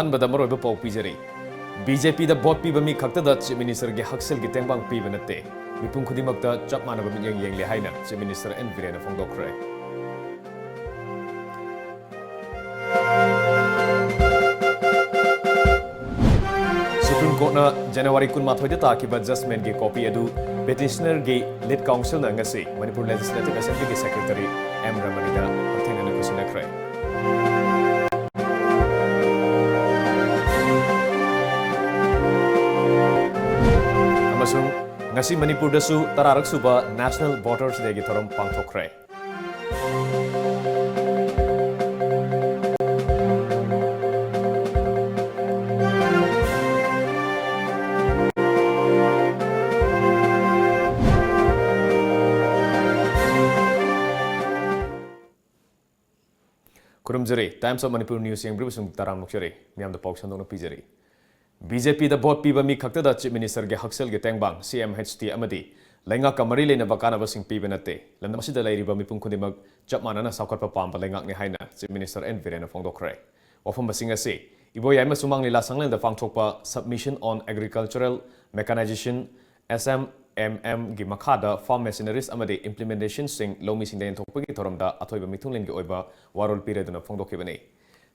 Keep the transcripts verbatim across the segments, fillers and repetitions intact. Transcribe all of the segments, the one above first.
ꯑꯍꯥꯟꯕꯗ ꯃꯔꯨꯑꯣꯏꯕ ꯄꯥꯎ ꯄꯤꯖꯔꯤ꯫ ꯕꯤ ꯖꯦ ꯄꯤꯗ ꯚꯣꯠ ꯄꯤꯕ ꯃꯤ ꯈꯛꯇꯗ Chief Minister ꯒꯤ ꯍꯛꯁꯦꯜꯒꯤ ꯇꯦꯡꯕꯥꯡ ꯄꯤꯕ ꯅꯠꯇꯦ, ꯃꯤꯄꯨꯝ ꯈꯨꯗꯤꯡꯃꯛꯇ ꯆꯞ ꯃꯥꯟꯅꯕ ꯃꯤꯠꯌꯦꯡ ꯌꯦꯡꯂꯦ ꯍꯥꯏꯅ Chief Minister ꯑꯦꯟ ꯕꯤꯔꯦꯟꯅ ꯐꯣꯡꯗꯣꯛꯈ꯭ꯔꯦ꯫ Supreme Court ꯅ January ꯀꯨꯟꯃꯥꯊꯣꯏꯗ ꯇꯥꯈꯤꯕ judgment ꯀꯤ copy ꯑꯗꯨ petitioner ꯒꯤ lead counsel ꯅ ꯉꯁꯤ Manipur Legislative Assembly ꯒꯤ Secretary ꯑꯦꯝ ꯔꯃꯅꯤꯗ ꯍꯛꯊꯦꯡꯅꯅ ꯈꯨꯠꯁꯤꯟꯅꯈ꯭ꯔꯦ꯫ ꯑꯃꯁꯨꯡ ꯉꯁꯤ ꯃꯅꯤꯄꯨꯔꯗꯁꯨ ꯇꯔꯥꯔꯛ ꯁꯨꯕ National Voters Day ꯒꯤ ꯊꯧꯔꯝ ꯄꯥꯡꯊꯣꯛꯈ꯭ꯔꯦ꯫ ꯈꯨꯔꯨꯝꯖꯔꯤ꯫ Times of Manipur News ꯌꯦꯡꯕꯤꯔꯤꯕꯁꯤꯡ ꯇꯔꯥꯝꯅ ꯑꯣꯛꯆꯔꯤ꯫ ꯃꯤꯌꯥꯝꯗ ꯄꯥꯎ ꯁꯟꯗꯣꯛꯅ ꯄꯤꯖꯔꯤ꯫ ꯕꯤ ꯖꯦ ꯄꯤꯗ ꯚꯣꯠ ꯄꯤꯕ ꯃꯤ ꯈꯛꯇꯗ Chief Minister ꯒꯤ ꯍꯛꯁꯦꯜꯒꯤ ꯇꯦꯡꯕꯥꯡ, C M H T, ꯑꯃꯗꯤ ꯂꯩꯉꯥꯛꯀ ꯃꯔꯤ ꯂꯩꯅꯕ ꯀꯥꯟꯅꯕꯁꯤꯡ ꯄꯤꯕ ꯅꯠꯇꯦ꯫ ꯂꯝꯗꯝ ꯑꯁꯤꯗ ꯂꯩꯔꯤꯕ ꯃꯤꯄꯨꯝ ꯈꯨꯗꯤꯡꯃꯛ ꯆꯞ ꯃꯥꯟꯅꯅ ꯆꯥꯎꯈꯠꯄ ꯄꯥꯝꯕ ꯂꯩꯉꯥꯛꯅꯤ ꯍꯥꯏꯅ Chief Minister ꯑꯦꯟ ꯕꯤꯔꯦꯟꯅ ꯐꯣꯡꯗꯣꯛꯈ꯭ꯔꯦ꯫ ꯋꯥꯐꯝꯁꯤꯡ ꯑꯁꯤ ꯏꯕꯣꯌꯥꯏꯃ ꯁꯨꯃꯥꯡ ꯂꯤꯂꯥ ꯁꯪꯂꯦꯟꯗ ꯄꯥꯡꯊꯣꯛꯄ Submission on Agricultural Mechanization, S M M M ꯒꯤ ꯃꯈꯥꯗ farm machineries ꯑꯃꯗꯤ implementationꯁꯤꯡ ꯂꯧꯃꯤꯁꯤꯡꯗ ꯌꯦꯟꯊꯣꯛꯄꯒꯤ ꯊꯧꯔꯝꯗ ꯑꯊꯣꯏꯕ ꯃꯤꯊꯨꯡꯂꯦꯟꯒꯤ ꯑꯣꯏꯕ ꯋꯥꯔꯣꯜ ꯄꯤꯔꯗꯨꯅ ꯐꯣꯡꯗꯣꯛꯈꯤꯕꯅꯤ꯫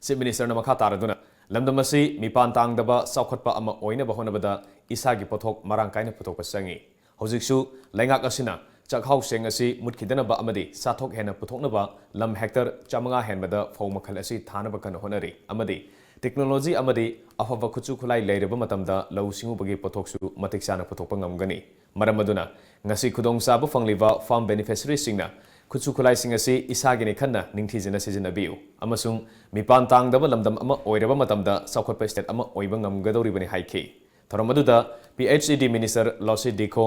Chief Minister ꯅ ꯃꯈꯥ ꯇꯥꯔꯗꯨꯅ, ꯂꯝꯗꯝ ꯑꯁꯤ ꯃꯤꯄꯥꯟ ꯇꯥꯡꯗꯕ ꯆꯥꯎꯈꯠꯄ ꯑꯃ ꯑꯣꯏꯅꯕ ꯍꯣꯠꯅꯕꯗ ꯏꯁꯥꯒꯤ ꯄꯣꯠꯊꯣꯛ ꯃꯔꯥꯡ ꯀꯥꯏꯅ ꯄꯨꯊꯣꯛꯄ ꯆꯪꯏ꯫ ꯍꯧꯖꯤꯛꯁꯨ ꯂꯩꯉꯥꯛ ꯑꯁꯤꯅ ꯆꯥꯛꯍꯥꯎꯁꯤꯡ ꯑꯁꯤ ꯃꯨꯠꯈꯤꯗꯅꯕ ꯑꯃꯗꯤ ꯆꯥꯊꯣꯛ ꯍꯦꯟꯅ ꯄꯨꯊꯣꯛꯅꯕ ꯂꯝ hectare ꯆꯥꯃꯉꯥ ꯍꯦꯟꯕꯗ ꯐꯧ ꯃꯈꯜ ꯑꯁꯤ ꯊꯥꯅꯕ ꯀꯟꯅ ꯍꯣꯠꯅꯔꯤ ꯑꯃꯗꯤ technology ꯑꯃꯗꯤ ꯑꯐꯕ ꯈꯨꯠꯁꯨ ꯈꯨꯠꯂꯥꯏ ꯂꯩꯔꯕ ꯃꯇꯝꯗ ꯂꯧꯎ ꯁꯤꯡꯎꯕꯒꯤ ꯄꯣꯠꯊꯣꯛꯁꯨ ꯃꯇꯤꯛ ꯆꯥꯅ ꯄꯨꯊꯣꯛꯄ ꯉꯝꯒꯅꯤ꯫ ꯃꯔꯝ ꯑꯗꯨꯅ, ꯉꯁꯤ ꯈꯨꯗꯣꯡꯆꯥꯕ ꯐꯪꯂꯤꯕ farm beneficiaryꯁꯤꯡꯅ ꯈꯨꯠꯁꯨ ꯈꯨꯠꯂꯥꯏꯁꯤꯡ ꯑꯁꯤ ꯏꯁꯥꯒꯤꯅꯤ ꯈꯟꯅ ꯅꯤꯡꯊꯤꯖꯅ ꯁꯤꯖꯤꯟꯅꯕꯤꯌꯨ ꯑꯃꯁꯨꯡ ꯃꯤꯄꯥꯟ ꯇꯥꯡꯗꯕ ꯂꯝꯗꯝ ꯑꯃ ꯑꯣꯏꯔꯕ ꯃꯇꯝꯗ ꯆꯥꯎꯈꯠꯄ state ꯑꯃ ꯑꯣꯏꯕ ꯉꯝꯒꯗꯧꯔꯤꯕꯅꯤ ꯍꯥꯏꯈꯤ꯫ ꯊꯧꯔꯝ ꯑꯗꯨꯗ P H E D Minister ꯂꯣꯁꯤ ꯗꯤꯈꯣ,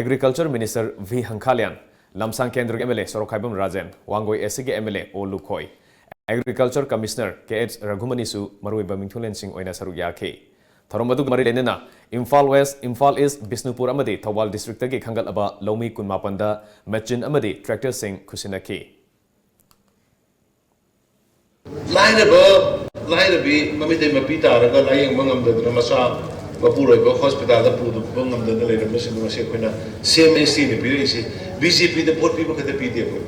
Agriculture Minister V ꯍꯪꯈꯥꯂꯤꯌꯥꯟ, ꯂꯝꯁꯥꯡ ꯀꯦꯟꯗ꯭ꯔꯒꯤ M L A Sorokhaibam Rajen, Wangoi A C ꯒꯤ M L A ꯑꯣ Lukhoi, Agriculture Commissioner K H ꯔꯘꯨꯃꯅꯤꯁꯨ ꯃꯔꯨꯑꯣꯏꯕ ꯃꯤꯊꯨꯡꯂꯦꯟꯁꯤꯡ ꯑꯣꯏꯅ ꯁꯔꯨꯛ ꯌꯥꯈꯤ꯫ ꯊꯧꯔꯝ ꯑꯗꯨꯒ ꯃꯔꯤ ꯂꯩꯅꯅ ꯏꯝꯐꯥꯜ West, ꯏꯝꯐꯥꯜ East, ꯕꯤꯁꯅꯨꯄꯨꯔ ꯑꯃꯗꯤ ꯊꯧꯕꯥꯜ districtꯇꯒꯤ ꯈꯟꯒꯠꯂꯕ ꯂꯧꯃꯤ ꯀꯨꯟꯃꯥꯄꯟꯗ machine ꯑꯃꯗꯤ tractorꯁꯤꯡ ꯈꯨꯠꯁꯤꯟꯅꯈꯤ꯫ ꯂꯥꯏꯔꯕ ꯂꯥꯏꯔꯕꯤ ꯃꯃꯤꯇꯩ ꯃꯄꯤ ꯇꯥꯔꯒ ꯂꯥꯌꯦꯡꯕ ꯉꯝꯗꯗꯅ ꯃꯆꯥ ꯃꯄꯨꯔꯣꯏꯕ ꯍꯣꯁꯄꯤꯇꯥꯜꯗ ꯄꯨꯕ ꯉꯝꯗꯗꯅ ꯂꯩꯔꯝꯕꯁꯤꯡꯗꯨ ꯉꯁꯤ ꯑꯩꯈꯣꯏꯅ ꯁꯤ ꯑꯦꯝ ꯑꯦꯁ ꯇꯤꯅ ꯄꯤꯔꯛꯏꯁꯤ ꯕꯤ ꯖꯦ ꯄꯤꯗ ꯚꯣꯠ ꯄꯤꯕ ꯈꯛꯇ ꯄꯤꯗꯦ ꯑꯩꯈꯣꯏ꯫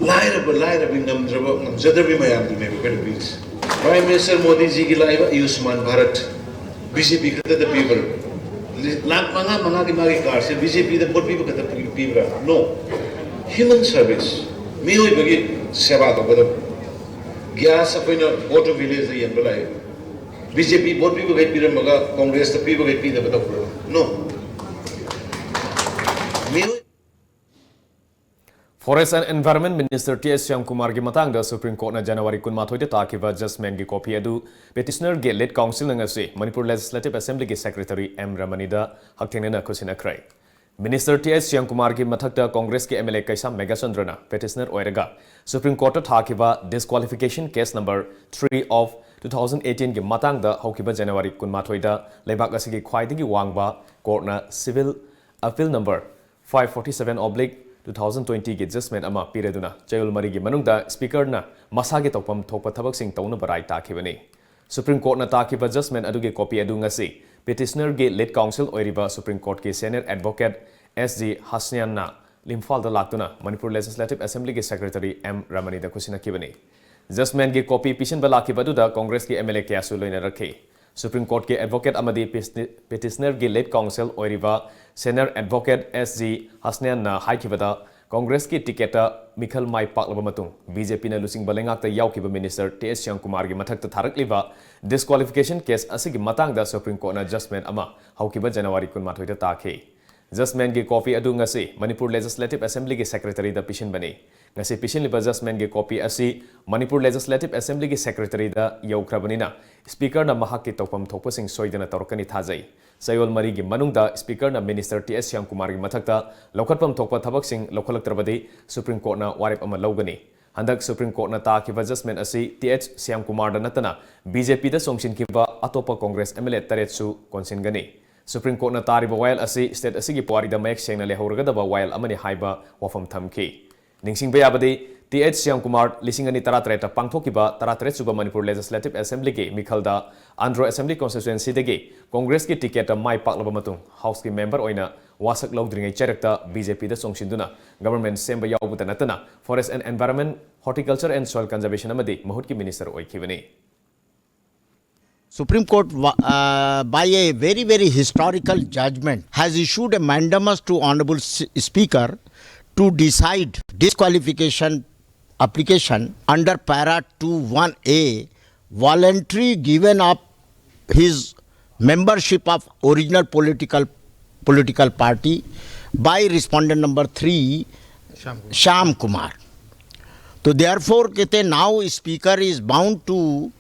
ꯂꯥꯏꯔꯕ ꯂꯥꯏꯔꯕꯤ ꯉꯝꯗ꯭ꯔꯕ ꯉꯝꯖꯗ꯭ꯔꯕꯤ ꯃꯌꯥꯝꯗꯨꯅꯦꯕ ꯑꯩꯈꯣꯏꯅ ꯄꯤꯔꯤꯁꯤ꯫ ꯄ꯭ꯔꯥꯏꯝ ꯃꯤꯅꯤꯁꯇꯔ ꯃꯣꯗꯤꯖꯤꯒꯤ ꯂꯥꯛꯏꯕ ꯑꯌꯨꯁꯃꯥꯟ ꯚꯥꯔꯠ ꯕꯤ ꯖꯦ ꯄꯤ ꯈꯛꯇꯗ ꯄꯤꯕ꯭ꯔꯥ? ꯂꯥꯈ ꯃꯉꯥ ꯃꯉꯥꯒꯤ ꯃꯥꯒꯤ ꯀꯥꯔꯗꯁꯦ ꯕꯤ ꯖꯦ ꯄꯤꯗ ꯚꯣꯠ ꯄꯤꯕ ꯈꯛꯇ ꯄꯤ- ꯄꯤꯕ꯭ꯔꯥ? ꯅꯣ꯫ ꯍ꯭ꯌꯨꯃꯦꯟ ꯁꯔꯚꯤꯁ, ꯃꯤꯑꯣꯏꯕꯒꯤ ꯁꯦꯕꯥ ꯇꯧꯒꯗꯕ꯫ ꯒ꯭ꯌꯥꯁ ꯑꯩꯈꯣꯏꯅ ꯚꯣꯠ ꯑꯣꯐ ꯚꯤꯂꯦꯖꯇ ꯌꯦꯟꯕ ꯂꯥꯛꯑꯦ꯫ ꯕꯤ ꯖꯦ ꯄꯤ ꯚꯣꯠ ꯄꯤꯕꯈꯩ ꯄꯤꯔꯝꯃꯒ ꯀꯣꯡꯒ꯭ꯔꯦꯁꯇ ꯄꯤꯕꯈꯩ ꯄꯤꯗꯕ ꯇꯧꯕ꯭ꯔꯥ? ꯅꯣ꯫ ꯃꯤꯑꯣꯏ Forest and Environment Minister T S ꯁ꯭ꯌꯥꯝꯀꯨꯃꯥꯔꯒꯤ ꯃꯇꯥꯡꯗ ꯁꯨꯄ꯭ꯔꯤꯝ ꯀꯣꯔꯠꯅ ꯖꯅꯋꯥꯔꯤ ꯀꯨꯟꯃꯥꯊꯣꯏꯗ ꯇꯥꯈꯤꯕ ꯖꯖꯃꯦꯟꯒꯤ ꯀꯣꯄꯤ ꯑꯗꯨ ꯄꯦꯇꯤꯁꯅꯔꯒꯤ ꯂꯤꯗ ꯀꯥꯎꯟꯁꯤꯜꯅ ꯉꯁꯤ ꯃꯅꯤꯄꯨꯔ ꯂꯦꯖꯤꯁꯂꯦꯇꯤꯚ ꯑꯦꯁꯦꯝꯕ꯭ꯂꯤꯒꯤ ꯁꯦꯀ꯭ꯔꯦꯇꯔꯤ ꯑꯦꯝ ꯔꯃꯅꯤꯗ ꯍꯛꯊꯦꯡꯅꯅ ꯈꯨꯠꯁꯤꯟꯅꯈ꯭ꯔꯦ꯫ ꯃꯤꯅꯤꯁꯇꯔ ꯇꯤ ꯑꯩꯆ ꯁ꯭ꯌꯥꯝꯀꯨꯃꯥꯔꯒꯤ ꯃꯊꯛꯇ ꯀꯣꯡꯒ꯭ꯔꯦꯁꯀꯤ ꯑꯦꯝ ꯑꯦꯜ ꯑꯦ ꯀꯩꯁꯥꯝ ꯃꯦꯘꯆꯟꯗ꯭ꯔꯅ ꯄꯦꯇꯤꯁꯅꯔ ꯑꯣꯏꯔꯒ ꯁꯨꯄ꯭ꯔꯤꯝ ꯀꯣꯔꯠꯇ ꯊꯥꯈꯤꯕ disqualification case number three of two thousand eighteen ꯒꯤ ꯃꯇꯥꯡꯗ ꯍꯧꯈꯤꯕ ꯖꯅꯋꯥꯔꯤ ꯀꯨꯟꯃꯥꯊꯣꯏꯗ ꯂꯩꯕꯥꯛ ꯑꯁꯤꯒꯤ ꯈ꯭ꯋꯥꯏꯗꯒꯤ ꯋꯥꯡꯕ ꯀꯣꯔꯠꯅ civil appeal number five forty seven oblique two thousand twenty ꯒꯤ ꯖꯖꯃꯦꯟ ꯑꯃ ꯄꯤꯔꯗꯨꯅ ꯆꯌꯣꯜ ꯃꯔꯤꯒꯤ ꯃꯅꯨꯡꯗ ꯁ꯭ꯄꯤꯀꯔꯅ ꯃꯁꯥꯒꯤ ꯇꯧꯐꯝ ꯊꯣꯛꯄ ꯊꯕꯛꯁꯤꯡ ꯇꯧꯅꯕ ꯔꯥꯏ ꯇꯥꯈꯤꯕꯅꯤ꯫ ꯁꯨꯄ꯭ꯔꯤꯝ ꯀꯣꯔꯠꯅ ꯇꯥꯈꯤꯕ ꯖꯖꯃꯦꯟ ꯑꯗꯨꯒꯤ ꯀꯣꯄꯤ ꯑꯗꯨ ꯉꯁꯤ ꯄꯦꯇꯤꯁꯅꯔꯒꯤ ꯂꯤꯗ ꯀꯥꯎꯟꯁꯤꯜ ꯑꯣꯏꯔꯤꯕ ꯁꯨꯄ꯭ꯔꯤꯝ ꯀꯣꯔꯠꯀꯤ ꯁꯦꯅꯤꯌꯔ ꯑꯦꯗꯚꯣꯀꯦꯠ ꯑꯦꯁ ꯖꯤ ꯍꯁꯅ꯭ꯌꯥꯟꯅ ꯏꯝꯐꯥꯜꯗ ꯂꯥꯛꯇꯨꯅ ꯃꯅꯤꯄꯨꯔ ꯂꯦꯖꯤꯁꯂꯦꯇꯤꯚ ꯑꯦꯁꯦꯝꯕ꯭ꯂꯤꯒꯤ ꯁꯦꯀ꯭ꯔꯦꯇꯔꯤ ꯑꯦꯝ ꯔꯃꯅꯤꯗ ꯈꯨꯠꯁꯤꯟꯅꯈꯤꯕꯅꯤ꯫ ꯖꯖꯃꯦꯟꯒꯤ ꯀꯣꯄꯤ ꯄꯤꯁꯤꯟꯕ ꯂꯥꯛꯈꯤꯕ ꯑꯗꯨꯗ ꯀꯣꯡꯒ꯭ꯔꯦꯁꯀꯤ ꯑꯦꯝ ꯑꯦꯜ ꯑꯦ ꯀꯌꯥꯁꯨ ꯂꯣꯏꯅꯔꯛꯈꯤ꯫ ꯁꯨꯄ꯭ꯔꯤꯝ ꯀꯣꯔꯠꯀꯤ ꯑꯦꯗꯚꯣꯀꯦꯠ ꯑꯃꯗꯤ ꯄꯤꯁꯅꯤ- ꯄꯦꯇꯤꯁꯅꯔꯒꯤ ꯂꯤꯗ ꯀꯥꯎꯟꯁꯤꯜ ꯑꯣꯏꯔꯤꯕ ꯁꯦꯅꯤꯌꯔ ꯑꯦꯗꯚꯣꯀꯦꯠ ꯑꯦꯁ ꯖꯤ ꯍꯁꯅ꯭ꯌꯥꯟꯅ ꯍꯥꯏꯈꯤꯕꯗ, ꯀꯣꯡꯒ꯭ꯔꯦꯁꯀꯤ ꯇꯤꯀꯦꯠꯇ ꯃꯤꯈꯜ ꯃꯥꯏ ꯄꯥꯛꯂꯕ ꯃꯇꯨꯡ ꯕꯤ ꯖꯦ ꯄꯤꯅ ꯂꯨꯆꯤꯡꯕ ꯂꯩꯉꯥꯛꯇ ꯌꯥꯎꯈꯤꯕ ꯃꯤꯅꯤꯁꯇꯔ ꯇꯤ ꯑꯦꯁ ꯁ꯭ꯌꯥꯝꯀꯨꯃꯥꯔꯒꯤ ꯃꯊꯛꯇ ꯊꯥꯔꯛꯂꯤꯕ ꯗꯤꯁꯀ꯭ꯋꯥꯂꯤꯐꯤꯀꯦꯁꯟ ꯀꯦꯁ ꯑꯁꯤꯒꯤ ꯃꯇꯥꯡꯗ ꯁꯨꯄ꯭ꯔꯤꯝ ꯀꯣꯔꯠꯅ ꯖꯖꯃꯦꯟ ꯑꯃ ꯍꯧꯈꯤꯕ ꯖꯅꯋꯥꯔꯤ ꯀꯨꯟꯃꯥꯊꯣꯏꯗ ꯇꯥꯈꯤ꯫ ꯖꯖꯃꯦꯟꯒꯤ ꯀꯣꯄꯤ ꯑꯗꯨ ꯉꯁꯤ ꯃꯅꯤꯄꯨꯔ ꯂꯦꯖꯤꯁꯂꯦꯇꯤꯚ ꯑꯦꯁꯦꯝꯕ꯭ꯂꯤꯒꯤ ꯁꯦꯀ꯭ꯔꯦꯇꯔꯤꯗ ꯄꯤꯁꯤꯟꯕꯅꯤ꯫ ꯉꯁꯤ ꯄꯤꯁꯤꯜꯂꯤꯕ ꯖꯖꯃꯦꯟꯒꯤ ꯀꯣꯄꯤ ꯑꯁꯤ ꯃꯅꯤꯄꯨꯔ ꯂꯦꯖꯤꯁꯂꯦꯇꯤꯚ ꯑꯦꯁꯦꯝꯕ꯭ꯂꯤꯒꯤ ꯁꯦꯀ꯭ꯔꯦꯇꯔꯤꯗ ꯌꯧꯈ꯭ꯔꯕꯅꯤꯅ, ꯁ꯭ꯄꯤꯀꯔꯅ ꯃꯍꯥꯛꯀꯤ ꯇꯧꯐꯝ ꯊꯣꯛꯄꯁꯤꯡ ꯁꯣꯏꯗꯅ ꯇꯧꯔꯛꯀꯅꯤ ꯊꯥꯖꯩ꯫ ꯆꯌꯣꯜ ꯃꯔꯤꯒꯤ ꯃꯅꯨꯡꯗ ꯁ꯭ꯄꯤꯀꯔꯅ ꯃꯤꯅꯤꯁꯇꯔ ꯇꯤ ꯑꯦꯁ ꯁ꯭ꯌꯥꯝꯀꯨꯃꯥꯔꯒꯤ ꯃꯊꯛꯇ ꯂꯧꯈꯠꯐꯝ ꯊꯣꯛꯄ ꯊꯕꯛꯁꯤꯡ ꯂꯧꯈꯠꯂꯛꯇ꯭ꯔꯕꯗꯤ ꯁꯨꯄ꯭ꯔꯤꯝ ꯀꯣꯔꯠꯅ ꯋꯥꯔꯦꯞ ꯑꯃ ꯂꯧꯒꯅꯤ꯫ ꯍꯟꯗꯛ ꯁꯨꯄ꯭ꯔꯤꯝ ꯀꯣꯔꯠꯅ ꯇꯥꯈꯤꯕ ꯖꯖꯃꯦꯟ ꯑꯁꯤ ꯇꯤ ꯑꯦꯁ ꯁ꯭ꯌꯥꯝꯀꯨꯃꯥꯔꯗ ꯅꯠꯇꯅ ꯕꯤ ꯖꯦ ꯄꯤꯗ ꯆꯣꯡꯁꯤꯟꯈꯤꯕ ꯑꯇꯣꯞꯄ ꯀꯣꯡꯒ꯭ꯔꯦꯁ ꯑꯦꯝ ꯑꯦꯜ ꯑꯦ ꯇꯔꯦꯠꯁꯨ ꯀꯣꯟꯁꯤꯟꯒꯅꯤ꯫ ꯁꯨꯄ꯭ꯔꯤꯝ ꯀꯣꯔꯠꯅ ꯇꯥꯔꯤꯕ ꯋꯥꯌꯦꯜ ꯑꯁꯤ ꯁ꯭ꯇꯦꯠ ꯑꯁꯤꯒꯤ ꯄꯨꯋꯥꯔꯤꯗ ꯃꯌꯦꯛ ꯁꯦꯡꯅ ꯂꯩꯍꯧꯔꯒꯗꯕ ꯋꯥꯌꯦꯜ ꯑꯃꯅꯤ ꯍꯥꯏꯕ ꯋꯥꯐꯝ ꯊꯝꯈꯤ꯫ ꯅꯤꯡꯁꯤꯡꯕ ꯌꯥꯕꯗꯤ, ꯇꯤ ꯑꯩꯆ ꯁ꯭ꯌꯥꯝ ꯀꯨꯃꯥꯔ ꯂꯤꯁꯤꯡ ꯑꯅꯤ ꯇꯔꯥꯇꯔꯦꯠꯇ ꯄꯥꯡꯊꯣꯛꯈꯤꯕ ꯇꯔꯥꯇꯔꯦꯠ ꯁꯨꯕ ꯃꯅꯤꯄꯨꯔ Legislative Assemblyꯒꯤ ꯃꯤꯈꯜꯗ ꯑꯟꯗ꯭ꯔꯣ Assembly Constituencyꯗꯒꯤ Congressꯀꯤ ticketꯇ ꯃꯥꯏ ꯄꯥꯛꯂꯕ ꯃꯇꯨꯡ Houseꯀꯤ member ꯑꯣꯏꯅ ꯋꯥꯁꯛ ꯂꯧꯗ꯭ꯔꯤꯉꯩ ꯆꯩꯔꯛꯇ BJPꯗ ꯆꯣꯡꯁꯤꯟꯗꯨꯅ government ꯁꯦꯝꯕ ꯌꯥꯎꯕꯗ ꯅꯠꯇꯅ Forest and Environment, Horticulture and Soil Conservation ꯑꯃꯗꯤ ꯃꯍꯨꯠꯀꯤ minister ꯑꯣꯏꯈꯤꯕꯅꯤ꯫ Supreme Court, uh, by a very, very historical judgment, has issued a mandamus to Honorable Speaker to decide disqualification application under Para two one A, voluntary given up his membership of original political political party by respondent number three, Sham Kumar. So therefore, कहते, now Speaker is bound to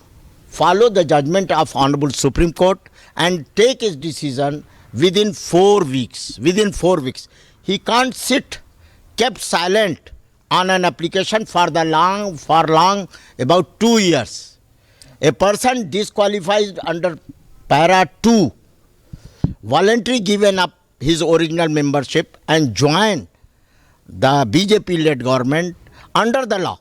follow the judgment of Honorable Supreme Court and take his decision within four weeks. Within four weeks, he can't sit kept silent on an application for the long, for long, about two years. A person disqualified under Para two, voluntarily given up his original membership and joined the BJP-led government under the law.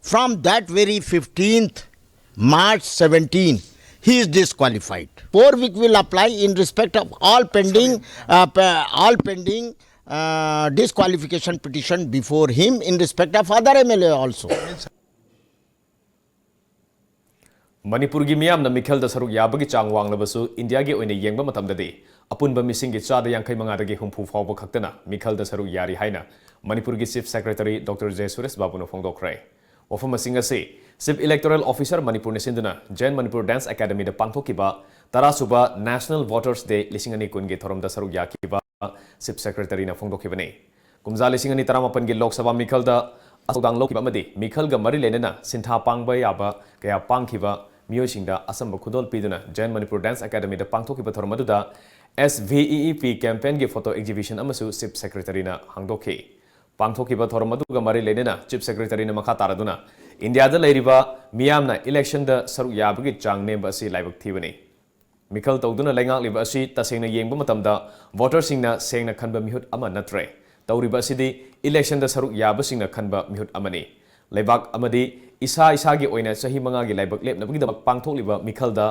From that very fifteenth March seventeen, he is disqualified. Four week will apply in respect of all pending, uh, all pending uh, disqualification petition before him in respect of other MLA also. ꯃꯅꯤꯄꯨꯔꯒꯤ ꯃꯤꯌꯥꯝꯅ ꯃꯤꯈꯜꯗ ꯁꯔꯨꯛ ꯌꯥꯕꯒꯤ ꯆꯥꯡ ꯋꯥꯡꯂꯕꯁꯨ, ꯏꯟꯗꯤꯌꯥꯒꯤ ꯑꯣꯏꯅ ꯌꯦꯡꯕ ꯃꯇꯝꯗꯗꯤ ꯑꯄꯨꯟꯕ ꯃꯤꯁꯤꯡꯒꯤ ꯆꯥꯗ ꯌꯥꯡꯈꯩ ꯃꯉꯥꯗꯒꯤ ꯍꯨꯝꯐꯨ ꯐꯥꯎꯕ ꯈꯛꯇꯅ ꯃꯤꯈꯜꯗ ꯁꯔꯨꯛ ꯌꯥꯔꯤ ꯍꯥꯏꯅ ꯃꯅꯤꯄꯨꯔꯒꯤ Chief Secretary Doctor J Suresh ꯕꯥꯕꯨꯅ ꯐꯣꯡꯗꯣꯛꯈ꯭ꯔꯦ꯫ ꯋꯥꯐꯝ ꯑꯁꯤꯡ ꯑꯁꯤ Chief Electoral Officer ꯃꯅꯤꯄꯨꯔꯅ ꯁꯤꯟꯗꯨꯅ Jain Manipur Dance Academyꯗ ꯄꯥꯡꯊꯣꯛꯈꯤꯕ ꯇꯔꯥꯁꯨꯕ National Voters Day ꯂꯤꯁꯤꯡ ꯑꯅꯤ ꯀꯨꯟꯒꯤ ꯊꯧꯔꯝꯗ ꯁꯔꯨꯛ ꯌꯥꯈꯤꯕ Chief Secretaryꯅ ꯐꯣꯡꯗꯣꯛꯈꯤꯕꯅꯤ꯫ ꯀꯨꯝꯖꯥ ꯂꯤꯁꯤꯡ ꯑꯅꯤ ꯇꯔꯥꯃꯥꯄꯟꯒꯤ ꯂꯣꯛ ꯁꯚꯥ ꯃꯤꯈꯜꯗ ꯊꯧꯗꯥꯡ ꯂꯧꯈꯤꯕ ꯑꯃꯗꯤ ꯃꯤꯈꯜꯒ ꯃꯔꯤ ꯂꯩꯅꯅ ꯁꯤꯟꯊꯥ ꯄꯥꯡꯕ ꯌꯥꯕ ꯀꯌꯥ ꯄꯥꯡꯈꯤꯕ ꯃꯤꯑꯣꯏꯁꯤꯡꯗ ꯑꯆꯝꯕ ꯈꯨꯗꯣꯜ ꯄꯤꯗꯨꯅ Jain Manipur Dance Academyꯗ ꯄꯥꯡꯊꯣꯛꯈꯤꯕ ꯊꯧꯔꯝ ꯑꯗꯨꯗ SVEEP campaignꯒꯤ photo exhibition ꯑꯃꯁꯨ Chief Secretaryꯅ ꯍꯥꯡꯗꯣꯛꯈꯤ꯫ ꯄꯥꯡꯊꯣꯛꯈꯤꯕ ꯊꯧꯔꯝ ꯑꯗꯨꯒ ꯃꯔꯤ ꯂꯩꯅꯅ Chief Secretaryꯅ ꯃꯈꯥ ꯇꯥꯔꯗꯨꯅ ꯏꯟꯗꯤꯌꯥꯗ ꯂꯩꯔꯤꯕ ꯃꯤꯌꯥꯝꯅ electionꯗ ꯁꯔꯨꯛ ꯌꯥꯕꯒꯤ ꯆꯥꯡ ꯅꯦꯝꯕ ꯑꯁꯤ ꯂꯥꯏꯕꯛ ꯊꯤꯕꯅꯤ꯫ ꯃꯤꯈꯜ ꯇꯧꯗꯨꯅ ꯂꯩꯉꯥꯛꯂꯤꯕ ꯑꯁꯤ ꯇꯁꯦꯡꯅ ꯌꯦꯡꯕ ꯃꯇꯝꯗ voterꯁꯤꯡꯅ ꯁꯦꯡꯅ ꯈꯟꯕ ꯃꯤꯍꯨꯠ ꯑꯃ ꯅꯠꯇ꯭ꯔꯦ꯫ ꯇꯧꯔꯤꯕ ꯑꯁꯤꯗꯤ ꯏꯂꯦꯛꯁꯟꯗ ꯁꯔꯨꯛ ꯌꯥꯕꯁꯤꯡꯅ ꯈꯟꯕ ꯃꯤꯍꯨꯠ ꯑꯃꯅꯤ꯫ ꯂꯩꯕꯥꯛ ꯑꯃꯗꯤ ꯏꯁꯥ ꯏꯁꯥꯒꯤ ꯑꯣꯏꯅ ꯆꯍꯤ ꯃꯉꯥꯒꯤ ꯂꯥꯏꯕꯛ ꯂꯦꯞꯅꯕꯒꯤꯗꯃꯛ ꯄꯥꯡꯊꯣꯛꯂꯤꯕ ꯃꯤꯈꯜꯗ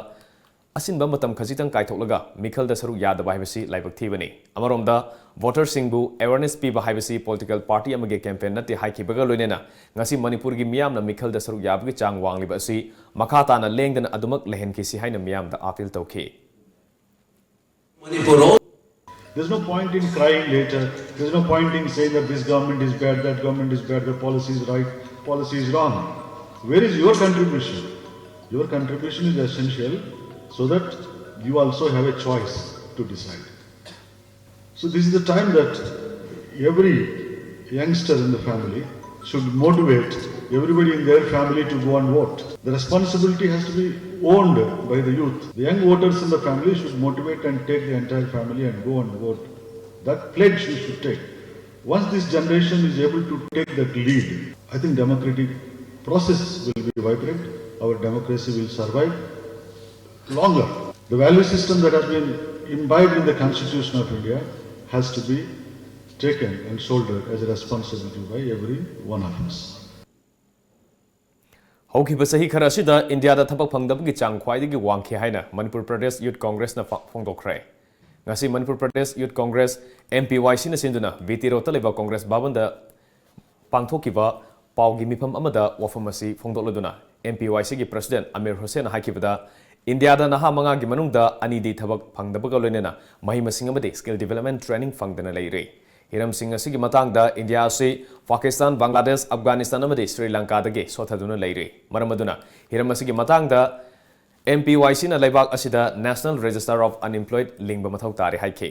ꯑꯁꯤꯟꯕ ꯃꯇꯝ ꯈꯖꯤꯛꯇꯪ ꯀꯥꯏꯊꯣꯛꯂꯒ ꯃꯤꯈꯜꯗ ꯁꯔꯨꯛ ꯌꯥꯗꯕ ꯍꯥꯏꯕꯁꯤ ꯂꯥꯏꯕꯛ ꯊꯤꯕꯅꯤ꯫ ꯑꯃꯔꯣꯝꯗ, ꯚꯣꯇꯔꯁꯤꯡꯕꯨ ꯑꯦꯋꯦꯔꯅꯦꯁ ꯄꯤꯕ ꯍꯥꯏꯕꯁꯤ ꯄꯣꯂꯤꯇꯤꯀꯦꯜ ꯄꯥꯔꯇꯤ ꯑꯃꯒꯤ ꯀꯦꯝꯄꯦꯟ ꯅꯠꯇꯦ ꯍꯥꯏꯈꯤꯕꯒ ꯂꯣꯏꯅꯅ ꯉꯁꯤ ꯃꯅꯤꯄꯨꯔꯒꯤ ꯃꯤꯌꯥꯝꯅ ꯃꯤꯈꯜꯗ ꯁꯔꯨꯛ ꯌꯥꯕꯒꯤ ꯆꯥꯡ ꯋꯥꯡꯂꯤꯕ ꯑꯁꯤ ꯃꯈꯥ ꯇꯥꯅ ꯂꯦꯡꯗꯅ ꯑꯗꯨꯃꯛ ꯂꯩꯍꯟꯈꯤꯁꯤ ꯍꯥꯏꯅ ꯃꯤꯌꯥꯝꯗ ꯑꯥꯄꯤꯜ ꯇꯧꯈꯤ꯫ Manipur all There's no point in crying later. There's no point in saying that this government is bad, that government is bad, the policy is right, policy is wrong. Where is your contribution? Your contribution is essential so that you also have a choice to decide. So this is the time that every youngster in the family should motivate everybody in their family to go and vote. The responsibility has to be owned by the youth. The young voters in the family should motivate and take the entire family and go and vote. That pledge you should take. Once this generation is able to take that lead, I think democratic process will be vibrant, our democracy will survive longer. The value system that has been imbibed in the Constitution of India has to be taken and shouldered as a responsibility by every one of us. ꯍꯧꯈꯤꯕ ꯆꯍꯤ ꯈꯔ ꯑꯁꯤꯗ ꯏꯟꯗꯤꯌꯥꯗ ꯊꯕꯛ ꯐꯪꯗꯕꯒꯤ ꯆꯥꯡ ꯈ꯭ꯋꯥꯏꯗꯒꯤ ꯋꯥꯡꯈꯤ ꯍꯥꯏꯅ ꯃꯅꯤꯄꯨꯔ ꯄ꯭ꯔꯗꯦꯁ ꯌꯨꯠ ꯀꯣꯡꯒ꯭ꯔꯦꯁꯅ ꯐ- ꯐꯣꯡꯗꯣꯛꯈ꯭ꯔꯦ꯫ ꯉꯁꯤ ꯃꯅꯤꯄꯨꯔ ꯄ꯭ꯔꯗꯦꯁ ꯌꯨꯠ ꯀꯣꯡꯒ꯭ꯔꯦꯁ, MPYCꯅ ꯁꯤꯟꯗꯨꯅ ꯕꯤ ꯇꯤ ꯔꯣꯗꯇ ꯂꯩꯕ ꯀꯣꯡꯒ꯭ꯔꯦꯁ ꯚꯕꯟꯗ ꯄꯥꯡꯊꯣꯛꯈꯤꯕ ꯄꯥꯎꯒꯤ ꯃꯤꯐꯝ ꯑꯃꯗ ꯋꯥꯐꯝ ꯑꯁꯤ ꯐꯣꯡꯗꯣꯛꯂꯗꯨꯅ MPYCꯒꯤ ꯄ꯭ꯔꯁꯤꯗꯦꯟ ꯑꯃꯤꯔ ꯍꯨꯁꯦꯟꯅ ꯍꯥꯏꯈꯤꯕꯗ, ꯏꯟꯗꯤꯌꯥꯗ ꯅꯍꯥ ꯃꯉꯥꯒꯤ ꯃꯅꯨꯡꯗ ꯑꯅꯤꯗꯤ ꯊꯕꯛ ꯐꯪꯗꯕꯒ ꯂꯣꯏꯅꯅ ꯃꯍꯩ ꯃꯁꯤꯡ ꯑꯃꯗꯤ skill development training ꯐꯪꯗꯅ ꯂꯩꯔꯤ꯫ ꯍꯤꯔꯝꯁꯤꯡ ꯑꯁꯤꯒꯤ ꯃꯇꯥꯡꯗ ꯏꯟꯗꯤꯌꯥ ꯑꯁꯤ ꯄꯥꯀꯤꯁꯇꯥꯟ, ꯕꯪꯒ꯭ꯂꯥꯗꯦꯁ, ꯑꯐꯒꯥꯅꯤꯁꯇꯥꯟ ꯑꯃꯗꯤ ꯁ꯭ꯔꯤ ꯂꯪꯀꯥꯗꯒꯤ ꯁꯣꯠꯊꯗꯨꯅ ꯂꯩꯔꯤ꯫ ꯃꯔꯝ ꯑꯗꯨꯅ ꯍꯤꯔꯝ ꯑꯁꯤꯒꯤ ꯃꯇꯥꯡꯗ MPYCꯅ ꯂꯩꯕꯥꯛ ꯑꯁꯤꯗ National Register of Unemployed ꯂꯤꯡꯕ ꯃꯊꯧ ꯇꯥꯔꯦ ꯍꯥꯏꯈꯤ꯫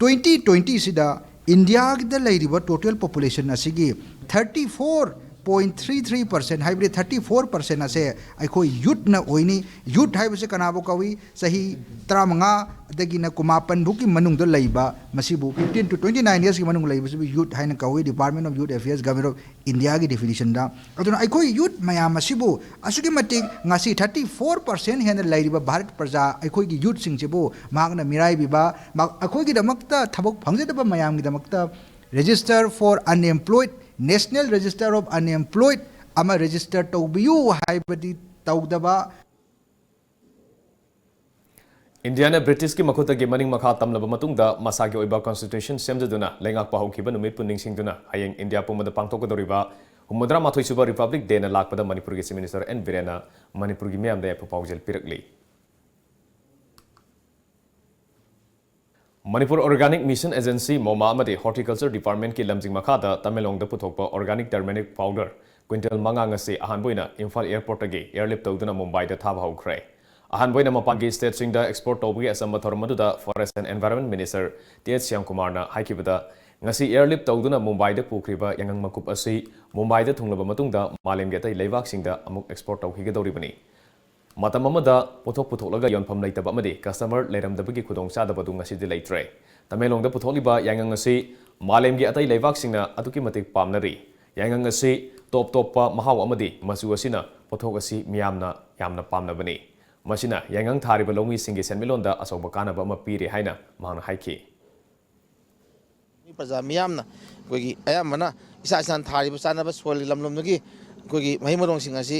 ꯇ꯭ꯋꯦꯟꯇꯤ ꯇ꯭ꯋꯦꯟꯇꯤꯁꯤꯗ ꯏꯟꯗꯤꯌꯥꯒꯤꯗ ꯂꯩꯔꯤꯕ total population ꯑꯁꯤꯒꯤ thirty four point three three percent, ꯍꯥꯏꯕꯗꯤ thirty four percent ꯑꯁꯦ ꯑꯩꯈꯣꯏ youthꯅ ꯑꯣꯏꯅꯤ꯫ Youth ꯍꯥꯏꯕꯁꯤ ꯀꯅꯥꯕꯨ ꯀꯧꯏ? ꯆꯍꯤ ꯇꯔꯥꯃꯉꯥꯗꯒꯤꯅ ꯀꯨꯟꯃꯥꯄꯟ ꯐꯥꯎꯒꯤ ꯃꯅꯨꯡꯗ ꯂꯩꯕ ꯃꯁꯤꯕꯨ, fifteen to twenty nine yearsꯀꯤ ꯃꯅꯨꯡꯗ ꯂꯩꯕꯁꯤꯕꯨ youth ꯍꯥꯏꯅ ꯀꯧꯏ, Department of Youth Affairs, Government of Indiaꯒꯤ definitionꯗ꯫ ꯑꯗꯨꯅ ꯑꯩꯈꯣꯏ youth ꯃꯌꯥꯝ ꯑꯁꯤꯕꯨ ꯑꯁꯨꯛꯀꯤ ꯃꯇꯤꯛ ꯉꯁꯤ thirty four percent ꯍꯦꯟꯅ ꯂꯩꯔꯤꯕ ꯚꯥꯔꯠ ꯄ꯭ꯔꯖꯥ, ꯑꯩꯈꯣꯏꯒꯤ youthꯁꯤꯡꯁꯤꯕꯨ ꯃꯍꯥꯛꯅ ꯃꯤꯔꯥꯏꯕꯤꯕ, ꯃꯍꯥꯛ-, ꯑꯩꯈꯣꯏꯒꯤꯗꯃꯛꯇ ꯊꯕꯛ ꯐꯪꯖꯗꯕ ꯃꯌꯥꯝꯒꯤꯗꯃꯛꯇ register for unemployed, National Register of Unemployed ꯑꯃ register ꯇꯧꯕꯤꯌꯨ ꯍꯥꯏꯕꯗꯤ ꯇꯧꯗꯕ꯫ ꯏꯟꯗꯤꯌꯥꯅ ꯕ꯭ꯔꯤꯇꯤꯁꯀꯤ ꯃꯈꯨꯠꯇꯒꯤ ꯃꯅꯤꯡ ꯃꯈꯥ ꯇꯝꯂꯕ ꯃꯇꯨꯡꯗ ꯃꯁꯥꯒꯤ ꯑꯣꯏꯕ constitution ꯁꯦꯝꯖꯗꯨꯅ ꯂꯩꯉꯥꯛꯄ ꯍꯧꯈꯤꯕ ꯅꯨꯃꯤꯠꯄꯨ ꯅꯤꯡꯁꯤꯡꯗꯨꯅ ꯍꯌꯦꯡ ꯏꯟꯗꯤꯌꯥ ꯄꯨꯝꯕꯗ ꯄꯥꯡꯊꯣꯛꯀꯗꯧꯔꯤꯕ ꯍꯨꯝꯐꯨꯇꯔꯥ ꯃꯥꯊꯣꯏ ꯁꯨꯕ Republic Dayꯅ ꯂꯥꯛꯄꯗ ꯃꯅꯤꯄꯨꯔꯒꯤ Chief Minister ꯑꯦꯟ ꯕꯤꯔꯦꯟꯅ ꯃꯅꯤꯄꯨꯔꯒꯤ ꯃꯤꯌꯥꯝꯗ ꯌꯥꯏꯐ ꯄꯥꯎꯖꯦꯜ ꯄꯤꯔꯛꯂꯤ꯫ Manipur Organic Mission Agency, MOMA, ꯑꯃꯗꯤ Horticulture Departmentꯀꯤ ꯂꯝꯖꯤꯡ ꯃꯈꯥꯗ ꯇꯃꯦꯡꯂꯣꯡꯗ ꯄꯨꯊꯣꯛꯄ organic turmeric powder quintal ꯃꯉꯥ ꯉꯁꯤ ꯑꯍꯥꯟꯕ ꯑꯣꯏꯅ ꯏꯝꯐꯥꯜ airportꯇꯒꯤ airlift ꯇꯧꯗꯨꯅ ꯃꯨꯝꯕꯥꯏꯗ ꯊꯥꯕ ꯍꯧꯈ꯭ꯔꯦ꯫ ꯑꯍꯥꯟꯕ ꯑꯣꯏꯅ ꯃꯄꯥꯟꯒꯤ stateꯁꯤꯡꯗ export ꯇꯧꯕꯒꯤ ꯑꯆꯝꯕ ꯊꯧꯔꯝ ꯑꯗꯨꯗ Forest and Environment Minister T H ꯁ꯭ꯌꯥꯝꯀꯨꯃꯥꯔꯅ ꯍꯥꯏꯈꯤꯕꯗ, ꯉꯁꯤ airlift ꯇꯧꯗꯨꯅ ꯃꯨꯝꯕꯥꯏꯗ ꯄꯨꯈ꯭ꯔꯤꯕ ꯌꯥꯏꯉꯪ ꯃꯀꯨꯞ ꯑꯁꯤ ꯃꯨꯝꯕꯥꯏꯗ ꯊꯨꯡꯂꯕ ꯃꯇꯨꯡꯗ ꯃꯥꯂꯦꯝꯒꯤ ꯑꯇꯩ ꯂꯩꯕꯥꯛꯁꯤꯡꯗ ꯑꯃꯨꯛ export ꯇꯧꯈꯤꯒꯗꯧꯔꯤꯕꯅꯤ꯫ ꯃꯇꯝ ꯑꯃꯗ ꯄꯣꯠꯊꯣꯛ ꯄꯨꯊꯣꯛꯂꯒ ꯌꯣꯟꯐꯝ ꯂꯩꯇꯕ ꯑꯃꯗꯤ customer ꯂꯩꯔꯝꯗꯕꯒꯤ ꯈꯨꯗꯣꯡꯆꯥꯗꯕ ꯑꯗꯨ ꯉꯁꯤꯗꯤ ꯂꯩꯇ꯭ꯔꯦ꯫ ꯇꯃꯦꯡꯂꯣꯡꯗ ꯄꯨꯊꯣꯛꯂꯤꯕ ꯌꯥꯏꯉꯪ ꯑꯁꯤ ꯃꯥꯂꯦꯝꯒꯤ ꯑꯇꯩ ꯂꯩꯕꯥꯛꯁꯤꯡꯅ ꯑꯗꯨꯛꯀꯤ ꯃꯇꯤꯛ ꯄꯥꯝꯅꯔꯤ꯫ ꯌꯥꯏꯉꯪ ꯑꯁꯤ ꯇꯣꯞ ꯇꯣꯞꯄ ꯃꯍꯥꯎ ꯑꯃꯗꯤ ꯃꯆꯨ ꯑꯁꯤꯅ ꯄꯣꯠꯊꯣꯛ ꯑꯁꯤ ꯃꯤꯌꯥꯝꯅ ꯌꯥꯝꯅ ꯄꯥꯝꯅꯕꯅꯤ꯫ ꯃꯁꯤꯅ ꯌꯥꯏꯉꯪ ꯊꯥꯔꯤꯕ ꯂꯧꯃꯤꯁꯤꯡꯒꯤ ꯁꯦꯟꯃꯤꯠꯂꯣꯟꯗ ꯑꯆꯧꯕ ꯀꯥꯟꯅꯕ ꯑꯃ ꯄꯤꯔꯦ ꯍꯥꯏꯅ ꯃꯍꯥꯛꯅ ꯍꯥꯏꯈꯤ꯫ ꯃꯤ ꯄ꯭ꯔꯖꯥ ꯃꯤꯌꯥꯝꯅ ꯑꯩꯈꯣꯏꯒꯤ ꯑꯌꯥꯝꯕꯅ ꯏꯁꯥ ꯏꯁꯥꯅ ꯊꯥꯔꯤꯕ ꯆꯥꯅꯕ soilꯒꯤ ꯂꯝꯂꯣꯝꯗꯒꯤ ꯑꯩꯈꯣꯏꯒꯤ ꯃꯍꯩ ꯃꯔꯣꯡꯁꯤꯡ ꯑꯁꯤ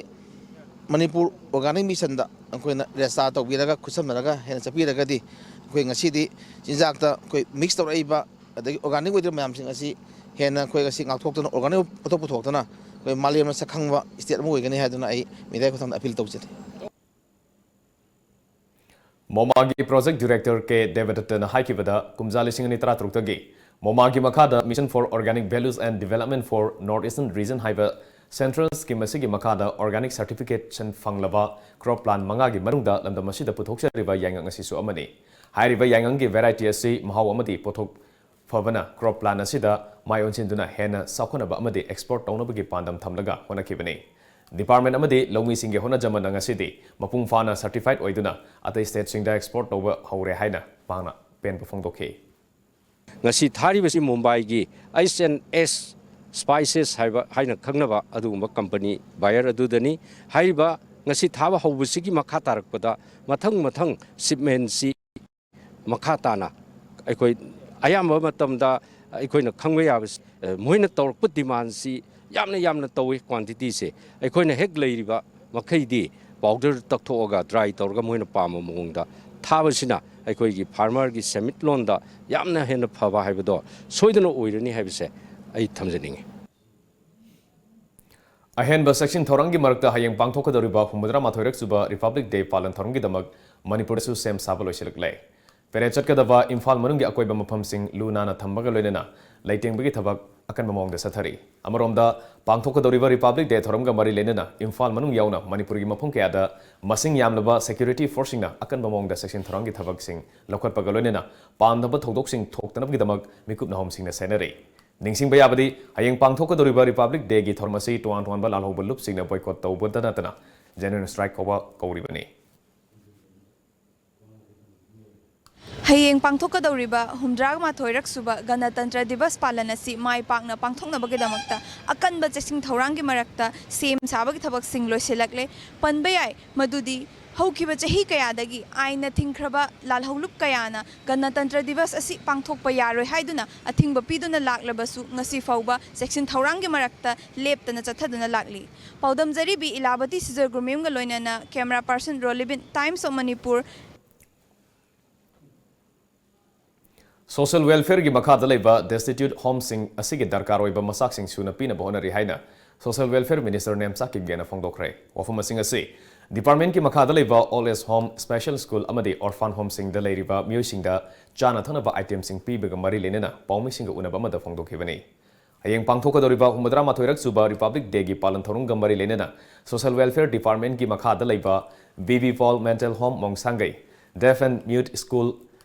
ꯃꯅꯤꯄꯨꯔ Organic Missionꯗ ꯑꯩꯈꯣꯏꯅ register ꯇꯧꯕꯤꯔꯒ ꯈꯨꯠꯁꯝꯅꯔꯒ ꯍꯦꯟꯅ ꯆꯠꯄꯤꯔꯒꯗꯤ ꯑꯩꯈꯣꯏ ꯉꯁꯤꯗꯤ ꯆꯤꯟꯖꯥꯛꯇ ꯑꯩꯈꯣꯏ mix ꯇꯧꯔꯛꯏꯕ ꯑꯗꯒꯤ organic ꯑꯣꯏꯗꯕ ꯃꯌꯥꯝꯁꯤꯡ ꯑꯁꯤ ꯍꯦꯟꯅ ꯑꯩꯈꯣꯏ ꯉꯁꯤ ꯉꯥꯛꯊꯣꯛꯇꯨꯅ organic ꯄꯣꯠꯊꯣꯛ ꯄꯨꯊꯣꯛꯇꯨꯅ ꯑꯩꯈꯣꯏ ꯃꯥꯂꯦꯝꯅ ꯁꯛ ꯈꯪꯕ state ꯑꯃ ꯑꯣꯏꯒꯅꯤ ꯍꯥꯏꯗꯨꯅ ꯑꯩ mediaꯒꯤ ꯈꯨꯠꯊꯥꯡꯗ appeal ꯇꯧꯖꯔꯤ꯫ MOMAꯒꯤ Project Director ꯀꯦ ꯗꯦꯕꯗꯠꯇꯅ ꯍꯥꯏꯈꯤꯕꯗ, ꯀꯨꯝꯖꯥ ꯂꯤꯁꯤꯡ ꯑꯅꯤ ꯇꯔꯥꯇꯔꯨꯛꯇꯒꯤ MOMAꯒꯤ ꯃꯈꯥꯗ Mission for Organic Values and Development for North Eastern Region ꯍꯥꯏꯕ central scheme ꯑꯁꯤꯒꯤ ꯃꯈꯥꯗ organic certification ꯐꯪꯂꯕ crop plant ꯃꯉꯥꯒꯤ ꯃꯅꯨꯡꯗ ꯂꯝꯗꯝ ꯑꯁꯤꯗ ꯄꯨꯊꯣꯛꯆꯔꯤꯕ ꯌꯥꯏꯉꯪ ꯑꯁꯤꯁꯨ ꯑꯃꯅꯤ꯫ ꯍꯥꯏꯔꯤꯕ ꯌꯥꯏꯉꯪꯒꯤ variety ꯑꯁꯤ ꯃꯍꯥꯎ ꯑꯃꯗꯤ ꯄꯣꯠꯊꯣꯛ ꯐꯕꯅ crop plant ꯑꯁꯤꯗ ꯃꯥꯏ ꯑꯣꯟꯁꯤꯟꯗꯨꯅ ꯍꯦꯟꯅ ꯆꯥꯎꯈꯠꯅꯕ ꯑꯃꯗꯤ export ꯇꯧꯅꯕꯒꯤ ꯄꯥꯟꯗꯝ ꯊꯝꯂꯒ ꯍꯣꯠꯅꯈꯤꯕꯅꯤ꯫ Department ꯑꯃꯗꯤ ꯂꯧꯃꯤꯁꯤꯡꯒꯤ ꯍꯣꯠꯅꯖꯃꯟꯅ ꯉꯁꯤꯗꯤ ꯃꯄꯨꯡ ꯐꯥꯅ certified ꯑꯣꯏꯗꯨꯅ ꯑꯇꯩ stateꯁꯤꯡꯗ export ꯇꯧꯕ ꯍꯧꯔꯦ ꯍꯥꯏꯅ ꯃꯍꯥꯛꯅ ꯄꯦꯟꯕ ꯐꯣꯡꯗꯣꯛꯈꯤ꯫ ꯉꯁꯤ ꯊꯥꯔꯤꯕꯁꯤ ꯃꯨꯝꯕꯥꯏꯒꯤ H and S Spices ꯍꯥꯏꯕ ꯍꯥꯏꯅ ꯈꯪꯅꯕ ꯑꯗꯨꯒꯨꯝꯕ company buyer ꯑꯗꯨꯗꯅꯤ꯫ ꯍꯥꯏꯔꯤꯕ ꯉꯁꯤ ꯊꯥꯕ ꯍꯧꯕꯁꯤꯒꯤ ꯃꯈꯥ ꯇꯥꯔꯛꯄꯗ ꯃꯊꯪ ꯃꯊꯪ shipmentꯁꯤ ꯃꯈꯥ ꯇꯥꯅ ꯑꯩꯈꯣꯏ ꯑꯌꯥꯝꯕ ꯃꯇꯝꯗ ꯑꯩꯈꯣꯏꯅ ꯈꯪꯕ ꯌꯥꯕꯁꯤ, ꯑ, ꯃꯣꯏꯅ ꯇꯧꯔꯛꯄ demandꯁꯤ ꯌꯥꯝꯅ ꯌꯥꯝꯅ ꯇꯧꯏ꯫ Quantityꯁꯦ ꯑꯩꯈꯣꯏꯅ ꯍꯦꯛ ꯂꯩꯔꯤꯕ ꯃꯈꯩꯗꯤ powder ꯇꯛꯊꯣꯛꯑꯒ dry ꯇꯧꯔꯒ ꯃꯣꯏꯅ ꯄꯥꯝꯕ ꯃꯑꯣꯡꯗ ꯊꯥꯕꯁꯤꯅ ꯑꯩꯈꯣꯏꯒꯤ farmerꯒꯤ ꯁꯦꯟꯃꯤꯠꯂꯣꯟꯗ ꯌꯥꯝꯅ ꯍꯦꯟꯅ ꯐꯕ ꯍꯥꯏꯕꯗꯣ ꯁꯣꯏꯗꯅ ꯑꯣꯏꯔꯅꯤ ꯍꯥꯏꯕꯁꯦ ꯑꯩ ꯊꯝꯖꯅꯤꯡꯉꯤ꯫ ꯑꯍꯦꯟꯕ ꯆꯦꯛꯁꯤꯟ ꯊꯧꯔꯥꯡꯒꯤ ꯃꯔꯛꯇ ꯍꯌꯦꯡ ꯄꯥꯡꯊꯣꯛꯀꯗꯧꯔꯤꯕ ꯍꯨꯝꯐꯨꯇꯔꯥ ꯃꯥꯊꯣꯏꯔꯛ ꯁꯨꯕ Republic Day ꯄꯥꯂꯟ ꯊꯧꯔꯝꯒꯤꯗꯃꯛ ꯃꯅꯤꯄꯨꯔꯗꯁꯨ ꯁꯦꯝ ꯁꯥꯕ ꯂꯣꯏꯁꯤꯜꯂꯛꯂꯦ꯫ Parade ꯆꯠꯀꯗꯕ ꯏꯝꯐꯥꯜ ꯃꯅꯨꯡꯒꯤ ꯑꯀꯣꯏꯕ ꯃꯐꯝꯁꯤꯡ ꯂꯨ ꯅꯥꯟꯅ ꯊꯝꯕꯒ ꯂꯣꯏꯅꯅ ꯂꯩꯇꯦꯡꯕꯒꯤ ꯊꯕꯛ ꯑꯀꯟꯕ ꯃꯑꯣꯡꯗ ꯆꯠꯊꯔꯤ꯫ ꯑꯃꯔꯣꯝꯗ, ꯄꯥꯡꯊꯣꯛꯀꯗꯧꯔꯤꯕ Republic Day ꯊꯧꯔꯝꯒ ꯃꯔꯤ ꯂꯩꯅꯅ ꯏꯝꯐꯥꯜ ꯃꯅꯨꯡ ꯌꯥꯎꯅ ꯃꯅꯤꯄꯨꯔꯒꯤ ꯃꯐꯝ ꯀꯌꯥꯗ ꯃꯁꯤꯡ ꯌꯥꯝꯂꯕ security forceꯁꯤꯡꯅ ꯑꯀꯟꯕ ꯃꯑꯣꯡꯗ ꯆꯦꯛꯁꯤꯟ ꯊꯧꯔꯥꯡꯒꯤ ꯊꯕꯛꯁꯤꯡ ꯂꯧꯈꯠꯄꯒ ꯂꯣꯏꯅꯅ ꯄꯥꯝꯗꯕ ꯊꯧꯗꯣꯛꯁꯤꯡ ꯊꯣꯛꯇꯅꯕꯒꯤꯗꯃꯛ ꯃꯤꯀꯨꯞ ꯅꯥꯍꯣꯝꯁꯤꯡꯅ ꯁꯦꯟꯅꯔꯤ꯫ ꯅꯤꯡꯁꯤꯡꯕ ꯌꯥꯕꯗꯤ, ꯍꯌꯦꯡ ꯄꯥꯡꯊꯣꯛꯀꯗꯧꯔꯤꯕ Republic Dayꯒꯤ ꯊꯧꯔꯝ ꯑꯁꯤ ꯇꯣꯉꯥꯟ ꯇꯣꯉꯥꯟꯕ ꯂꯥꯜꯍꯧꯕ ꯂꯨꯞꯁꯤꯡꯅ boycott ꯇꯧꯕꯗ ꯅꯠꯇꯅ genuine strike ꯀꯧꯕ ꯀꯧꯔꯤꯕꯅꯤ꯫ ꯍꯌꯦꯡ ꯄꯥꯡꯊꯣꯛꯀꯗꯧꯔꯤꯕ ꯍꯨꯝꯗ꯭ꯔꯥ ꯃꯥꯊꯣꯏꯔꯛ ꯁꯨꯕ ꯒꯅꯇꯟꯇ꯭ꯔ ꯗꯤꯕꯁ ꯄꯥꯂꯟ ꯑꯁꯤ ꯃꯥꯏ ꯄꯥꯛꯅ ꯄꯥꯡꯊꯣꯛꯅꯕꯒꯤꯗꯃꯛꯇ ꯑꯀꯟꯕ ꯆꯦꯛꯁꯤꯟ ꯊꯧꯔꯥꯡꯒꯤ ꯃꯔꯛꯇ ꯁꯦꯝ ꯁꯥꯕꯒꯤ ꯊꯕꯛꯁꯤꯡ ꯂꯣꯏꯁꯤꯜꯂꯛꯂꯦ꯫ ꯄꯟꯕ ꯌꯥꯏ ꯃꯗꯨꯗꯤ ꯍꯧꯈꯤꯕ ꯆꯍꯤ ꯀꯌꯥꯗꯒꯤ ꯑꯥꯏꯟꯅ ꯊꯤꯡꯈ꯭ꯔꯕ ꯂꯥꯜꯍꯧꯂꯨꯞ ꯀꯌꯥꯅ ꯒꯅꯇꯟꯇ꯭ꯔ ꯗꯤꯕꯁ ꯑꯁꯤ ꯄꯥꯡꯊꯣꯛꯄ ꯌꯥꯔꯣꯏ ꯍꯥꯏꯗꯨꯅ ꯑꯊꯤꯡꯕ ꯄꯤꯗꯨꯅ ꯂꯥꯛꯂꯕꯁꯨ ꯉꯁꯤ ꯐꯥꯎꯕ ꯆꯦꯛꯁꯤꯟ ꯊꯧꯔꯥꯡꯒꯤ ꯃꯔꯛꯇ ꯂꯦꯞꯇꯅ ꯆꯠꯊꯗꯨꯅ ꯂꯥꯛꯂꯤ꯫ ꯄꯥꯎꯗꯝꯖꯔꯤꯕꯤ ꯏꯂꯥꯕꯇꯤ ꯁꯤꯖꯔꯒꯨꯔꯃꯌꯨꯝꯒ ꯂꯣꯏꯅꯅ camera person ꯔꯣꯂꯤꯕꯤꯟ, Times of Manipur꯫ Social welfareꯒꯤ ꯃꯈꯥꯗ ꯂꯩꯕ destitute homeꯁꯤꯡ ꯑꯁꯤꯒꯤ ꯗꯔꯀꯥꯔ ꯑꯣꯏꯕ ꯃꯆꯥꯛꯁꯤꯡ ꯁꯨꯅ ꯄꯤꯅꯕ ꯍꯣꯠꯅꯔꯤ ꯍꯥꯏꯅ Social Welfare Minister ꯅꯦꯝꯆꯥ ꯀꯤꯞꯒꯦꯅ ꯐꯣꯡꯗꯣꯛꯈ꯭ꯔꯦ꯫ ꯋꯥꯐꯝ ꯑꯁꯤꯡ ꯑꯁꯤ departmentꯀꯤ ꯃꯈꯥꯗ ꯂꯩꯕ old age home, special school ꯑꯃꯗꯤ orphan homeꯁꯤꯡꯗ ꯂꯩꯔꯤꯕ ꯃꯤꯑꯣꯏꯁꯤꯡꯗ ꯆꯥꯅ ꯊꯛꯅꯕ itemꯁꯤꯡ ꯄꯤꯕꯒ ꯃꯔꯤ ꯂꯩꯅꯅ ꯄꯥꯎꯃꯤꯁꯤꯡꯒ ꯎꯅꯕ ꯑꯃꯗ ꯐꯣꯡꯗꯣꯛꯈꯤꯕꯅꯤ꯫ ꯍꯌꯦꯡ ꯄꯥꯡꯊꯣꯛꯀꯗꯧꯔꯤꯕ ꯍꯨꯝꯐꯨꯇꯔꯥ ꯃꯥꯊꯣꯏꯔꯛ ꯁꯨꯕ Republic Dayꯒꯤ ꯄꯥꯂꯟ ꯊꯧꯔꯝꯒ ꯃꯔꯤ ꯂꯩꯅꯅ Social Welfare Departmentꯀꯤ ꯃꯈꯥꯗ ꯂꯩꯕ ꯕꯤ ꯕꯤ ꯄꯣꯜ Mental Home Mongsangei, Deaf and Mute School,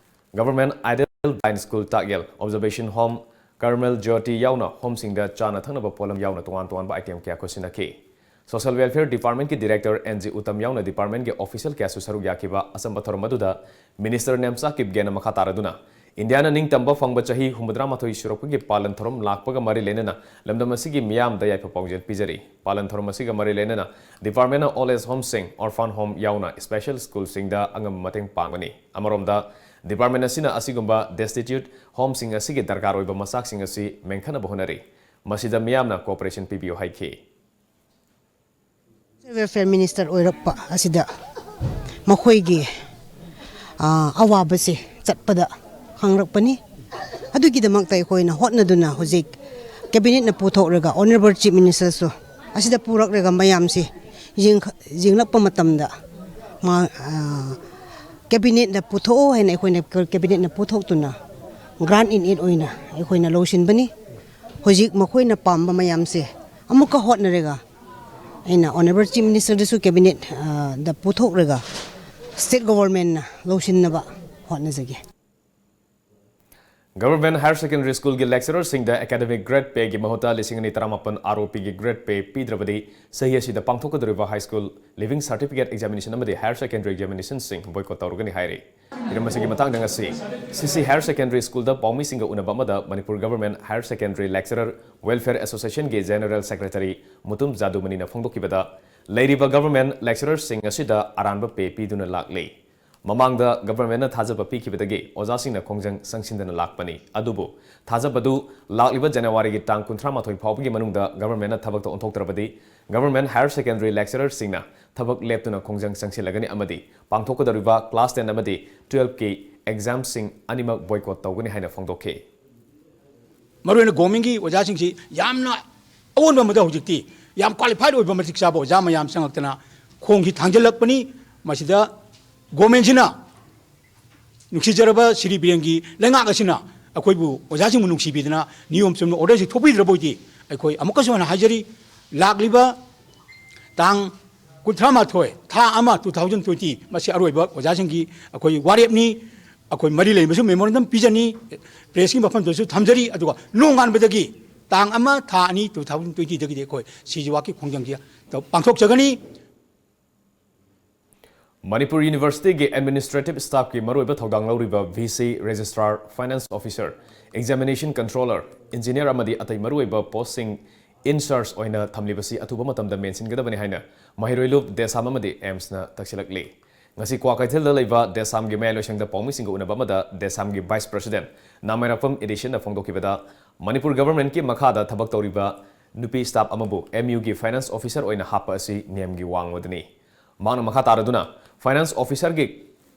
Government Aided Blind School Takyel, Observation Home, Karmel Jyoti ꯌꯥꯎꯅ ꯍꯣꯝꯁꯤꯡꯗ ꯆꯥꯅ ꯊꯛꯅꯕ ꯄꯣꯠꯂꯝ ꯌꯥꯎꯅ ꯇꯣꯉꯥꯟ ꯇꯣꯉꯥꯟꯕ item ꯀꯌꯥ ꯈꯨꯠꯁꯤꯟꯅꯈꯤ꯫ Social Welfare Department ꯀꯤ Director N G ꯎꯇꯝ ꯌꯥꯎꯅ department ꯀꯤ official ꯀꯌꯥꯁꯨ ꯁꯔꯨꯛ ꯌꯥꯈꯤꯕ ꯑꯆꯝꯕ ꯊꯧꯔꯝ ꯑꯗꯨꯗ Minister ꯅꯦꯝꯆꯥ ꯀꯤꯞꯒꯦꯅ ꯃꯈꯥ ꯇꯥꯔꯗꯨꯅ, ꯏꯟꯗꯤꯌꯥꯅ ꯅꯤꯡꯇꯝꯕ ꯐꯪꯕ ꯆꯍꯤ ꯍꯨꯝꯐꯨꯇꯔꯥꯃꯥꯊꯣꯏ ꯁꯨꯔꯛꯄꯒꯤ ꯄꯥꯂꯟ ꯊꯧꯔꯝ ꯂꯥꯛꯄꯒ ꯃꯔꯤ ꯂꯩꯅꯅ ꯂꯝꯗꯝ ꯑꯁꯤꯒꯤ ꯃꯤꯌꯥꯝꯗ ꯌꯥꯏꯐ ꯄꯥꯎꯖꯦꯜ ꯄꯤꯖꯔꯤ꯫ ꯄꯥꯂꯟ ꯊꯧꯔꯝ ꯑꯁꯤꯒ ꯃꯔꯤ ꯂꯩꯅꯅ department ꯅ old age home ꯁꯤꯡ, orphan home ꯌꯥꯎꯅ special school ꯁꯤꯡꯗ ꯑꯉꯝꯕ ꯃꯇꯦꯡ ꯄꯥꯡꯒꯅꯤ꯫ ꯑꯃꯔꯣꯝꯗ, department ꯑꯁꯤꯅ ꯑꯁꯤꯒꯨꯝꯕ destitute home ꯁꯤꯡ ꯑꯁꯤꯒꯤ ꯗꯔꯀꯥꯔ ꯑꯣꯏꯕ ꯃꯆꯥꯛꯁꯤꯡ ꯑꯁꯤ ꯃꯦꯟꯈꯠꯅꯕ ꯍꯣꯠꯅꯔꯤ꯫ ꯃꯁꯤꯗ ꯃꯤꯌꯥꯝꯅ cooperation ꯄꯤꯕꯤꯌꯨ ꯍꯥꯏꯈꯤ꯫ Welfare Minister ꯑꯣꯏꯔꯛꯄ ꯑꯁꯤꯗ ꯃꯈꯣꯏꯒꯤ ꯑꯋꯥꯕꯁꯦ ꯆꯠꯄꯗ ꯈꯪꯂꯛꯄꯅꯤ꯫ ꯑꯗꯨꯒꯤꯗꯃꯛꯇ ꯑꯩꯈꯣꯏꯅ ꯍꯣꯠꯅꯗꯨꯅ ꯍꯧꯖꯤꯛ cabinet ꯅ ꯄꯨꯊꯣꯛꯂꯒ Honourable Chief Minister ꯁꯨ ꯑꯁꯤꯗ ꯄꯨꯔꯛꯂꯒ ꯃꯌꯥꯝꯁꯤ ꯌꯦꯡꯂꯛꯄ ꯃꯇꯝꯗ cabinet ꯅ ꯄꯨꯊꯣꯛꯑꯣ ꯍꯥꯏꯅ ꯑꯩꯈꯣꯏꯅ cabinet ꯅ ꯄꯨꯊꯣꯛꯇꯨꯅ grant in aid ꯑꯣꯏꯅ ꯑꯩꯈꯣꯏꯅ ꯂꯧꯁꯤꯟꯕꯅꯤ꯫ ꯍꯧꯖꯤꯛ ꯃꯈꯣꯏꯅ ꯄꯥꯝꯕ ꯃꯌꯥꯝꯁꯦ ꯑꯃꯨꯛꯀ ꯍꯣꯠꯅꯔꯒ ꯑꯩꯅ Honourable Chief Minister ꯗꯁꯨ cabinet ꯗ ꯄꯨꯊꯣꯛꯂꯒ state government ꯅ ꯂꯧꯁꯤꯟꯅꯕ ꯍꯣꯠꯅꯖꯒꯦ꯫ Government Higher Secondary School ꯒꯤ lecturer ꯁꯤꯡꯗ academic grade pay ꯒꯤ ꯃꯍꯨꯠꯇ ꯂꯤꯁꯤꯡ ꯑꯅꯤ ꯇꯔꯥꯃꯥꯄꯟ R O P ꯒꯤ grade pay ꯄꯤꯗ꯭ꯔꯕꯗꯤ ꯆꯍꯤ ꯑꯁꯤꯗ ꯄꯥꯡꯊꯣꯛꯀꯗꯧꯔꯤꯕ high school leaving certificate examination ꯑꯃꯗꯤ higher secondary examination ꯁꯤꯡ boycott ꯇꯧꯔꯒꯅꯤ ꯍꯥꯏꯔꯤ꯫ ꯍꯤꯔꯝ ꯑꯁꯤꯒꯤ ꯃꯇꯥꯡꯗ ꯉꯁꯤ C C Higher Secondary School ꯗ ꯄꯥꯎꯃꯤꯁꯤꯡꯒ ꯎꯅꯕ ꯑꯃꯗ Manipur Government Higher Secondary Lecturer Welfare Association ꯒꯤ General Secretary ꯃꯨꯇꯨꯝ ꯖꯥꯗꯨꯃꯅꯤꯅ ꯐꯣꯡꯗꯣꯛꯈꯤꯕꯗ, ꯂꯩꯔꯤꯕ government lecturer ꯁꯤꯡ ꯑꯁꯤꯗ ꯑꯔꯥꯟꯕ pay ꯄꯤꯗꯨꯅ ꯂꯥꯛꯂꯤ꯫ ꯃꯃꯥꯡꯗ government ꯅ ꯊꯥꯖꯕ ꯄꯤꯈꯤꯕꯗꯒꯤ ꯑꯣꯖꯥꯁꯤꯡꯅ ꯈꯣꯡꯖꯪ ꯆꯪꯁꯤꯟꯗꯅ ꯂꯥꯛꯄꯅꯤ꯫ ꯑꯗꯨꯕꯨ ꯊꯥꯖꯕꯗꯨ ꯂꯥꯛꯂꯤꯕ January ꯒꯤ ꯇꯥꯡ ꯀꯨꯟꯊ꯭ꯔꯥꯃꯥꯊꯣꯏ ꯐꯥꯎꯕꯒꯤ ꯃꯅꯨꯡꯗ government ꯅ ꯊꯕꯛꯇ ꯑꯣꯟꯊꯣꯛꯇ꯭ꯔꯕꯗꯤ Government Higher Secondary Lecturer ꯁꯤꯡꯅ ꯊꯕꯛ ꯂꯦꯞꯇꯨꯅ ꯈꯣꯡꯖꯪ ꯆꯪꯁꯤꯜꯂꯒꯅꯤ ꯑꯃꯗꯤ ꯄꯥꯡꯊꯣꯛꯀꯗꯧꯔꯤꯕ class ten ꯑꯃꯗꯤ twelve ꯀꯤ exam ꯁꯤꯡ ꯑꯅꯤꯃꯛ boycott ꯇꯧꯒꯅꯤ ꯍꯥꯏꯅ ꯐꯣꯡꯗꯣꯛꯈꯤ꯫ ꯃꯔꯨꯑꯣꯏꯅ government ꯀꯤ ꯑꯣꯖꯥꯁꯤꯡꯁꯤ ꯌꯥꯝꯅ ꯑꯑꯣꯟꯕ ꯑꯃꯗ ꯍꯧꯖꯤꯛꯇꯤ ꯌꯥꯝ qualified ꯑꯣꯏꯕ ꯃꯇꯤꯛ ꯆꯥꯕ ꯑꯣꯖꯥ ꯃꯌꯥꯝ ꯆꯪꯉꯛꯇꯅ ꯈꯣꯡꯁꯤ ꯊꯥꯡꯖꯤꯜꯂꯛꯄꯅꯤ꯫ ꯃꯁꯤꯗ government ꯁꯤꯅ ꯅꯨꯡꯁꯤꯖꯔꯕ ꯁꯤꯔꯤ ꯕꯤꯔꯦꯟꯒꯤ ꯂꯩꯉꯥꯛ ꯑꯁꯤꯅ ꯑꯩꯈꯣꯏꯕꯨ ꯑꯣꯖꯥꯁꯤꯡꯕꯨ ꯅꯨꯡꯁꯤꯕꯤꯗꯅ ꯅꯤꯌꯣꯝ ꯆꯨꯝꯅ order ꯁꯤ ꯊꯣꯛꯄꯤꯗ꯭ꯔꯕ ꯑꯣꯏꯗꯤ ꯑꯩꯈꯣꯏ ꯑꯃꯨꯛꯀꯁꯨ ꯍꯟꯅ ꯍꯥꯏꯖꯔꯤ, ꯂꯥꯛꯂꯤꯕ ꯇꯥꯡ ꯀꯨꯟꯊ꯭ꯔꯥ ꯃꯥꯊꯣꯏ ꯊꯥ ꯑꯃ two thousand twenty ꯃꯁꯤ ꯑꯔꯣꯏꯕ ꯑꯣꯖꯥꯁꯤꯡꯒꯤ ꯑꯩꯈꯣꯏ ꯋꯥꯔꯦꯞꯅꯤ꯫ ꯑꯩꯈꯣꯏ ꯃꯔꯤ ꯂꯩꯅꯕꯁꯨ memorandum ꯄꯤꯖꯅꯤ, pressꯀꯤ ꯃꯐꯝꯗꯁꯨ ꯊꯝꯖꯔꯤ꯫ ꯑꯗꯨꯒ ꯅꯣꯡꯉꯥꯟꯕꯗꯒꯤ ꯇꯥꯡ ꯑꯃ ꯊꯥ ꯑꯅꯤ two thousand twentyꯗꯒꯤꯗꯤ ꯑꯩꯈꯣꯏ CJWAGꯀꯤ ꯈꯣꯡꯖꯪꯁꯤ ꯄꯥꯡꯊꯣꯛꯆꯒꯅꯤ꯫ ꯃꯅꯤꯄꯨꯔ ꯌꯨꯅꯤꯚꯔꯁꯤꯇꯤꯒꯤ administrative staffꯀꯤ ꯃꯔꯨꯑꯣꯏꯕ ꯊꯧꯗꯥꯡ ꯂꯧꯔꯤꯕ VC, Registrar, Finance Officer, Examination Controller, Engineer ꯑꯃꯗꯤ ꯑꯇꯩ ꯃꯔꯨꯑꯣꯏꯕ postꯁꯤꯡ in charge ꯑꯣꯏꯅ ꯊꯝꯂꯤꯕꯁꯤ ꯑꯊꯨꯕ ꯃꯇꯝꯗ ꯃꯦꯟꯁꯤꯟꯒꯗꯕꯅꯤ ꯍꯥꯏꯅ ꯃꯍꯩꯔꯣꯏ ꯂꯨꯞ DESAM ꯑꯃꯗꯤ AIMSꯅ ꯇꯛꯁꯤꯜꯂꯛꯂꯤ꯫ ꯉꯁꯤ ꯀ꯭ꯋꯥꯀꯩꯊꯦꯜꯗ ꯂꯩꯕ DESAMꯒꯤ ꯃꯌꯥꯏ ꯂꯣꯏꯁꯪꯗ ꯄꯥꯎꯃꯤꯁꯤꯡꯒ ꯎꯅꯕ ꯑꯃꯗ DESAMꯒꯤ Vice President ꯅꯥꯃꯥꯏꯔꯥꯛꯄꯝ ꯏꯗꯤꯁꯟꯅ ꯐꯣꯡꯗꯣꯛꯈꯤꯕꯗ, ꯃꯅꯤꯄꯨꯔ governmentꯀꯤ ꯃꯈꯥꯗ ꯊꯕꯛ ꯇꯧꯔꯤꯕ ꯅꯨꯄꯤ staff ꯑꯃꯕꯨ MUꯒꯤ Finance Officer ꯑꯣꯏꯅ ꯍꯥꯞꯄ ꯑꯁꯤ ꯅꯤꯌꯝꯒꯤ ꯋꯥꯡꯃꯗꯅꯤ꯫ ꯃꯍꯥꯛꯅ ꯃꯈꯥ ꯇꯥꯔꯗꯨꯅ, Finance Officerꯒꯤ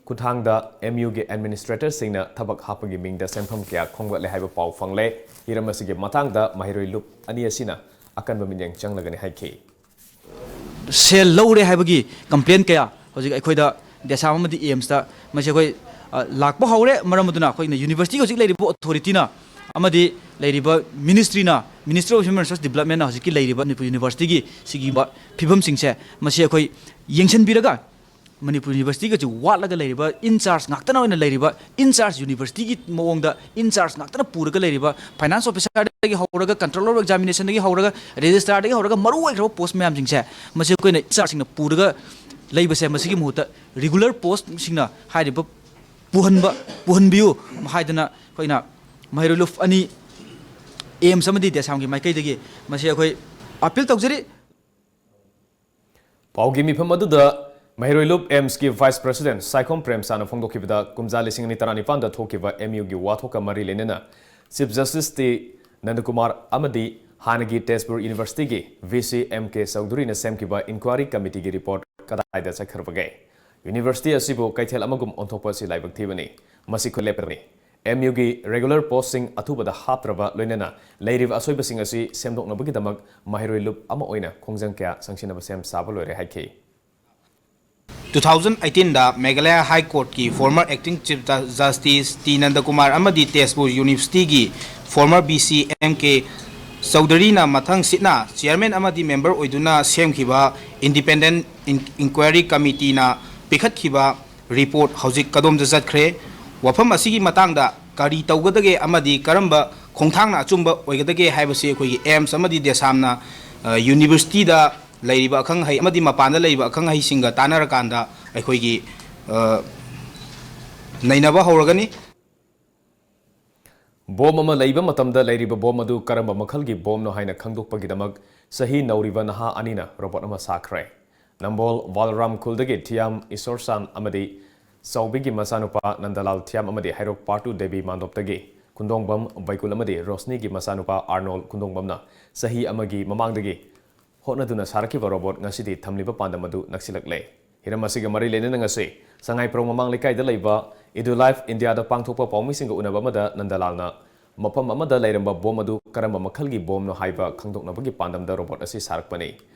ꯈꯨꯠꯊꯥꯡꯗ MUꯒꯤ administratorꯁꯤꯡꯅ ꯊꯕꯛ ꯍꯥꯞꯄꯒꯤ ꯃꯤꯡꯗ ꯁꯦꯟꯐꯝ ꯀꯌꯥ ꯈꯣꯝꯒꯠꯂꯦ ꯍꯥꯏꯕ ꯄꯥꯎ ꯐꯪꯂꯦ꯫ ꯍꯤꯔꯝ ꯑꯁꯤꯒꯤ ꯃꯇꯥꯡꯗ ꯃꯍꯩꯔꯣꯏ ꯂꯨꯞ ꯑꯅꯤ ꯑꯁꯤꯅ ꯑꯀꯟꯕ ꯃꯤꯠꯌꯦꯡ ꯆꯪꯂꯒꯅꯤ ꯍꯥꯏꯈꯤ꯫ ꯁꯦꯜ ꯂꯧꯔꯦ ꯍꯥꯏꯕꯒꯤ complaint ꯀꯌꯥ ꯍꯧꯖꯤꯛ ꯑꯩꯈꯣꯏꯗ DESAM ꯑꯃꯗꯤ AIMSꯇ ꯃꯁꯤ ꯑꯩꯈꯣꯏ, ꯑ, ꯂꯥꯛꯄ ꯍꯧꯔꯦ꯫ ꯃꯔꯝ ꯑꯗꯨꯅ ꯑꯩꯈꯣꯏꯅ universityꯒꯤ ꯍꯧꯖꯤꯛ ꯂꯩꯔꯤꯕ authorityꯅ ꯑꯃꯗꯤ ꯂꯩꯔꯤꯕ ministryꯅ, Ministry of Human Resource Developmentꯅ ꯍꯧꯖꯤꯛꯀꯤ ꯂꯩꯔꯤꯕ ꯃꯅꯤꯄꯨꯔ universityꯒꯤ ꯁꯤꯒꯨꯝꯕ ꯐꯤꯕꯝꯁꯤꯡꯁꯦ ꯃꯁꯤ ꯑꯩꯈꯣꯏ ꯌꯦꯡꯁꯤꯟꯕꯤꯔꯒ ꯃꯅꯤꯄꯨꯔ universityꯒꯁꯨ ꯋꯥꯠꯂꯒ ꯂꯩꯔꯤꯕ in charge ꯉꯥꯛꯇꯅ ꯑꯣꯏꯅ ꯂꯩꯔꯤꯕ in charge universityꯒꯤ ꯃꯑꯣꯡꯗ in charge ꯉꯥꯛꯇꯅ ꯄꯨꯔꯒ ꯂꯩꯔꯤꯕ finance officerꯗꯒꯤ ꯍꯧꯔꯒ controller of examinationꯗꯒꯤ ꯍꯧꯔꯒ registrarꯗꯒꯤ ꯍꯧꯔꯒ ꯃꯔꯨ ꯑꯣꯏꯈ꯭ꯔꯕ post ꯃꯌꯥꯝꯁꯤꯡꯁꯦ ꯃꯁꯤ ꯑꯩꯈꯣꯏꯅ in chargeꯁꯤꯡꯅ ꯄꯨꯔꯒ ꯂꯩꯕꯁꯦ ꯃꯁꯤꯒꯤ ꯃꯍꯨꯠꯇ regular postꯁꯤꯡꯅ ꯍꯥꯏꯔꯤꯕ ꯄꯨꯍꯟꯕ, ꯄꯨꯍꯟꯕꯤꯌꯨ ꯍꯥꯏꯗꯅ ꯑꯩꯈꯣꯏꯅ ꯃꯍꯩꯔꯣꯏ ꯂꯨꯞ ꯑꯅꯤ AIMS ꯑꯃꯗꯤ DESAMꯒꯤ ꯃꯥꯏꯀꯩꯗꯒꯤ ꯃꯁꯤ ꯑꯩꯈꯣꯏ appeal ꯇꯧꯖꯔꯤ꯫ ꯄꯥꯎꯒꯤ ꯃꯤꯐꯝ ꯑꯗꯨꯗ ꯃꯍꯩꯔꯣꯏ ꯂꯨꯞ AIMSꯀꯤ Vice President ꯁꯥꯏꯈꯣꯝ ꯄ꯭ꯔꯦꯝꯆꯥꯟꯅ ꯐꯣꯡꯗꯣꯛꯈꯤꯕꯗ, ꯀꯨꯝꯖꯥ ꯂꯤꯁꯤꯡ ꯑꯅꯤ ꯇꯔꯥꯅꯤꯄꯥꯟꯗ ꯊꯣꯛꯈꯤꯕ MUꯒꯤ ꯋꯥꯊꯣꯛꯀ ꯃꯔꯤ ꯂꯩꯅꯅ Chief Justice ꯇꯤ ꯅꯟꯗꯀꯨꯃꯥꯔ ꯑꯃꯗꯤ ꯍꯥꯟꯅꯒꯤ ꯇꯦꯖꯄꯨꯔ Universityꯒꯤ VC M K ꯆꯧꯙꯨꯔꯤꯅ ꯁꯦꯝꯈꯤꯕ inquiry committeeꯒꯤ report ꯀꯗꯥꯏꯗ ꯆꯠꯈ꯭ꯔꯕꯒꯦ? University ꯑꯁꯤꯕꯨ ꯀꯩꯊꯦꯜ ꯑꯃꯒꯨꯝ ꯑꯣꯟꯊꯣꯛꯄ ꯑꯁꯤ ꯂꯥꯏꯕꯛ ꯊꯤꯕꯅꯤ꯫ ꯃꯁꯤ ꯈꯨꯠ ꯂꯦꯞꯄꯕꯅꯤ꯫ MUꯒꯤ regular postꯁꯤꯡ ꯑꯊꯨꯕꯗ ꯍꯥꯞꯇ꯭ꯔꯕ ꯂꯣꯏꯅꯅ ꯂꯩꯔꯤꯕ ꯑꯁꯣꯏꯕꯁꯤꯡ ꯑꯁꯤ ꯁꯦꯝꯗꯣꯛꯅꯕꯒꯤꯗꯃꯛ ꯃꯍꯩꯔꯣꯏ ꯂꯨꯞ ꯑꯃ ꯑꯣꯏꯅ ꯈꯣꯡꯖꯪ ꯀꯌꯥ ꯆꯪꯁꯤꯟꯅꯕ ꯁꯦꯝ ꯁꯥꯕ ꯂꯣꯏꯔꯦ ꯍꯥꯏꯈꯤ꯫ Two thousand eighteenꯗ Meghalaya High Courtꯀꯤ former Acting Chief Justice T ꯅꯟꯗꯀꯨꯃꯥꯔ ꯑꯃꯗꯤ Tezpur Universityꯒꯤ former VC M K ꯆꯧꯙꯨꯔꯤꯅ ꯃꯊꯪ ꯁꯤꯠꯅ chairman ꯑꯃꯗꯤ member ꯑꯣꯏꯗꯨꯅ ꯁꯦꯝꯈꯤꯕ independent inquiry committeeꯅ ꯄꯤꯈꯠꯈꯤꯕ report ꯍꯧꯖꯤꯛ ꯀꯗꯣꯝꯗ ꯆꯠꯈ꯭ꯔꯦ? ꯋꯥꯐꯝ ꯑꯁꯤꯒꯤ ꯃꯇꯥꯡꯗ ꯀꯔꯤ ꯇꯧꯒꯗꯒꯦ ꯑꯃꯗꯤ ꯀꯔꯝꯕ ꯈꯣꯡꯊꯥꯡꯅ ꯑꯆꯨꯝꯕ ꯑꯣꯏꯒꯗꯒꯦ ꯍꯥꯏꯕꯁꯤ ꯑꯩꯈꯣꯏꯒꯤ ꯑꯦꯝꯁ ꯑꯃꯗꯤ ꯗꯦꯁꯥꯝꯅ, ꯑ, ꯌꯨꯅꯤꯚꯔꯁꯤꯇꯤꯗ ꯂꯩꯔꯤꯕ ꯑꯈꯪ ꯑꯍꯩ ꯑꯃꯗꯤ ꯃꯄꯥꯟꯗ ꯂꯩꯔꯤꯕ ꯑꯈꯪ ꯑꯍꯩꯁꯤꯡꯒ ꯇꯥꯟꯅꯔꯀꯥꯟꯗ ꯑꯩꯈꯣꯏꯒꯤ, ꯑ, ꯅꯩꯅꯕ ꯍꯧꯔꯒꯅꯤ꯫ ꯕꯣꯝ ꯑꯃ ꯂꯩꯕ ꯃꯇꯝꯗ ꯂꯩꯔꯤꯕ ꯕꯣꯝ ꯑꯗꯨ ꯀꯔꯝꯕ ꯃꯈꯜꯒꯤ ꯕꯣꯝꯅꯣ ꯍꯥꯏꯅ ꯈꯪꯗꯣꯛꯄꯒꯤꯗꯃꯛ ꯆꯍꯤ ꯅꯧꯔꯤꯕ ꯅꯍꯥ ꯑꯅꯤꯅ ꯔꯣꯕꯣꯠ ꯑꯃ ꯁꯥꯈ꯭ꯔꯦ꯫ ꯅꯝꯕꯣꯜ ꯕꯥꯂꯔꯥꯝ ꯈꯨꯜꯗꯒꯤ ꯊꯤꯌꯥꯝ ꯏꯁꯣꯔꯁꯥꯟ ꯑꯃꯗꯤ ꯆꯥꯎꯕꯤꯒꯤ ꯃꯆꯥꯅꯨꯄꯥ ꯅꯟꯗꯂꯥꯜ ꯊꯤꯌꯥꯝ ꯑꯃꯗꯤ ꯍꯩꯔꯣꯛ ꯄꯥꯔꯠ ꯇꯨ ꯗꯦꯕꯤ ꯃꯥꯟꯗꯣꯞꯇꯒꯤ ꯈꯨꯟꯗꯣꯡꯕꯝ ꯕꯩꯀꯨꯜ ꯑꯃꯗꯤ ꯔꯣꯁꯅꯤꯒꯤ ꯃꯆꯥꯅꯨꯄꯥ ꯑꯥꯔꯅꯣꯜ ꯈꯨꯟꯗꯣꯡꯕꯝꯅ ꯆꯍꯤ ꯑꯃꯒꯤ ꯃꯃꯥꯡꯗꯒꯤ ꯍꯣꯠꯅꯗꯨꯅ ꯁꯥꯔꯛꯈꯤꯕ ꯔꯣꯕꯣꯠ ꯉꯁꯤꯗꯤ ꯊꯝꯂꯤꯕ ꯄꯥꯟꯗꯝ ꯑꯗꯨ ꯅꯛꯁꯤꯜꯂꯛꯂꯦ꯫ ꯍꯤꯔꯝ ꯑꯁꯤꯒ ꯃꯔꯤ ꯂꯩꯅꯅ ꯉꯁꯤ ꯁꯉꯥꯏꯄ꯭ꯔꯧ ꯃꯃꯥꯡ ꯂꯩꯀꯥꯏꯗ ꯂꯩꯕ ꯏꯗꯨ ꯂꯥꯏꯐ ꯏꯟꯗꯤꯌꯥꯗ ꯄꯥꯡꯊꯣꯛꯄ ꯄꯥꯎꯃꯤꯁꯤꯡꯒ ꯎꯅꯕ ꯑꯃꯗ ꯅꯟꯗꯂꯥꯜꯅ ꯃꯐꯝ ꯑꯃꯗ ꯂꯩꯔꯝꯕ ꯕꯣꯝ ꯑꯗꯨ ꯀꯔꯝꯕ ꯃꯈꯜꯒꯤ ꯕꯣꯝꯅꯣ ꯍꯥꯏꯕ ꯈꯪꯗꯣꯛꯅꯕꯒꯤ ꯄꯥꯟꯗꯝꯗ ꯔꯣꯕꯣꯠ ꯑꯁꯤ ꯁꯥꯔꯛꯄꯅꯤ꯫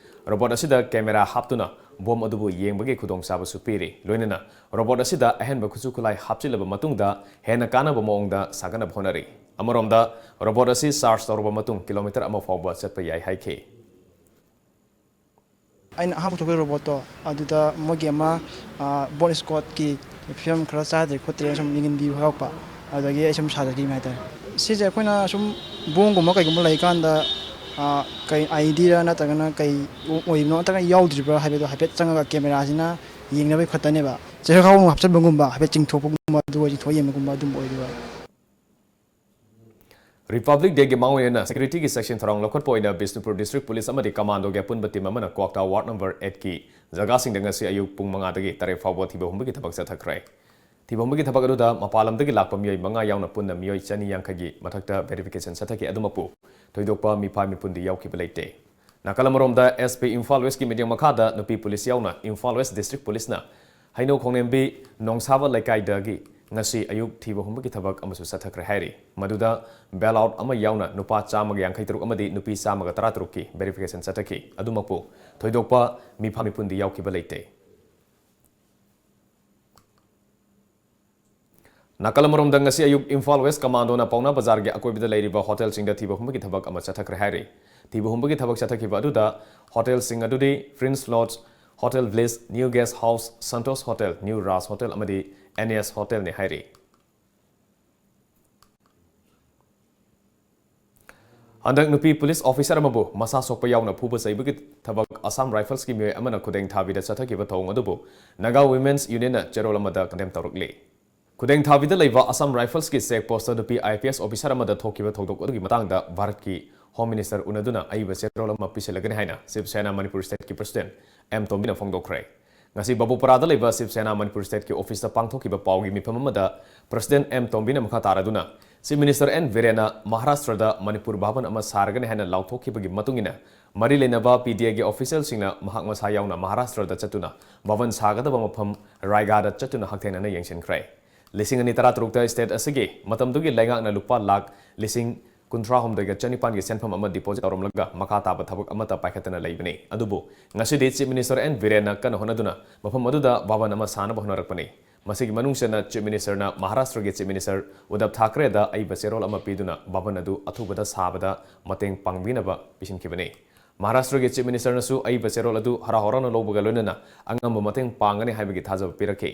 ꯔꯣꯕꯣꯠ ꯑꯁꯤꯗ ꯀꯦꯃꯦꯔꯥ ꯍꯥꯞꯇꯨꯅ ꯕꯣꯝ ꯑꯗꯨꯕꯨ ꯌꯦꯡꯕꯒꯤ ꯈꯨꯗꯣꯡꯆꯥꯕꯁꯨ ꯄꯤꯔꯤ꯫ ꯂꯣꯏꯅꯅ ꯔꯣꯕꯣꯠ ꯑꯁꯤꯗ ꯑꯍꯦꯟꯕ ꯈꯨꯠꯁꯨ ꯈꯨꯠꯂꯥꯏ ꯍꯥꯞꯆꯤꯜꯂꯕ ꯃꯇꯨꯡꯗ ꯍꯦꯟꯅ ꯀꯥꯟꯅꯕ ꯃꯑꯣꯡꯗ ꯁꯥꯒꯠꯅꯕ ꯍꯣꯠꯅꯔꯤ꯫ ꯑꯃꯔꯣꯝꯗ ꯔꯣꯕꯣꯠ ꯑꯁꯤ ꯆꯥꯔꯖ ꯇꯧꯔꯕ ꯃꯇꯨꯡ ꯀꯤꯂꯣꯃꯤꯇꯔ ꯑꯃ ꯐꯥꯎꯕ ꯆꯠꯄ ꯌꯥꯏ ꯍꯥꯏꯈꯤ꯫ ꯑꯩꯅ ꯑꯍꯥꯟꯕ ꯄꯨꯊꯣꯛꯈꯤꯕ ꯔꯣꯕꯣꯠꯇꯣ, ꯑꯗꯨꯗ ꯃꯣꯏꯒꯤ ꯑꯃ, ꯑ, ꯕꯣꯟ ꯁ꯭ꯀ꯭ꯋꯥꯠꯀꯤ ꯐꯤꯕꯝ ꯈꯔ ꯆꯥꯗ꯭ꯔꯦ ꯈꯣꯠꯇ꯭ꯔꯦꯅ ꯁꯨꯝ ꯌꯦꯡꯍꯟꯕꯤꯌꯨ ꯍꯥꯏꯔꯛꯄ꯫ ꯑꯗꯨꯗꯒꯤ ꯑꯩ ꯁꯨꯝ ꯁꯥꯖꯈꯤꯕꯅꯤ ꯍꯥꯏꯇꯥꯔꯦ꯫ ꯁꯤꯁꯦ ꯑꯩꯈꯣꯏꯅ ꯁꯨꯝ ꯕꯣꯝꯒꯨꯝꯕ ꯀꯩꯒꯨꯝꯕ ꯂꯩꯀꯥꯟꯗ, ꯑ, ꯀꯩ ꯑꯥꯏ ꯗꯤꯔ ꯅꯠꯇ꯭ꯔꯒꯅ ꯀꯩ ꯑꯣꯏꯔꯤꯕꯅꯣ ꯅꯠꯇ꯭ꯔꯒꯅ ꯌꯥꯎꯗ꯭ꯔꯤꯕ꯭ꯔꯥ ꯍꯥꯏꯕꯗꯣ ꯍꯥꯏꯐꯦꯠ ꯆꯪꯉꯒ ꯀꯦꯃꯦꯔꯥꯁꯤꯅ ꯌꯦꯡꯅꯕꯒꯤ ꯈꯛꯇꯅꯦꯕ꯫ ꯆꯦꯔꯥꯎ ꯍꯥꯞꯆꯤꯟꯕꯒꯨꯝꯕ, ꯍꯥꯏꯐꯦꯠ ꯆꯤꯡꯊꯣꯛꯄꯒꯨꯝꯕ, ꯑꯗꯨꯒ ꯆꯤꯡꯊꯣꯛ ꯌꯦꯡꯕꯒꯨꯝꯕ ꯑꯗꯨꯝꯕ ꯑꯣꯏꯗꯣꯏꯕ꯫ ꯔꯤꯄꯕ꯭ꯂꯤꯛ ꯗꯦꯒꯤ ꯃꯥꯡꯑꯣꯏꯅꯅ ꯁꯦꯀ꯭ꯌꯨꯔꯤꯇꯤꯒꯤ ꯁꯦꯛꯁꯟ ꯊꯧꯔꯥꯡ ꯂꯧꯈꯠꯄ ꯑꯣꯏꯅ ꯕꯤꯁꯅꯨꯄꯨꯔ ꯗꯤꯁꯇ꯭ꯔꯤꯛ ꯄꯨꯂꯤꯁ ꯑꯃꯗꯤ ꯀꯃꯥꯟꯗꯣꯒꯤ ꯑꯄꯨꯟꯕ ꯇꯤꯝ ꯑꯃꯅ ꯀ꯭ꯋꯥꯛꯇꯥ ꯋꯥꯔꯗ ꯅꯝꯕꯔ ꯑꯦꯠꯀꯤ ꯖꯒꯥꯁꯤꯡꯗ ꯉꯁꯤ ꯑꯌꯨꯛ ꯄꯨꯡ ꯃꯉꯥꯗꯒꯤ ꯇꯔꯦꯠ ꯐꯥꯎꯕ ꯊꯤꯕ ꯍꯨꯝꯕꯒꯤ ꯊꯕꯛ ꯆꯠꯊꯈ꯭ꯔꯦ꯫ ꯊꯤꯕ ꯍꯨꯝꯕꯒꯤ ꯊꯕꯛ ꯑꯗꯨꯗ ꯃꯄꯥꯟ ꯂꯝꯗꯒꯤ ꯂꯥꯛꯄ ꯃꯤꯑꯣꯏ ꯃꯉꯥ ꯌꯥꯎꯅ ꯄꯨꯟꯅ ꯃꯤꯑꯣꯏ ꯆꯅꯤ ꯌꯥꯡꯈꯩꯒꯤ ꯃꯊꯛꯇ ꯚꯦꯔꯤꯐꯤꯀꯦꯁꯟ ꯆꯠꯊꯈꯤ꯫ ꯑꯗꯨꯃꯛꯄꯨ ꯊꯣꯏꯗꯣꯛꯄ ꯃꯤꯐꯥ ꯃꯤꯄꯨꯟꯗꯤ ꯌꯥꯎꯈꯤꯕ ꯂꯩꯇꯦ꯫ ꯅꯥꯀꯜ ꯑꯃꯔꯣꯝꯗ, ꯑꯦꯁ ꯄꯤ ꯏꯝꯐꯥꯜ ꯋꯦꯁꯀꯤ ꯃꯤꯠꯌꯦꯡ ꯃꯈꯥꯗ ꯅꯨꯄꯤ ꯄꯨꯂꯤꯁ ꯌꯥꯎꯅ ꯏꯝꯐꯥꯜ ꯋꯦꯁ ꯗꯤꯁꯇ꯭ꯔꯤꯛ ꯄꯨꯂꯤꯁꯅ ꯍꯩꯅꯧ ꯈꯣꯡꯂꯦꯝꯕꯤ ꯅꯣꯡꯁꯥꯕ ꯂꯩꯀꯥꯏꯗꯒꯤ ꯉꯁꯤ ꯑꯌꯨꯛ ꯊꯤꯕ ꯍꯨꯝꯕꯒꯤ ꯊꯕꯛ ꯑꯃꯁꯨ ꯆꯠꯊꯈ꯭ꯔꯦ ꯍꯥꯏꯔꯤ꯫ ꯃꯗꯨꯗ ꯕꯦꯜ ꯑꯥꯎꯠ ꯑꯃ ꯌꯥꯎꯅ ꯅꯨꯄꯥ ꯆꯥꯝꯃꯒ ꯌꯥꯡꯈꯩ ꯇꯔꯨꯛ ꯑꯃꯗꯤ ꯅꯨꯄꯤ ꯆꯥꯝꯃꯒ ꯇꯔꯥ ꯇꯔꯨꯛꯀꯤ ꯚꯦꯔꯤꯐꯤꯀꯦꯁꯟ ꯆꯠꯊꯈꯤ꯫ ꯑꯗꯨꯃꯛꯄꯨ ꯊꯣꯏꯗꯣꯛꯄ ꯃꯤꯐꯥ ꯃꯤꯄꯨꯟꯗꯤ ꯌꯥꯎꯈꯤꯕ ꯂꯩꯇꯦ꯫ ꯅꯥꯀꯜ ꯑꯃꯔꯣꯝꯗ, ꯉꯁꯤ ꯑꯌꯨꯛ ꯏꯝꯐꯥꯜ ꯋꯦꯁ ꯀꯃꯥꯟꯗꯣꯅ ꯄꯥꯎꯅꯥ ꯕꯖꯥꯔꯒꯤ ꯑꯀꯣꯏꯕꯗ ꯂꯩꯔꯤꯕ ꯍꯣꯇꯦꯜꯁꯤꯡꯗ ꯊꯤꯕ ꯍꯨꯝꯕꯒꯤ ꯊꯕꯛ ꯑꯃ ꯆꯠꯊꯈ꯭ꯔꯦ ꯍꯥꯏꯔꯤ꯫ ꯊꯤꯕ ꯍꯨꯝꯕꯒꯤ ꯊꯕꯛ ꯆꯠꯊꯈꯤꯕ ꯑꯗꯨꯗ ꯍꯣꯇꯦꯜꯁꯤꯡ ꯑꯗꯨꯗꯤ prince lodge, hotel bliss, new guest house, Santosh hotel, new Raj hotel ꯑꯃꯗꯤ ꯑꯦꯟ ꯑꯦꯁ ꯍꯣꯇꯦꯜꯅꯤ ꯍꯥꯏꯔꯤ꯫ ꯍꯟꯗꯛ ꯅꯨꯄꯤ ꯄꯨꯂꯤꯁ ꯑꯣꯐꯤꯁꯥꯔ ꯑꯃꯕꯨ ꯃꯁꯥ ꯁꯣꯛꯄ ꯌꯥꯎꯅ ꯐꯨꯕ ꯆꯩꯕꯒꯤ ꯊꯕꯛ ꯑꯁꯥꯝ ꯔꯥꯏꯐꯜꯁꯀꯤ ꯃꯤꯑꯣꯏ ꯑꯃꯅ ꯈꯨꯗꯦꯡ ꯊꯥꯕꯤꯗ ꯆꯠꯊꯈꯤꯕ ꯊꯧꯑꯣꯡ ꯑꯗꯨꯕꯨ ꯅꯥꯒꯥ ꯋꯤꯃꯦꯟꯁ ꯌꯨꯅꯤꯌꯟꯅ ꯆꯦꯔꯣꯜ ꯑꯃꯗ ꯀꯟꯗꯦꯝ ꯇꯧꯔꯛꯂꯤ꯫ ꯈꯨꯗꯦꯡ ꯊꯥꯕꯤꯗ ꯂꯩꯕ ꯑꯁꯥꯝ ꯔꯥꯏꯐꯜꯁꯀꯤ ꯆꯦꯛ ꯄꯣꯁꯇ ꯅꯨꯄꯤ ꯑꯥꯏ ꯄꯤ ꯑꯦꯁ ꯑꯣꯐꯤꯁꯥꯔ ꯑꯃꯗ ꯊꯣꯛꯈꯤꯕ ꯊꯧꯗꯣꯛ ꯑꯗꯨꯒꯤ ꯃꯇꯥꯡꯗ ꯚꯥꯔꯠꯀꯤ ꯍꯣꯝ ꯃꯤꯅꯤꯁꯇꯔ ꯎꯅꯗꯨꯅ ꯑꯏꯕ ꯆꯦꯔꯣꯜ ꯑꯃ ꯄꯤꯁꯤꯜꯂꯒꯅꯤ ꯍꯥꯏꯅ ꯁꯤꯕ ꯁꯦꯅꯥ ꯃꯅꯤꯄꯨꯔ ꯁ꯭ꯇꯦꯠꯀꯤ ꯄ꯭ꯔꯁꯤꯗꯦꯟꯠ ꯑꯦꯝ ꯇꯣꯝꯕꯤꯅ ꯐꯣꯡꯗꯣꯛꯈ꯭ꯔꯦ꯫ ꯉꯁꯤ ꯕꯕꯨꯄꯥꯔꯥꯗ ꯂꯩꯕ ꯁꯤꯕ ꯁꯦꯅꯥ ꯃꯅꯤꯄꯨꯔ ꯁ꯭ꯇꯦꯠꯀꯤ ꯑꯣꯐꯤꯁꯇ ꯄꯥꯡꯊꯣꯛꯈꯤꯕ ꯄꯥꯎꯒꯤ ꯃꯤꯐꯝ ꯑꯃꯗ ꯄ꯭ꯔꯁꯤꯗꯦꯟꯠ ꯑꯦꯝ ꯇꯣꯝꯕꯤꯅ ꯃꯈꯥ ꯇꯥꯔꯗꯨꯅ, ꯆꯤꯐ ꯃꯤꯅꯤꯁꯇꯔ ꯑꯦꯟ ꯕꯤꯔꯦꯟꯅ ꯃꯍꯥꯔꯥꯁꯇ꯭ꯔꯗ ꯃꯅꯤꯄꯨꯔ ꯚꯥꯕꯟ ꯑꯃ ꯁꯥꯔꯒꯅꯤ ꯍꯥꯏꯅ ꯂꯥꯎꯊꯣꯛꯈꯤꯕꯒꯤ ꯃꯇꯨꯡ ꯏꯟꯅ, ꯃꯔꯤ ꯂꯩꯅꯕ ꯄꯤ ꯗꯤ ꯑꯦꯒꯤ ꯑꯣꯐꯤꯁꯤꯌꯦꯜꯁꯤꯡꯅ ꯃꯍꯥꯛ ꯃꯁꯥ ꯌꯥꯎꯅ ꯃꯍꯥꯔꯥꯁꯇ꯭ꯔꯗ ꯆꯠꯇꯨꯅ ꯚꯥꯕꯟ ꯁꯥꯒꯗꯕ ꯃꯐꯝ ꯔꯥꯏꯒꯥꯗ ꯆꯠꯇꯨꯅ ꯍꯛꯊꯦꯡꯅꯅ ꯌꯦꯡꯁꯤꯟꯈ꯭ꯔꯦ꯫ ꯂꯤꯁꯤꯡ ꯑꯅꯤ ꯇꯔꯥꯇꯔꯨꯛꯇ ꯁ꯭ꯇꯦꯠ ꯑꯁꯤꯒꯤ ꯃꯇꯝꯗꯨꯒꯤ ꯂꯩꯉꯥꯛꯅ ꯂꯨꯄꯥ ꯂꯥꯈ ꯂꯤꯁꯤꯡ ꯀꯨꯟꯊ꯭ꯔꯥ ꯍꯨꯝꯗꯣꯏꯒ ꯆꯅꯤꯄꯥꯟꯒꯤ ꯁꯦꯟꯐꯝ ꯑꯃ ꯗꯤꯄꯣꯖꯤꯠ ꯇꯧꯔꯝꯂꯒ ꯃꯈꯥ ꯇꯥꯕ ꯊꯕꯛ ꯑꯃꯠꯇ ꯄꯥꯏꯈꯠꯇꯅ ꯂꯩꯕꯅꯤ꯫ ꯑꯗꯨꯕꯨ ꯉꯁꯤꯗꯤ ꯆꯤꯐ ꯃꯤꯅꯤꯁꯇꯔ ꯑꯦꯟ ꯕꯤꯔꯦꯟꯅ ꯀꯟꯅ ꯍꯣꯠꯅꯗꯨꯅ ꯃꯐꯝ ꯑꯗꯨꯗ ꯚꯥꯕꯟ ꯑꯃ ꯁꯥꯅꯕ ꯍꯣꯠꯅꯔꯛꯄꯅꯤ꯫ ꯃꯁꯤꯒꯤ ꯃꯅꯨꯡ ꯆꯟꯅ ꯆꯤꯐ ꯃꯤꯅꯤꯁꯇꯔꯅ ꯃꯍꯥꯔꯥꯁꯇ꯭ꯔꯒꯤ ꯆꯤꯐ ꯃꯤꯅꯤꯁꯇꯔ ꯎꯗꯕ ꯊꯥꯀ꯭ꯔꯦꯗ ꯑꯏꯕ ꯆꯦꯔꯣꯜ ꯑꯃ ꯄꯤꯗꯨꯅ ꯚꯥꯕꯟ ꯑꯗꯨ ꯑꯊꯨꯕꯗ ꯁꯥꯕꯗ ꯃꯇꯦꯡ ꯄꯥꯡꯕꯤꯅꯕ ꯄꯤꯁꯤꯟꯈꯤꯕꯅꯤ꯫ ꯃꯍꯥꯔꯥꯁꯇ꯭ꯔꯒꯤ ꯆꯤꯐ ꯃꯤꯅꯤꯁꯇꯔꯅꯁꯨ ꯑꯏꯕ ꯆꯦꯔꯣꯜ ꯑꯗꯨ ꯍꯔꯥꯎ ꯍꯔꯥꯎꯅ ꯂꯧꯕꯒ ꯂꯣꯏꯅꯅ ꯑꯉꯝꯕ ꯃꯇꯦꯡ ꯄꯥꯡꯒꯅꯤ ꯍꯥꯏꯕꯒꯤ ꯊꯥꯖꯕ ꯄꯤꯔꯛꯈꯤ꯫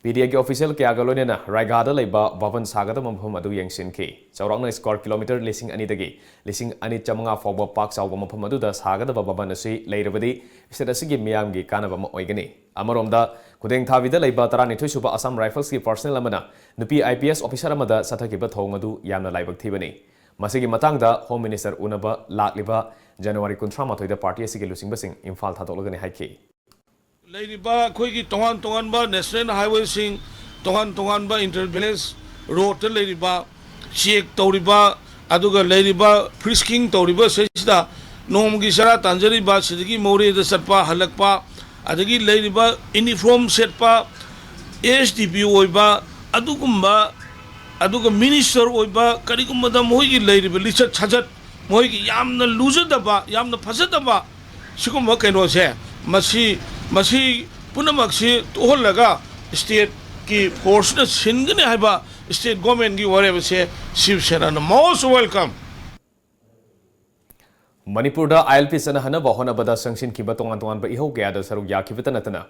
ꯄꯤ ꯗꯤ ꯑꯦꯒꯤ ꯑꯣꯐꯤꯁꯤꯌꯦꯜ ꯀꯌꯥꯒ ꯂꯣꯏꯅꯅ ꯔꯥꯏꯒꯥꯗ ꯂꯩꯕ ꯚꯥꯕꯟ ꯁꯥꯒꯗꯕ ꯃꯐꯝ ꯑꯗꯨ ꯌꯦꯡꯁꯤꯟꯈꯤ꯫ ꯆꯥꯎꯔꯥꯛꯅ ꯁ꯭ꯀ꯭ꯋꯥꯔ ꯀꯤꯂꯣꯃꯤꯇꯔ ꯂꯤꯁꯤꯡ ꯑꯅꯤꯗꯒꯤ ꯂꯤꯁꯤꯡ ꯑꯅꯤ ꯆꯥꯃꯉꯥ ꯐꯥꯎꯕ ꯄꯥꯛ ꯆꯥꯎꯕ ꯃꯐꯝ ꯑꯗꯨꯗ ꯁꯥꯒꯗꯕ ꯚꯥꯕꯟ ꯑꯁꯤ ꯂꯩꯔꯕꯗꯤ ꯁ꯭ꯇꯦꯠ ꯑꯁꯤꯒꯤ ꯃꯤꯌꯥꯝꯒꯤ ꯀꯥꯟꯅꯕ ꯑꯃ ꯑꯣꯏꯒꯅꯤ꯫ ꯑꯃꯔꯣꯝꯗ, ꯈꯨꯗꯦꯡ ꯊꯥꯕꯤꯗ ꯂꯩꯕ ꯇꯔꯥꯅꯤꯊꯣꯏ ꯁꯨꯕ ꯑꯁꯥꯝ ꯔꯥꯏꯐꯜꯁꯀꯤ ꯄꯔꯁꯅꯦꯜ ꯑꯃꯅ ꯅꯨꯄꯤ ꯑꯥꯏ ꯄꯤ ꯑꯦꯁ ꯑꯣꯐꯤꯁꯥꯔ ꯑꯃꯗ ꯆꯠꯊꯈꯤꯕ ꯊꯧꯑꯣꯡ ꯑꯗꯨ ꯌꯥꯝꯅ ꯂꯥꯏꯕꯛ ꯊꯤꯕꯅꯤ꯫ ꯃꯁꯤꯒꯤ ꯃꯇꯥꯡꯗ ꯍꯣꯝ ꯃꯤꯅꯤꯁꯇꯔ ꯎꯅꯕ ꯂꯥꯛꯂꯤꯕ ꯖꯅꯋꯥꯔꯤ ꯀꯨꯟꯊ꯭ꯔꯥ ꯃꯥꯊꯣꯏꯗ ꯄꯥꯔꯇꯤ ꯑꯁꯤꯒꯤ ꯂꯨꯆꯤꯡꯕꯁꯤꯡ ꯏꯝꯐꯥꯜ ꯊꯥꯗꯣꯛꯂꯒꯅꯤ ꯍꯥꯏꯈꯤ꯫ ꯂꯩꯔꯤꯕ ꯑꯩꯈꯣꯏꯒꯤ ꯇꯣꯉꯥꯟ ꯇꯣꯉꯥꯟꯕ ꯅꯦꯁꯅꯦꯜ ꯍꯥꯏꯋꯦꯁꯤꯡ, ꯇꯣꯉꯥꯟ ꯇꯣꯉꯥꯟꯕ ꯏꯟꯇꯔ ꯚꯤꯂꯦꯖ ꯔꯣꯗꯇ ꯂꯩꯔꯤꯕ, ꯆꯦꯛ ꯇꯧꯔꯤꯕ, ꯑꯗꯨꯒ ꯂꯩꯔꯤꯕ ꯐ꯭ꯔꯤꯁꯀꯤꯡ ꯇꯧꯔꯤꯕ ꯁꯤꯗꯩꯁꯤꯗ ꯅꯣꯡꯃꯒꯤ ꯆꯔꯥ ꯇꯥꯟꯖꯔꯤꯕ, ꯁꯤꯗꯒꯤ ꯃꯣꯔꯦꯗ ꯆꯠꯄ ꯍꯜꯂꯛꯄ, ꯑꯗꯒꯤ ꯂꯩꯔꯤꯕ ꯌꯨꯅꯤꯐꯣꯔꯝ ꯁꯦꯠꯄ, ꯑꯦꯁ ꯗꯤ ꯄꯤ ꯑꯣ ꯑꯣꯏꯕ, ꯑꯗꯨꯒꯨꯝꯕ, ꯑꯗꯨꯒ ꯃꯤꯅꯤꯁꯇꯔ ꯑꯣꯏꯕ, ꯀꯔꯤꯒꯨꯝꯕꯗ ꯃꯈꯣꯏꯒꯤ ꯂꯩꯔꯤꯕ ꯂꯤꯆꯠ ꯁꯥꯖꯠ, ꯃꯈꯣꯏꯒꯤ ꯌꯥꯝꯅ ꯂꯨꯖꯗꯕ, ꯌꯥꯝꯅ ꯐꯖꯗꯕ ꯁꯤꯒꯨꯝꯕ ꯀꯩꯅꯣꯁꯦ, ꯃꯁꯤ, ꯃꯁꯤ ꯄꯨꯝꯅꯃꯛꯁꯤ ꯇꯣꯛꯍꯜꯂꯒ ꯁ꯭ꯇꯦꯠꯀꯤ ꯐꯣꯔꯁꯅ ꯁꯤꯟꯒꯅꯤ ꯍꯥꯏꯕ ꯁ꯭ꯇꯦꯠ ꯒꯣꯔꯃꯦꯟꯒꯤ ꯋꯥꯔꯦꯞ ꯑꯁꯦ ꯁꯤꯕ ꯁꯦꯅꯥꯅ most welcome꯫ ꯃꯅꯤꯄꯨꯔꯗ ꯑꯥꯏ ꯑꯦꯜ ꯄꯤ ꯆꯠꯅꯍꯟꯅꯕ ꯍꯣꯠꯅꯕꯗ ꯆꯪꯁꯤꯟꯈꯤꯕ ꯇꯣꯉꯥꯟ ꯇꯣꯉꯥꯟꯕ ꯏꯍꯧ ꯀꯌꯥꯗ ꯁꯔꯨꯛ ꯌꯥꯈꯤꯕꯇ ꯅꯠꯇꯅ,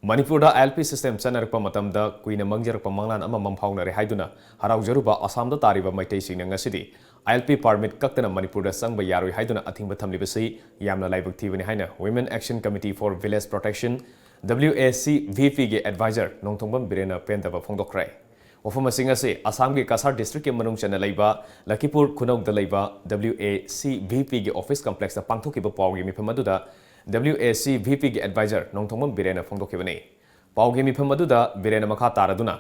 ꯃꯅꯤꯄꯨꯔꯗ ꯑꯥꯏ ꯑꯦꯜ ꯄꯤ ꯁꯤꯁꯇꯦꯝ ꯆꯠꯅꯔꯛꯄ ꯃꯇꯝꯗ ꯀꯨꯏꯅ ꯃꯪꯖꯔꯛꯄ ꯃꯪꯂꯥꯟ ꯑꯃ ꯃꯪꯐꯥꯎꯅꯔꯦ ꯍꯥꯏꯗꯨꯅ ꯍꯔꯥꯎꯖꯔꯨꯕ ꯑꯁꯥꯝꯗ ꯇꯥꯔꯤꯕ ꯃꯩꯇꯩꯁꯤꯡꯅ ꯉꯁꯤꯗꯤ ꯑꯥꯏ ꯑꯦꯜ ꯄꯤ ꯄꯥꯔꯃꯤꯠ ꯀꯛꯇꯅ ꯃꯅꯤꯄꯨꯔꯗ ꯆꯪꯕ ꯌꯥꯔꯣꯏ ꯍꯥꯏꯗꯨꯅ ꯑꯊꯤꯡꯕ ꯊꯝꯂꯤꯕꯁꯤ ꯌꯥꯝꯅ ꯂꯥꯏꯕꯛ ꯊꯤꯕꯅꯤ ꯍꯥꯏꯅ Women Action Committee for Village Protection, W A C V P, ꯒꯤ ꯑꯦꯗꯚꯥꯏꯖꯔ ꯅꯣꯡꯊꯣꯡꯕꯝ ꯕꯤꯔꯦꯟꯅ ꯄꯦꯟꯗꯕ ꯐꯣꯡꯗꯣꯛꯈ꯭ꯔꯦ꯫ ꯋꯥꯐꯝ ꯑꯁꯤꯡ ꯑꯁꯤ ꯑꯁꯥꯝꯒꯤ ꯀꯁꯥꯔ ꯗꯤꯁꯇ꯭ꯔꯤꯛꯀꯤ ꯃꯅꯨꯡ ꯆꯟꯅ ꯂꯩꯕ ꯂꯈꯤꯄꯨꯔ ꯈꯨꯅꯧꯗ ꯂꯩꯕ W A C V P ꯒꯤ ꯑꯣꯐꯤꯁ ꯀꯝꯄ꯭ꯂꯦꯛꯁꯇ ꯄꯥꯡꯊꯣꯛꯈꯤꯕ ꯄꯥꯎꯒꯤ ꯃꯤꯐꯝ ꯑꯗꯨꯗ W A C V P ꯒꯤ ꯑꯦꯗꯚꯥꯏꯖꯔ ꯅꯣꯡꯊꯣꯡꯕꯝ ꯕꯤꯔꯦꯟꯅ ꯐꯣꯡꯗꯣꯛꯈꯤꯕꯅꯤ꯫ ꯄꯥꯎꯒꯤ ꯃꯤꯐꯝ ꯑꯗꯨꯗ ꯕꯤꯔꯦꯟꯅ ꯃꯈꯥ ꯇꯥꯔꯗꯨꯅ,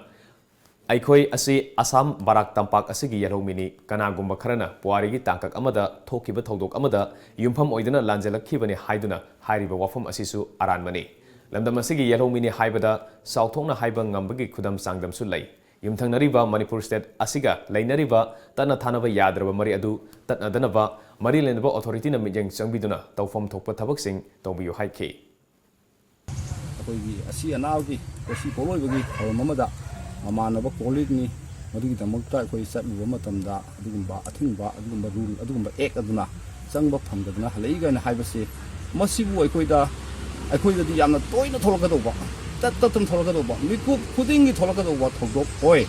"ꯑꯩꯈꯣꯏ ꯑꯁꯤ ꯑꯁꯥꯝ ꯕꯔꯥꯛ ꯇꯝꯄꯥꯛ ꯑꯁꯤꯒꯤ ꯌꯦꯜꯍꯧꯃꯤꯅꯤ꯫ ꯀꯅꯥꯒꯨꯝꯕ ꯈꯔꯅ ꯄꯨꯋꯥꯔꯤꯒꯤ ꯇꯥꯡꯀꯛ ꯑꯃꯗ ꯊꯣꯛꯈꯤꯕ ꯊꯧꯗꯣꯛ ꯑꯃꯗ ꯌꯨꯝꯐꯝ ꯑꯣꯏꯗꯨꯅ ꯂꯥꯟꯖꯦꯜꯂꯛꯈꯤꯕꯅꯤ ꯍꯥꯏꯗꯨꯅ ꯍꯥꯏꯔꯤꯕ ꯋꯥꯐꯝ ꯑꯁꯤꯁꯨ ꯑꯔꯥꯟꯕꯅꯤ꯫ ꯂꯝꯗꯝ ꯑꯁꯤꯒꯤ ꯌꯦꯜꯍꯧꯃꯤꯅꯤ ꯍꯥꯏꯕꯗ ꯆꯥꯎꯊꯣꯛꯅ ꯍꯥꯏꯕ ꯉꯝꯕꯒꯤ ꯈꯨꯗꯝ ꯆꯥꯡꯗꯝꯁꯨ ꯂꯩ꯫ ꯌꯨꯝꯊꯪꯅꯔꯤꯕ ꯃꯅꯤꯄꯨꯔ ꯁ꯭ꯇꯦꯠ ꯑꯁꯤꯒ ꯂꯩꯅꯔꯤꯕ ꯇꯠꯅ ꯊꯥꯅꯕ ꯌꯥꯗ꯭ꯔꯕ ꯃꯔꯤ ꯑꯗꯨ ꯇꯠꯅꯗꯅꯕ ꯃꯔꯤ ꯂꯩꯅꯕ ꯑꯣꯊꯣꯔꯤꯇꯤꯅ ꯃꯤꯠꯌꯦꯡ ꯆꯪꯕꯤꯗꯨꯅ ꯇꯧꯐꯝ ꯊꯣꯛꯄ ꯊꯕꯛꯁꯤꯡ ꯇꯧꯕꯤꯌꯨ" ꯍꯥꯏꯈꯤ꯫ ꯑꯩꯈꯣꯏꯒꯤ ꯑꯁꯤ ꯑꯅꯥꯒꯤ ꯀꯣꯆꯤ ꯄꯣꯠꯂꯣꯏꯕꯒꯤ ꯊꯧꯔꯝ ꯑꯃꯗ ꯃꯃꯥꯟꯅꯕ ꯀꯣꯂꯤꯛꯅꯤ꯫ ꯃꯗꯨꯒꯤꯗꯃꯛꯇ ꯑꯩꯈꯣꯏ ꯆꯠꯂꯨꯕ ꯃꯇꯝꯗ ꯑꯗꯨꯒꯨꯝꯕ ꯑꯊꯤꯡꯕ, ꯑꯗꯨꯒꯨꯝꯕ ꯔꯨꯜ, ꯑꯗꯨꯒꯨꯝꯕ ꯑꯦꯛ ꯑꯗꯨꯅ ꯆꯪꯕ ꯐꯪꯗꯗꯅ ꯍꯜꯂꯛꯏ ꯀꯥꯏꯅ ꯍꯥꯏꯕꯁꯤ, ꯃꯁꯤꯕꯨ ꯑꯩꯈꯣꯏꯗ, ꯑꯩꯈꯣꯏꯗꯗꯤ ꯌꯥꯝꯅ ꯇꯣꯏꯅ ꯊꯣꯛꯂꯛꯀꯗꯧꯕ, ꯇꯠ ꯇꯠꯇꯅ ꯊꯣꯛꯂꯛꯀꯗꯧꯕ, ꯃꯤꯀꯨꯞ ꯈꯨꯗꯤꯡꯒꯤ ꯊꯣꯛꯂꯛꯀꯗꯧꯕ ꯊꯧꯗꯣꯛ ꯑꯣꯏ꯫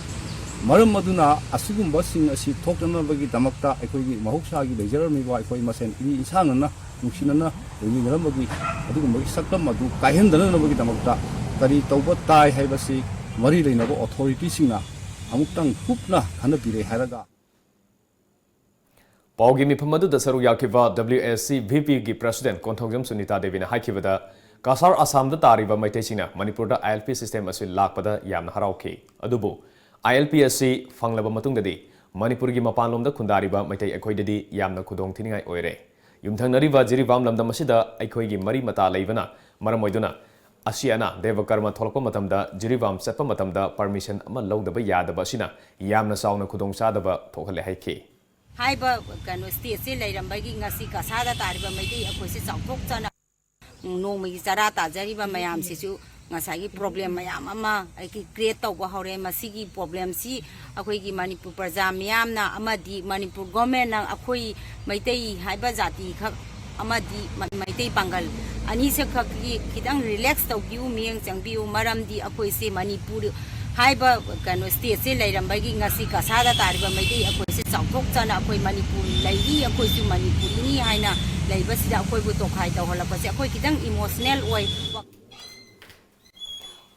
ꯃꯔꯝ ꯑꯗꯨꯅ ꯑꯁꯤꯒꯨꯝꯕꯁꯤꯡ ꯑꯁꯤ ꯊꯣꯛꯇꯅꯕꯒꯤꯗꯃꯛꯇ ꯑꯩꯈꯣꯏꯒꯤ ꯃꯍꯧꯁꯥꯒꯤ ꯂꯩꯖꯔꯝꯃꯤꯕ ꯑꯩꯈꯣꯏ ꯃꯁꯦꯟ ꯏ ꯏꯁꯥꯟꯅꯅ ꯅꯨꯡꯁꯤꯅꯅ ꯂꯩꯃꯤꯟꯅꯔꯝꯕꯒꯤ ꯑꯗꯨꯒꯨꯝꯕꯒꯤ ꯁꯛꯇꯝ ꯑꯗꯨ ꯀꯥꯏꯍꯟꯗꯅꯕꯒꯤꯗꯃꯛꯇ ꯀꯔꯤ ꯇꯧꯕ ꯇꯥꯏ ꯍꯥꯏꯕꯁꯤ ꯃꯔꯤ ꯂꯩꯅꯕ ꯑꯣꯊꯣꯔꯤꯇꯤꯁꯤꯡꯅ ꯑꯃꯨꯛꯇꯪ ꯀꯨꯞꯅ ꯈꯟꯅꯕꯤꯔꯦ ꯍꯥꯏꯔꯒ, ꯄꯥꯎꯒꯤ ꯃꯤꯐꯝ ꯑꯗꯨꯗ ꯁꯔꯨꯛ ꯌꯥꯈꯤꯕ W A C V P ꯒꯤ ꯄ꯭ꯔꯦꯁꯤꯗꯦꯟꯠ ꯀꯣꯟꯊꯧꯖꯝ ꯁꯨꯅꯤꯇꯥ ꯗꯦꯕꯤꯅ ꯍꯥꯏꯈꯤꯕꯗ, ꯀꯁꯥꯔ ꯑꯁꯥꯝꯗ ꯇꯥꯔꯤꯕ ꯃꯩꯇꯩꯁꯤꯡꯅ ꯃꯅꯤꯄꯨꯔꯗ I L P system ꯑꯁꯤ ꯂꯥꯛꯄꯗ ꯌꯥꯝꯅ ꯍꯔꯥꯎꯈꯤ꯫ ꯑꯗꯨꯕꯨ I L P ꯑꯁꯤ ꯐꯪꯂꯕ ꯃꯇꯨꯡꯗꯗꯤ ꯃꯅꯤꯄꯨꯔꯒꯤ ꯃꯄꯥꯟꯂꯣꯝꯗ ꯈꯨꯟꯗꯥꯔꯤꯕ ꯃꯩꯇꯩ ꯑꯩꯈꯣꯏꯗꯗꯤ ꯌꯥꯝꯅ ꯈꯨꯗꯣꯡ ꯊꯤꯅꯤꯡꯉꯥꯏ ꯑꯣꯏꯔꯦ꯫ ꯌꯨꯝꯊꯪꯅꯔꯤꯕ ꯖꯤꯔꯤꯕꯥꯝ ꯂꯝꯗꯝ ꯑꯁꯤꯗ ꯑꯩꯈꯣꯏꯒꯤ ꯃꯔꯤ ꯃꯇꯥ ꯂꯩꯕꯅ ꯃꯔꯝ ꯑꯣꯏꯗꯨꯅ ꯑꯁꯤ ꯑꯅꯥ ꯗꯦꯕ ꯀꯔꯃ ꯊꯣꯛꯂꯛꯄ ꯃꯇꯝꯗ ꯖꯤꯔꯤꯕꯥꯝ ꯆꯠꯄ ꯃꯇꯝꯗ ꯄꯔꯃꯤꯁꯟ ꯑꯃ ꯂꯧꯗꯕ ꯌꯥꯗꯕ ꯑꯁꯤꯅ ꯌꯥꯝꯅ ꯆꯥꯎꯅ ꯈꯨꯗꯣꯡꯆꯥꯗꯕ ꯊꯣꯛꯍꯜꯂꯦ ꯍꯥꯏꯈꯤ꯫ ꯍꯥꯏꯕ ꯀꯩꯅꯣ ꯁ꯭ꯇꯦꯠꯁꯦ ꯂꯩꯔꯝꯕꯒꯤ ꯉꯁꯤ ꯀꯁꯥꯗ ꯇꯥꯔꯤꯕ ꯃꯩꯇꯩ ꯑꯩꯈꯣꯏꯁꯦ ꯆꯥꯎꯊꯣꯛꯆꯅ ꯅꯣꯡꯃꯒꯤ ꯆꯔꯥ ꯇꯥꯖꯔꯤꯕ ꯃꯌꯥꯝꯁꯤꯁꯨ ꯉꯁꯥꯏꯒꯤ ꯄ꯭ꯔꯣꯕ꯭ꯂꯦꯝ ꯃꯌꯥꯝ ꯑꯃ ꯑꯩꯒꯤ ꯀ꯭ꯔꯤꯌꯦꯠ ꯇꯧꯕ ꯍꯧꯔꯦ꯫ ꯃꯁꯤꯒꯤ ꯄ꯭ꯔꯣꯕ꯭ꯂꯦꯝꯁꯤ ꯑꯩꯈꯣꯏꯒꯤ ꯃꯅꯤꯄꯨꯔ ꯄ꯭ꯔꯖꯥ ꯃꯤꯌꯥꯝꯅ ꯑꯃꯗꯤ ꯃꯅꯤꯄꯨꯔ ꯒꯣꯔꯃꯦꯟꯅ ꯑꯩꯈꯣꯏ ꯃꯩꯇꯩ ꯍꯥꯏꯕ ꯖꯥꯇꯤ ꯈꯛ ꯑꯃꯗꯤ ꯃ- ꯃꯩꯇꯩ ꯄꯥꯡꯒꯜ ꯑꯅꯤꯁꯦ ꯈꯛꯀꯤ ꯈꯤꯇꯪ ꯔꯤꯂꯦꯛꯁ ꯇꯧꯕꯤꯌꯨ, ꯃꯤꯠꯌꯦꯡ ꯆꯪꯕꯤꯌꯨ꯫ ꯃꯔꯝꯗꯤ ꯑꯩꯈꯣꯏꯁꯦ ꯃꯅꯤꯄꯨꯔ ꯍꯥꯏꯕ ꯀꯩꯅꯣ ꯁ꯭ꯇꯦꯠꯁꯦ ꯂꯩꯔꯝꯕꯒꯤ ꯉꯁꯤ ꯀꯁꯥꯗ ꯇꯥꯔꯤꯕ ꯃꯩꯇꯩ ꯑꯩꯈꯣꯏꯁꯦ ꯆꯥꯎꯊꯣꯛꯆꯅ ꯑꯩꯈꯣꯏ ꯃꯅꯤꯄꯨꯔ ꯂꯩꯔꯤ, ꯑꯩꯈꯣꯏꯁꯨ ꯃꯅꯤꯄꯨꯔꯤꯅꯤ ꯍꯥꯏꯅ ꯂꯩꯕꯁꯤꯗ ꯑꯩꯈꯣꯏꯕꯨ ꯇꯣꯈꯥꯏ ꯇꯧꯍꯜꯂꯛꯄꯁꯦ ꯑꯩꯈꯣꯏ ꯈꯤꯇꯪ ꯏꯃꯣꯁꯅꯦꯜ ꯑꯣꯏ꯫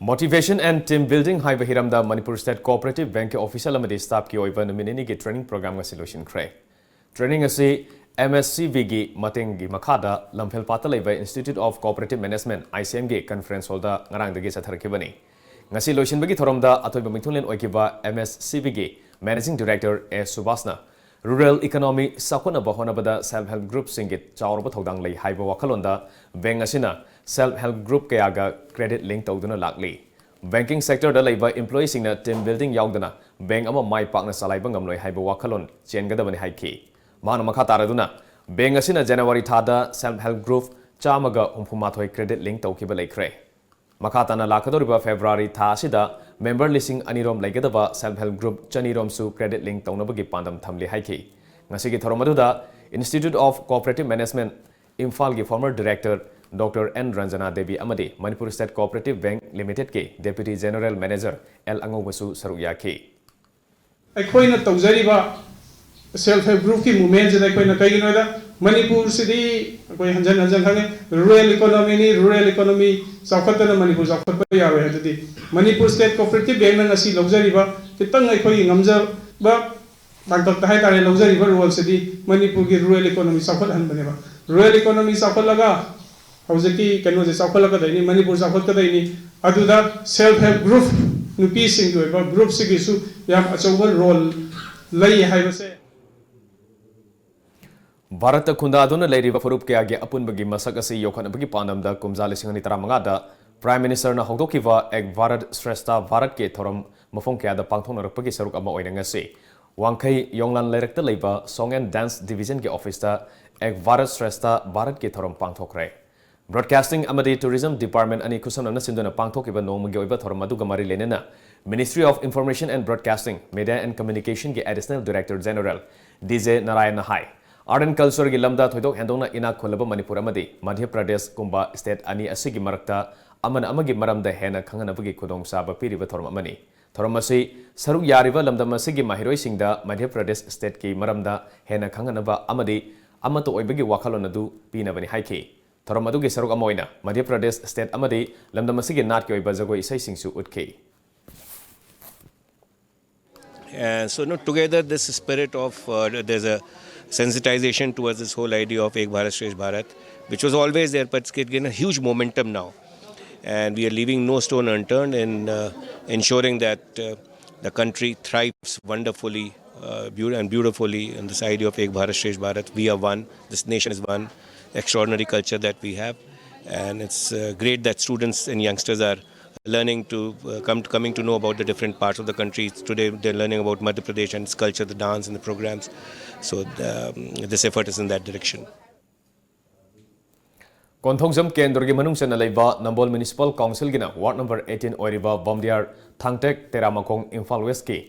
Motivation and Team Building ꯍꯥꯏꯕ ꯍꯤꯔꯝꯗ ꯃꯅꯤꯄꯨꯔ ꯁ꯭ꯇꯦꯠ ꯀꯣꯑꯣꯄꯔꯦꯇꯤꯚ ꯕꯦꯡꯛꯀꯤ ꯑꯣꯐꯤꯁꯤꯌꯦꯜ ꯑꯃꯗꯤ ꯁ꯭ꯇꯥꯐꯀꯤ ꯑꯣꯏꯕ ꯅꯨꯃꯤꯠ ꯅꯤꯅꯤꯒꯤ ꯇ꯭ꯔꯦꯅꯤꯡ ꯄ꯭ꯔꯣꯒ꯭ꯔꯥꯝ ꯉꯁꯤ ꯂꯣꯏꯁꯤꯟꯈ꯭ꯔꯦ꯫ ꯇ꯭ꯔꯦꯅꯤꯡ ꯑꯁꯤ ꯑꯦꯝ ꯑꯦꯁ ꯁꯤ ꯕꯤꯒꯤ ꯃꯇꯦꯡꯒꯤ ꯃꯈꯥꯗ ꯂꯝꯐꯦꯜꯄꯥꯠꯇ ꯂꯩꯕ Institute of Cooperative Management, I C ꯑꯦꯝꯒꯤ ꯀꯟꯐꯔꯦꯟꯁ ꯍꯣꯜꯗ ꯉꯔꯥꯡꯗꯒꯤ ꯆꯠꯊꯔꯛꯈꯤꯕꯅꯤ꯫ ꯉꯁꯤ ꯂꯣꯏꯁꯤꯟꯕꯒꯤ ꯊꯧꯔꯝꯗ ꯑꯊꯣꯏꯕ ꯃꯤꯊꯨꯡꯂꯦꯟ ꯑꯣꯏꯈꯤꯕ ꯑꯦꯝ ꯑꯦꯁ ꯁꯤ ꯕꯤꯒꯤ ꯃꯦꯅꯦꯖꯤꯡ ꯗꯤꯔꯦꯛꯇꯔ ꯑꯦ ꯁꯨꯕꯥꯁꯅ ꯔꯨꯔꯦꯜ ꯏꯀꯣꯅꯣꯃꯤ ꯆꯥꯎꯈꯠꯅꯕ ꯍꯣꯠꯅꯕꯗ ꯁꯦꯜꯐ ꯍꯦꯜꯞ ꯒ꯭ꯔꯨꯞꯁꯤꯡꯒꯤ ꯆꯥꯎꯔꯕ ꯊꯧꯗꯥꯡ ꯂꯩ ꯍꯥꯏꯕ ꯋꯥꯈꯜꯂꯣꯟꯗ ꯕꯦꯡꯛ ꯑꯁꯤꯅ ꯁꯦꯜꯐ ꯍꯦꯜꯞ ꯒ꯭ꯔꯨꯞ ꯀꯌꯥꯒ ꯀ꯭ꯔꯦꯗꯤꯠ ꯂꯤꯡꯛ ꯇꯧꯗꯨꯅ ꯂꯥꯛꯂꯤ꯫ ꯕꯦꯡꯀꯤꯡ ꯁꯦꯛꯇꯔꯗ ꯂꯩꯕ ꯏꯝꯄ꯭ꯂꯣꯌꯤꯁꯤꯡꯅ ꯇꯤꯝ ꯕꯤꯜꯗꯤꯡ ꯌꯥꯎꯗꯅ ꯕꯦꯡꯛ ꯑꯃ ꯃꯥꯏ ꯄꯥꯛꯅ ꯆꯂꯥꯏꯕ ꯉꯝꯂꯣꯏ ꯍꯥꯏꯕ ꯋꯥꯈꯜꯂꯣꯟ ꯆꯦꯟꯒꯗꯕꯅꯤ ꯍꯥꯏꯈꯤ꯫ ꯃꯍꯥꯛꯅ ꯃꯈꯥ ꯇꯥꯔꯗꯨꯅ, ꯕꯦꯡꯛ ꯑꯁꯤꯅ ꯖꯅꯋꯥꯔꯤ ꯊꯥꯗ ꯁꯦꯜꯐ ꯍꯦꯜꯞ ꯒ꯭ꯔꯨꯞ ꯆꯥꯝꯃꯒ ꯍꯨꯝꯐꯨ ꯃꯥꯊꯣꯏ ꯀ꯭ꯔꯦꯗꯤꯠ ꯂꯤꯡꯛ ꯇꯧꯈꯤꯕ ꯂꯩꯈ꯭ꯔꯦ꯫ ꯃꯈꯥ ꯇꯥꯅ ꯂꯥꯛꯀꯗꯧꯔꯤꯕ ꯐꯦꯕ꯭ꯔꯨꯋꯥꯔꯤ ꯊꯥ ꯑꯁꯤꯗ ꯃꯦꯝꯕꯔ ꯂꯤꯁꯤꯡ ꯑꯅꯤ ꯔꯣꯝ ꯂꯩꯒꯗꯕ ꯁꯦꯜꯐ ꯍꯦꯜꯞ ꯒ꯭ꯔꯨꯞ ꯆꯅꯤ ꯔꯣꯝꯁꯨ ꯀ꯭ꯔꯦꯗꯤꯠ ꯂꯤꯡꯛ ꯇꯧꯅꯕꯒꯤ ꯄꯥꯟꯗꯝ ꯊꯝꯂꯤ ꯍꯥꯏꯈꯤ꯫ ꯉꯁꯤꯒꯤ ꯊꯧꯔꯝ ꯑꯗꯨꯗ Institute of Cooperative Management ꯏꯝꯐꯥꯜꯒꯤ former director doctor N Ranjana Devi ꯑꯃꯗꯤ ꯃꯅꯤꯄꯨꯔ ꯁ꯭ꯇꯦꯠ ꯀꯣꯑꯣꯄꯔꯦꯇꯤꯚ ꯕꯦꯡꯛ ꯂꯤꯃꯤꯇꯦꯗꯀꯤ ꯗꯦꯄ꯭ꯌꯨꯇꯤ ꯖꯦꯅꯔꯦꯜ ꯃꯦꯅꯦꯖꯔ ꯑꯦꯜ ꯑꯉꯧꯕꯁꯨ ꯁꯔꯨꯛ ꯌꯥꯈꯤ꯫ ꯑꯩꯈꯣꯏꯅ ꯇꯧꯖꯔꯤꯕ ꯁꯦꯜꯐ ꯍꯦꯜꯞ ꯒ꯭ꯔꯨꯞꯀꯤ ꯃꯨꯚꯃꯦꯟꯁꯤꯗ ꯑꯩꯈꯣꯏꯅ ꯀꯩꯒꯤꯅꯣꯗ ꯃꯅꯤꯄꯨꯔꯁꯤꯗꯤ ꯑꯩꯈꯣꯏ ꯍꯟꯖꯟ ꯍꯟꯖꯟ ꯈꯪꯉꯦ, ꯔꯨꯔꯦꯜ ꯏꯀꯣꯅꯣꯃꯤꯅꯤ, ꯔꯨꯔꯦꯜ ꯏꯀꯣꯅꯣꯃꯤ ꯆꯥꯎꯈꯠꯇꯅ ꯃꯅꯤꯄꯨꯔ ꯆꯥꯎꯈꯠꯄ ꯌꯥꯔꯣꯏ꯫ ꯑꯗꯨꯗꯤ ꯃꯅꯤꯄꯨꯔ ꯁ꯭ꯇꯦꯠ ꯀꯣꯑꯣꯄꯔꯦꯇꯤꯚ ꯕꯦꯡꯛꯅ ꯉꯁꯤ ꯂꯧꯖꯔꯤꯕ ꯈꯤꯇꯪ ꯑꯩꯈꯣꯏꯒꯤ ꯉꯝꯖꯕ ꯇꯥꯡꯀꯛꯇ ꯍꯥꯏꯇꯥꯔꯦ, ꯂꯧꯖꯔꯤꯕ ꯔꯣꯜꯁꯤꯗꯤ ꯃꯅꯤꯄꯨꯔꯒꯤ ꯔꯨꯔꯦꯜ ꯏꯀꯣꯅꯣꯃꯤ ꯆꯥꯎꯈꯠꯍꯟꯕꯅꯦꯕ꯫ ꯔꯨꯔꯦꯜ ꯏꯀꯣꯅꯣꯃꯤ ꯆꯥꯎꯈꯠꯂꯒ ꯍꯧꯖꯤꯛꯀꯤ ꯀꯩꯅꯣꯁꯦ ꯆꯥꯎꯈꯠꯂꯛꯀꯗꯣꯏꯅꯤ, ꯃꯅꯤꯄꯨꯔ ꯆꯥꯎꯈꯠꯀꯗꯣꯏꯅꯤ꯫ ꯑꯗꯨꯗ ꯁꯦꯜꯐ ꯍꯦꯜꯞ ꯒ꯭ꯔꯨꯞ, ꯅꯨꯄꯤꯁꯤꯡꯒꯤ ꯑꯣꯏꯕ ꯒ꯭ꯔꯨꯞꯁꯤꯒꯤꯁꯨ ꯌꯥꯝ ꯑꯆꯧꯕ ꯔꯣꯜ ꯂꯩ ꯍꯥꯏꯕꯁꯦ꯫ ꯚꯥꯔꯠꯇ ꯈꯨꯟꯗꯥꯗꯨꯅ ꯂꯩꯔꯤꯕ ꯐꯨꯔꯨꯞ ꯀꯌꯥꯒꯤ ꯑꯄꯨꯟꯕꯒꯤ ꯃꯁꯛ ꯑꯁꯤ ꯌꯣꯛꯈꯠꯅꯕꯒꯤ ꯄꯥꯟꯗꯝꯗ ꯀꯨꯝꯖꯥ ꯂꯤꯁꯤꯡ ꯑꯅꯤ ꯇꯔꯥꯃꯉꯥꯗ ꯄ꯭ꯔꯥꯏꯝ ꯃꯤꯅꯤꯁꯇꯔꯅ ꯍꯧꯗꯣꯛꯈꯤꯕ ꯑꯦꯛ ꯚꯥꯔꯠ ꯁ꯭ꯔꯦꯁꯊ ꯚꯥꯔꯠꯀꯤ ꯊꯧꯔꯝ ꯃꯐꯝ ꯀꯌꯥꯗ ꯄꯥꯡꯊꯣꯛꯅꯔꯛꯄꯒꯤ ꯁꯔꯨꯛ ꯑꯃ ꯑꯣꯏꯅ ꯉꯁꯤ ꯋꯥꯡꯈꯩ ꯌꯣꯡꯂꯥꯟ ꯂꯩꯔꯛꯇ ꯂꯩꯕ Song and Dance Division ꯒꯤ ꯑꯣꯐꯤꯁꯇ ꯑꯦꯛ ꯚꯥꯔꯠ ꯁ꯭ꯔꯦꯁꯊ ꯚꯥꯔꯠꯀꯤ ꯊꯧꯔꯝ ꯄꯥꯡꯊꯣꯛꯈ꯭ꯔꯦ꯫ ꯕ꯭ꯔꯣꯗꯀꯥꯁꯇꯤꯡ ꯑꯃꯗꯤ ꯇꯨꯔꯤꯖꯝ ꯗꯤꯄꯥꯔꯠꯃꯦꯟꯠ ꯑꯅꯤ ꯈꯨꯠꯁꯝꯅꯅ ꯁꯤꯟꯗꯨꯅ ꯄꯥꯡꯊꯣꯛꯈꯤꯕ ꯅꯣꯡꯃꯒꯤ ꯑꯣꯏꯕ ꯊꯧꯔꯝ ꯑꯗꯨꯒ ꯃꯔꯤ ꯂꯩꯅꯅ Ministry of Information and Broadcasting, Media and Communication ꯒꯤ Additional Director General D J ꯅꯥꯔꯥꯌꯟꯅ ꯍꯥꯏ, Art and Culture ꯒꯤ ꯂꯝꯗ ꯊꯣꯏꯗꯣꯛ ꯍꯦꯟꯗꯣꯛꯅ ꯏꯅꯥꯛ ꯈꯨꯜꯂꯕ ꯃꯅꯤꯄꯨꯔ ꯑꯃꯗꯤ ꯃꯙ꯭ꯌ ꯄ꯭ꯔꯗꯦꯁꯀꯨꯝꯕ ꯁ꯭ꯇꯦꯠ ꯑꯅꯤ ꯑꯁꯤꯒꯤ ꯃꯔꯛꯇ ꯑꯃꯅ ꯑꯃꯒꯤ ꯃꯔꯝꯗ ꯍꯦꯟꯅ ꯈꯪꯍꯟꯅꯕꯒꯤ ꯈꯨꯗꯣꯡꯆꯥꯕ ꯄꯤꯔꯤꯕ ꯊꯧꯔꯝ ꯑꯃꯅꯤ꯫ ꯊꯧꯔꯝ ꯑꯁꯤ ꯁꯔꯨꯛ ꯌꯥꯔꯤꯕ ꯂꯝꯗꯝ ꯑꯁꯤꯒꯤ ꯃꯍꯩꯔꯣꯏꯁꯤꯡꯗ ꯃꯙ꯭ꯌ ꯄ꯭ꯔꯗꯦꯁ state ꯀꯤ ꯃꯔꯝꯗ ꯍꯦꯟꯅ ꯈꯪꯍꯟꯅꯕ ꯑꯃꯗꯤ ꯑꯃꯠꯇ ꯑꯣꯏꯕꯒꯤ ꯋꯥꯈꯜꯂꯣꯟ ꯑꯗꯨ ꯄꯤꯅꯕꯅꯤ ꯍꯥꯏꯈꯤ꯫ ꯊꯧꯔꯝ ꯑꯗꯨꯒꯤ ꯁꯔꯨꯛ ꯑꯃ ꯑꯣꯏꯅ ꯃꯙ꯭ꯌ ꯄ꯭ꯔꯗꯦꯁ state ꯑꯃꯗꯤ ꯂꯝꯗꯝ ꯑꯁꯤꯒꯤ ꯅꯥꯠꯀꯤ ꯑꯣꯏꯕ ꯖꯒꯣꯏ ꯏꯁꯩꯁꯤꯡꯁꯨ ꯎꯠꯈꯤ꯫ And so, no, together, this spirit of uh, there's a sensitization towards this whole idea of Ek Bharat Shreshtha Bharat, which was always there, but it's getting a huge momentum now. And we are leaving no stone unturned in uh, ensuring that uh, the country thrives wonderfully uh, beau- and beautifully in this idea of Ek Bharat Shreshtha Bharat. We are one. This nation is one. Extraordinary culture that we have, and it's uh, great that students and youngsters are learning to uh, come to, coming to know about the different parts of the country. Today they're learning about Madhya Pradesh and its culture, the dance and the programs. So um, this effort is in that direction. Konthoujam ꯀꯦꯟꯗ꯭ꯔꯒꯤ ꯃꯅꯨꯡ ꯆꯟꯅ ꯂꯩꯕ ꯅꯝꯕꯣꯜ Municipal Council ꯒꯤꯅ ward number eighteen ꯑꯣꯏꯔꯤꯕ ꯕꯝꯗꯤꯌꯥꯔ ꯊꯥꯡꯇꯦꯛ ꯇꯦꯔꯥꯃꯈꯣꯡ Imphal West ꯀꯤ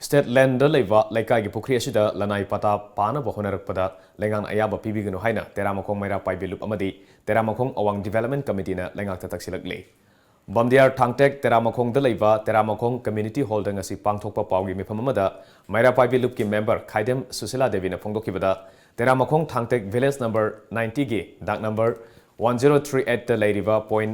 state land ꯗ ꯂꯩꯕ ꯂꯩꯀꯥꯏꯒꯤ ꯄꯨꯈ꯭ꯔꯤ ꯑꯁꯤꯗ ꯂꯅꯥꯏ ꯄꯇꯥ ꯄꯥꯅꯕ ꯍꯣꯠꯅꯔꯛꯄꯗ ꯂꯩꯉꯥꯛꯅ ꯑꯌꯥꯕ ꯄꯤꯕꯤꯒꯅꯨ ꯍꯥꯏꯅ ꯇꯦꯔꯥꯃꯈꯣꯡ ꯃꯩꯔꯥ ꯄꯥꯏꯕꯤ ꯂꯨꯞ ꯑꯃꯗꯤ ꯇꯦꯔꯥꯃꯈꯣꯡ ꯑꯋꯥꯡ Development Committee ꯅ ꯂꯩꯉꯥꯛꯇ ꯇꯛꯁꯤꯜꯂꯛꯂꯤ꯫ ꯕꯝꯗꯤꯌꯥꯔ ꯊꯥꯡꯇꯦꯛ ꯇꯦꯔꯥꯃꯈꯣꯡꯗ ꯂꯩꯕ ꯇꯦꯔꯥꯃꯈꯣꯡ Community Hall ꯗ ꯉꯁꯤ ꯄꯥꯡꯊꯣꯛꯄ ꯄꯥꯎꯒꯤ ꯃꯤꯐꯝ ꯑꯃꯗ ꯃꯩꯔꯥ ꯄꯥꯏꯕꯤ ꯂꯨꯞꯀꯤ member ꯈꯥꯏꯗꯦꯝ ꯁꯨꯁꯤꯂꯥ ꯗꯦꯕꯤꯅ ꯐꯣꯡꯗꯣꯛꯈꯤꯕꯗ, ꯇꯦꯔꯥꯃꯈꯣꯡ ꯊꯥꯡꯇꯦꯛ village number ninety ꯒꯤ ꯗꯥꯛ number one zero three eight ꯇ ꯂꯩꯔꯤꯕ point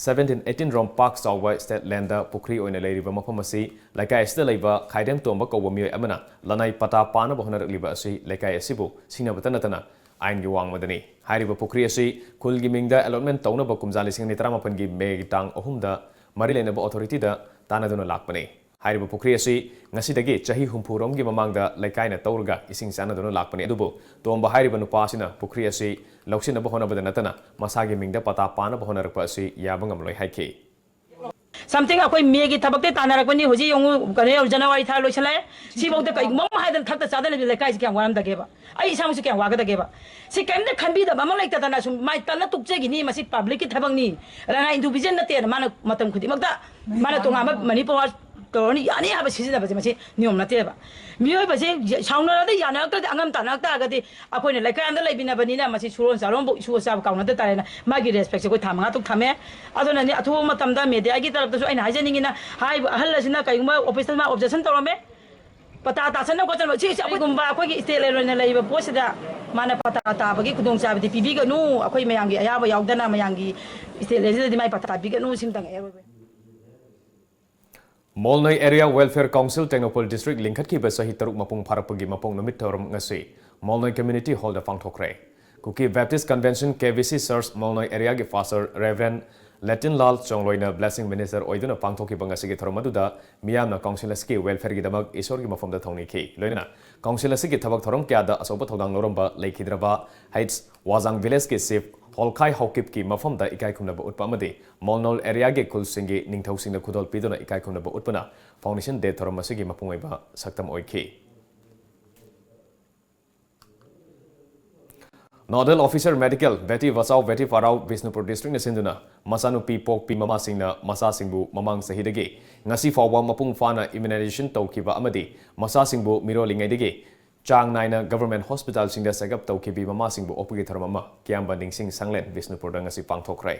seventeen eighteen ꯔꯣꯝ ꯄꯥꯛ ꯆꯥꯎꯕ state land ꯗ ꯄꯨꯈ꯭ꯔꯤ ꯑꯣꯏꯅ ꯂꯩꯔꯤꯕ ꯃꯐꯝ ꯑꯁꯤ ꯂꯩꯀꯥꯏ ꯑꯁꯤꯗ ꯂꯩꯕ ꯈꯥꯏꯗꯦꯝ ꯇꯣꯝꯕ ꯀꯧꯕ ꯃꯤꯑꯣꯏ ꯑꯃꯅ ꯂꯅꯥꯏ ꯄꯇꯥ ꯄꯥꯅꯕ ꯍꯣꯠꯅꯔꯛꯂꯤꯕ ꯑꯁꯤ ꯂꯩꯀꯥꯏ ꯑꯁꯤꯕꯨ ꯁꯤꯡꯅꯕꯇ ꯅꯠꯇꯅ ꯑꯥꯏꯟꯒꯤ ꯋꯥꯡꯃꯗꯅꯤ꯫ ꯍꯥꯏꯔꯤꯕ ꯄꯨꯈ꯭ꯔꯤ ꯑꯁꯤ ꯈꯨꯜꯒꯤ ꯃꯤꯡꯗ allotment ꯇꯧꯅꯕ ꯀꯨꯝꯖꯥ ꯂꯤꯁꯤꯡ ꯑꯅꯤ ꯇꯔꯥꯃꯥꯄꯟꯒꯤ ꯃꯦꯒꯤ ꯇꯥꯡ ꯑꯍꯨꯝꯗ ꯃꯔꯤ ꯂꯩꯅꯕ authority ꯗ ꯇꯥꯟꯅꯗꯨꯅ ꯂꯥꯛꯄꯅꯤ꯫ ꯍꯥꯏꯔꯤꯕ ꯄꯨꯈ꯭ꯔꯤ ꯑꯁꯤ ꯉꯁꯤꯗꯒꯤ ꯆꯍꯤ ꯍꯨꯝꯐꯨ ꯔꯣꯝꯒꯤ ꯃꯃꯥꯡꯗ ꯂꯩꯀꯥꯏꯅ ꯇꯧꯔꯒ ꯏꯁꯤꯡ ꯆꯥꯟꯅꯗꯨꯅ ꯂꯥꯛꯄꯅꯤ꯫ ꯑꯗꯨꯕꯨ ꯇꯣꯝꯕ ꯍꯥꯏꯔꯤꯕ ꯅꯨꯄꯥ ꯑꯁꯤꯅ ꯄꯨꯈ꯭ꯔꯤ ꯑꯁꯤ ꯂꯧꯁꯤꯟꯅꯕ ꯍꯣꯠꯅꯕꯗ ꯅꯠꯇꯅ ꯃꯁꯥꯒꯤ ꯃꯤꯡꯗ ꯄꯇꯥ ꯄꯥꯅꯕ ꯍꯣꯠꯅꯔꯛꯄ ꯑꯁꯤ ꯌꯥꯕ ꯉꯝꯂꯣꯏ ꯍꯥꯏꯈꯤ꯫ Something ꯑꯩꯈꯣꯏ ꯃꯦꯒꯤ ꯊꯕꯛꯇꯩ ꯇꯥꯟꯅꯔꯛꯄꯅꯤ꯫ ꯍꯧꯖꯤꯛ ꯌꯦꯡꯉꯨ, ꯀꯩꯅꯣ ꯌꯧ-, ꯖꯅꯋꯥꯔꯤ ꯊꯥ ꯂꯣꯏꯁꯤꯜꯂꯛꯑꯦ꯫ ꯁꯤꯐꯥꯎꯗ ꯀꯩꯒꯨꯝꯕ ꯑꯃ ꯍꯥꯏꯗꯅ ꯊꯛꯇ ꯆꯥꯗꯅ ꯂꯩꯕ ꯂꯩꯀꯥꯏꯁꯤ ꯀꯌꯥꯝ ꯋꯥꯔꯝꯗꯒꯦꯕ? ꯑꯩ ꯏꯁꯥꯃꯛꯁꯨ ꯀꯌꯥꯝ ꯋꯥꯒꯗꯒꯦꯕ? ꯁꯤ ꯀꯔꯤꯝꯇ ꯈꯟꯕꯤꯗꯕ ꯑꯃ ꯂꯩꯇꯗꯅ ꯁꯨꯝ ꯃꯥꯏ ꯇꯜꯂ ꯇꯣꯛꯆꯈꯤꯅꯤ꯫ ꯃꯁꯤ public ꯀꯤ ꯊꯕꯛꯅꯤ꯫ ꯔꯅꯥ individual ꯅꯠꯇꯦꯅ ꯃꯥꯅ ꯃꯇꯝ ꯈꯨꯗꯤꯡꯃꯛꯇ ꯃꯥꯅ ꯇꯣꯉꯥꯟꯕ ꯃꯅꯤꯄꯨꯔ ꯇꯧꯔꯅꯤ, ꯌꯥꯅꯤ ꯍꯥꯏꯕ ꯁꯤꯖꯤꯟꯅꯕꯁꯦ ꯃꯁꯤ ꯅꯤꯌꯣꯝ ꯅꯠꯇꯦꯕ꯫ ꯃꯤꯑꯣꯏꯕꯁꯦ ꯁꯥꯎꯅꯔꯗꯤ, ꯌꯥꯅꯔꯛꯇ꯭ꯔꯗꯤ, ꯑꯉꯝ ꯇꯥꯅꯔꯛ ꯇꯥꯔꯒꯗꯤ ꯑꯩꯈꯣꯏꯅ ꯂꯩꯀꯥꯏ ꯑꯃꯗ ꯂꯩꯃꯤꯟꯅꯕꯅꯤꯅ ꯃꯁꯤ ꯁꯨꯔꯣꯟ ꯆꯥꯔꯣꯟꯕꯨ ꯏꯁꯨ ꯆꯥꯕ ꯀꯥꯎꯅꯗ ꯇꯥꯔꯦꯅ ꯃꯥꯒꯤ ꯔꯦꯁꯄꯦꯛꯁꯦ ꯑꯩꯈꯣꯏ ꯊꯥ ꯃꯉꯥ ꯇꯔꯨꯛ ꯊꯝꯃꯦ꯫ ꯑꯗꯨꯅꯅꯦ ꯑꯊꯨꯕ ꯃꯇꯝꯗ ꯃꯦꯗꯤꯌꯥꯒꯤ ꯇꯔꯞꯇꯁꯨ ꯑꯩꯅ ꯍꯥꯏꯖꯅꯤꯡꯉꯤꯅ ꯍꯥꯏꯔꯤꯕ ꯑꯍꯜ ꯑꯁꯤꯅ ꯀꯩꯒꯨꯝꯕ ꯑꯣꯐꯤꯁꯇ ꯃꯥ ꯑꯣꯕꯖꯦꯛꯁꯟ ꯇꯧꯔꯝꯃꯦ, ꯄꯇꯥ ꯇꯥꯁꯟꯅ ꯈꯣꯠꯆꯟꯕ ꯁꯤꯁꯦ ꯑꯩꯈꯣꯏꯒꯨꯝꯕ ꯑꯩꯈꯣꯏꯒꯤ ꯏꯁꯇꯦꯠ ꯂꯦꯟ ꯑꯣꯏꯅ ꯂꯩꯔꯤꯕ ꯄꯣꯠꯁꯤꯗ ꯃꯥꯅ ꯄꯇꯥ ꯇꯥꯕꯒꯤ ꯈꯨꯗꯣꯡꯆꯥꯕꯗꯤ ꯄꯤꯕꯤꯒꯅꯨ꯫ ꯑꯩꯈꯣꯏ ꯃꯌꯥꯝꯒꯤ ꯑꯌꯥꯕ ꯌꯥꯎꯗꯅ ꯃꯌꯥꯝꯒꯤ ꯏꯁꯇꯦꯠ ꯂꯦꯟꯁꯤꯗꯗꯤ ꯃꯥꯏ ꯄꯇꯥ ꯇꯥꯕꯤꯒꯅꯨ꯫ ꯁꯤꯝꯇꯪ ꯑꯩ ꯑꯔꯣꯏꯕ ꯃꯣꯜꯅꯣꯏ Area Welfare Council Tengnoupal district ꯂꯤꯡꯈꯠꯈꯤꯕ ꯆꯍꯤ ꯇꯔꯨꯛ ꯃꯄꯨꯡ ꯐꯥꯔꯛꯄꯒꯤ ꯃꯄꯣꯛ ꯅꯨꯃꯤꯠ ꯊꯧꯔꯝ ꯉꯁꯤ ꯃꯣꯜꯅꯣꯏ community hall ꯗ ꯄꯥꯡꯊꯣꯛꯈ꯭ꯔꯦ꯫ Kuki Baptist Convention, K B C Church, ꯃꯣꯜꯅꯣꯏ area ꯒꯤ pastor Reverend ꯂꯦꯇꯤꯟꯂꯥꯜ ꯆꯣꯡꯂꯣꯏꯅ blessing minister ꯑꯣꯏꯗꯨꯅ ꯄꯥꯡꯊꯣꯛꯈꯤꯕ ꯉꯁꯤꯒꯤ ꯊꯧꯔꯝ ꯑꯗꯨꯗ ꯃꯤꯌꯥꯝꯅ council ꯑꯁꯤꯒꯤ welfare ꯒꯤꯗꯃꯛ ꯏꯁꯣꯔꯒꯤ ꯃꯐꯝꯗ ꯊꯧꯅꯤꯈꯤ꯫ ꯂꯣꯏꯅꯅ council ꯑꯁꯤꯒꯤ ꯊꯕꯛ ꯊꯧꯔꯝ ꯀꯌꯥꯗ ꯑꯆꯧꯕ ꯊꯧꯗꯥꯡ ꯂꯧꯔꯝꯕ ꯂꯩꯈꯤꯗ꯭ꯔꯕ ꯍꯩꯠꯁ ꯋꯥꯖꯥꯡ village ꯀꯤ chief ꯍꯣꯜꯈꯥꯏ ꯍꯥꯎꯀꯤꯞꯀꯤ ꯃꯐꯝꯗ ꯏꯀꯥꯏ ꯈꯨꯝꯅꯕ ꯎꯠꯄ ꯑꯃꯗꯤ ꯃꯣꯜꯅꯣꯜ area ꯒꯤ ꯈꯨꯜꯁꯤꯡꯒꯤ ꯅꯤꯡꯊꯧꯁꯤꯡꯅ ꯈꯨꯗꯣꯜ ꯄꯤꯗꯨꯅ ꯏꯀꯥꯏ ꯈꯨꯝꯅꯕ ꯎꯠꯄꯅ Foundation Day ꯊꯧꯔꯝ ꯑꯁꯤꯒꯤ ꯃꯄꯨꯡ ꯑꯣꯏꯕ ꯁꯛꯇꯝ ꯑꯣꯏꯈꯤ꯫ Nodal Officer Medical, Beti Bachao Beti Padhao Bishnupur district ꯅ ꯁꯤꯟꯗꯨꯅ ꯃꯆꯥꯅꯨꯄꯤ ꯄꯣꯛꯄꯤ ꯃꯃꯥꯁꯤꯡꯅ ꯃꯆꯥꯁꯤꯡꯕꯨ ꯃꯃꯥꯡ ꯆꯍꯤꯗꯒꯤ ꯉꯁꯤ ꯐꯥꯎꯕ ꯃꯄꯨꯡ ꯐꯥꯅ immunization ꯇꯧꯈꯤꯕ ꯑꯃꯗꯤ ꯃꯆꯥꯁꯤꯡꯕꯨ ꯃꯤꯔꯣꯜꯂꯤꯉꯩꯗꯒꯤ ꯆꯥꯡ ꯅꯥꯏꯅ government hospital ꯁꯤꯡꯗ check up ꯇꯧꯈꯤꯕꯤ ꯃꯃꯥꯁꯤꯡꯕꯨ ꯑꯣꯛꯄꯒꯤ ꯊꯧꯔꯝ ꯑꯃ ꯀꯤꯌꯥꯝꯕ ꯅꯤꯡꯁꯤꯡ ꯁꯪꯂꯦꯟ ꯕꯤꯁꯅꯨꯄꯨꯔꯗ ꯉꯁꯤ ꯄꯥꯡꯊꯣꯛꯈ꯭ꯔꯦ꯫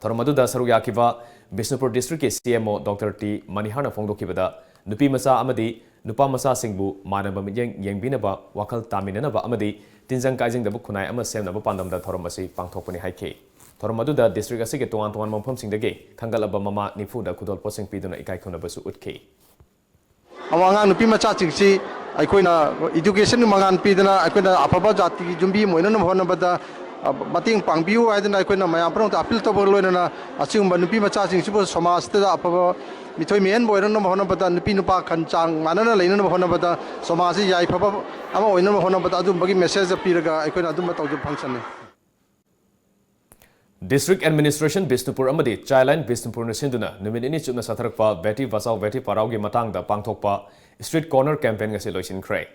ꯊꯧꯔꯝ ꯑꯗꯨꯗ ꯁꯔꯨꯛ ꯌꯥꯈꯤꯕ ꯕꯤꯁꯅꯨꯄꯨꯔ district ꯀꯤ C M O Doctor T ꯃꯅꯤꯍꯥꯔꯅ ꯐꯣꯡꯗꯣꯛꯈꯤꯕꯗ, ꯅꯨꯄꯤ ꯃꯆꯥ ꯑꯃꯗꯤ ꯅꯨꯄꯥ ꯃꯆꯥꯁꯤꯡꯕꯨ ꯃꯥꯟꯅꯕ ꯃꯤꯠꯌꯦꯡ ꯌꯦꯡꯕꯤꯅꯕ, ꯋꯥꯈꯜ ꯇꯥꯃꯤꯟꯅꯅꯕ ꯑꯃꯗꯤ ꯇꯤꯟꯖꯪ ꯀꯥꯏꯖꯪꯗꯕ ꯈꯨꯟꯅꯥꯏ ꯑꯃ ꯁꯦꯝꯅꯕ ꯄꯥꯟꯗꯝꯗ ꯊꯧꯔꯝ ꯑꯁꯤ ꯄꯥꯡꯊꯣꯛꯄꯅꯤ ꯍꯥꯏꯈꯤ꯫ ꯊꯧꯔꯝ ꯑꯗꯨꯗ district ꯑꯁꯤꯒꯤ ꯇꯣꯉꯥꯟ ꯇꯣꯉꯥꯟꯕ ꯃꯐꯝꯁꯤꯡꯗꯒꯤ ꯊꯥꯡꯒꯠꯂꯕ ꯃꯃꯥ ꯅꯤꯐꯨꯗ ꯈꯨꯗꯣꯜꯄꯣꯠꯁꯤꯡ ꯄꯤꯗꯨꯅ ꯏꯀꯥꯏ ꯈꯨꯝꯅꯕꯁꯨ ꯎꯠꯈꯤ꯫ ꯑꯉꯥꯡ ꯅꯨꯄꯤ ꯃꯆꯥꯁꯤꯡꯁꯤ ꯑꯩꯈꯣꯏꯅ education ꯃꯉꯥꯜ ꯄꯤꯗꯅ ꯑꯩꯈꯣꯏꯅ ꯑꯐꯕ ꯖꯥꯇꯤꯒꯤ ꯌꯨꯝꯕꯤ ꯑꯃ ꯑꯣꯏꯅꯅꯕ ꯍꯣꯠꯅꯕꯗ ꯃꯇꯦꯡ ꯄꯥꯡꯕꯤꯌꯨ ꯍꯥꯏꯗꯅ ꯑꯩꯈꯣꯏꯅ ꯃꯌꯥꯝ ꯄꯨꯝꯅꯃꯛꯇ appeal ꯇꯧꯕꯒ ꯂꯣꯏꯅꯅ ꯑꯁꯤꯒꯨꯝꯕ ꯅꯨꯄꯤ ꯃꯆꯥꯁꯤꯡꯁꯤꯕꯨ ꯁꯃꯥꯖꯇ ꯑꯐꯕ ꯃꯤꯊꯣꯏ ꯃꯤꯍꯦꯟꯕ ꯑꯣꯏꯔꯛꯅꯕ ꯍꯣꯠꯅꯕꯗ, ꯅꯨꯄꯤ ꯅꯨꯄꯥ ꯈꯟ ꯆꯥꯡ ꯃꯥꯟꯅꯅ ꯂꯩꯅꯅꯕ ꯍꯣꯠꯅꯕꯗ, ꯁꯃꯥꯖꯁꯤ ꯌꯥꯏꯐꯕ ꯑꯃ ꯑꯣꯏꯅꯕ ꯍꯣꯠꯅꯕꯗ ꯑꯗꯨꯝꯕꯒꯤ message ꯄꯤꯔꯒ ꯑꯩꯈꯣꯏꯅ ꯑꯗꯨꯝꯕ ꯇꯧꯖꯕ function ꯅꯤ꯫ District Administration ꯕꯤꯁꯅꯨꯄꯨꯔ ꯑꯃꯗꯤ Childline ꯕꯤꯁꯅꯨꯄꯨꯔꯅ ꯁꯤꯟꯗꯨꯅ ꯅꯨꯃꯤꯠ ꯅꯤꯅꯤ ꯆꯨꯞꯅ ꯆꯠꯊꯔꯛꯄ Beti Bachao Beti Padhaoꯒꯤ ꯃꯇꯥꯡꯗ ꯄꯥꯡꯊꯣꯛꯄ street corner campaign ꯉꯁꯤ ꯂꯣꯏꯁꯤꯟꯈ꯭ꯔꯦ꯫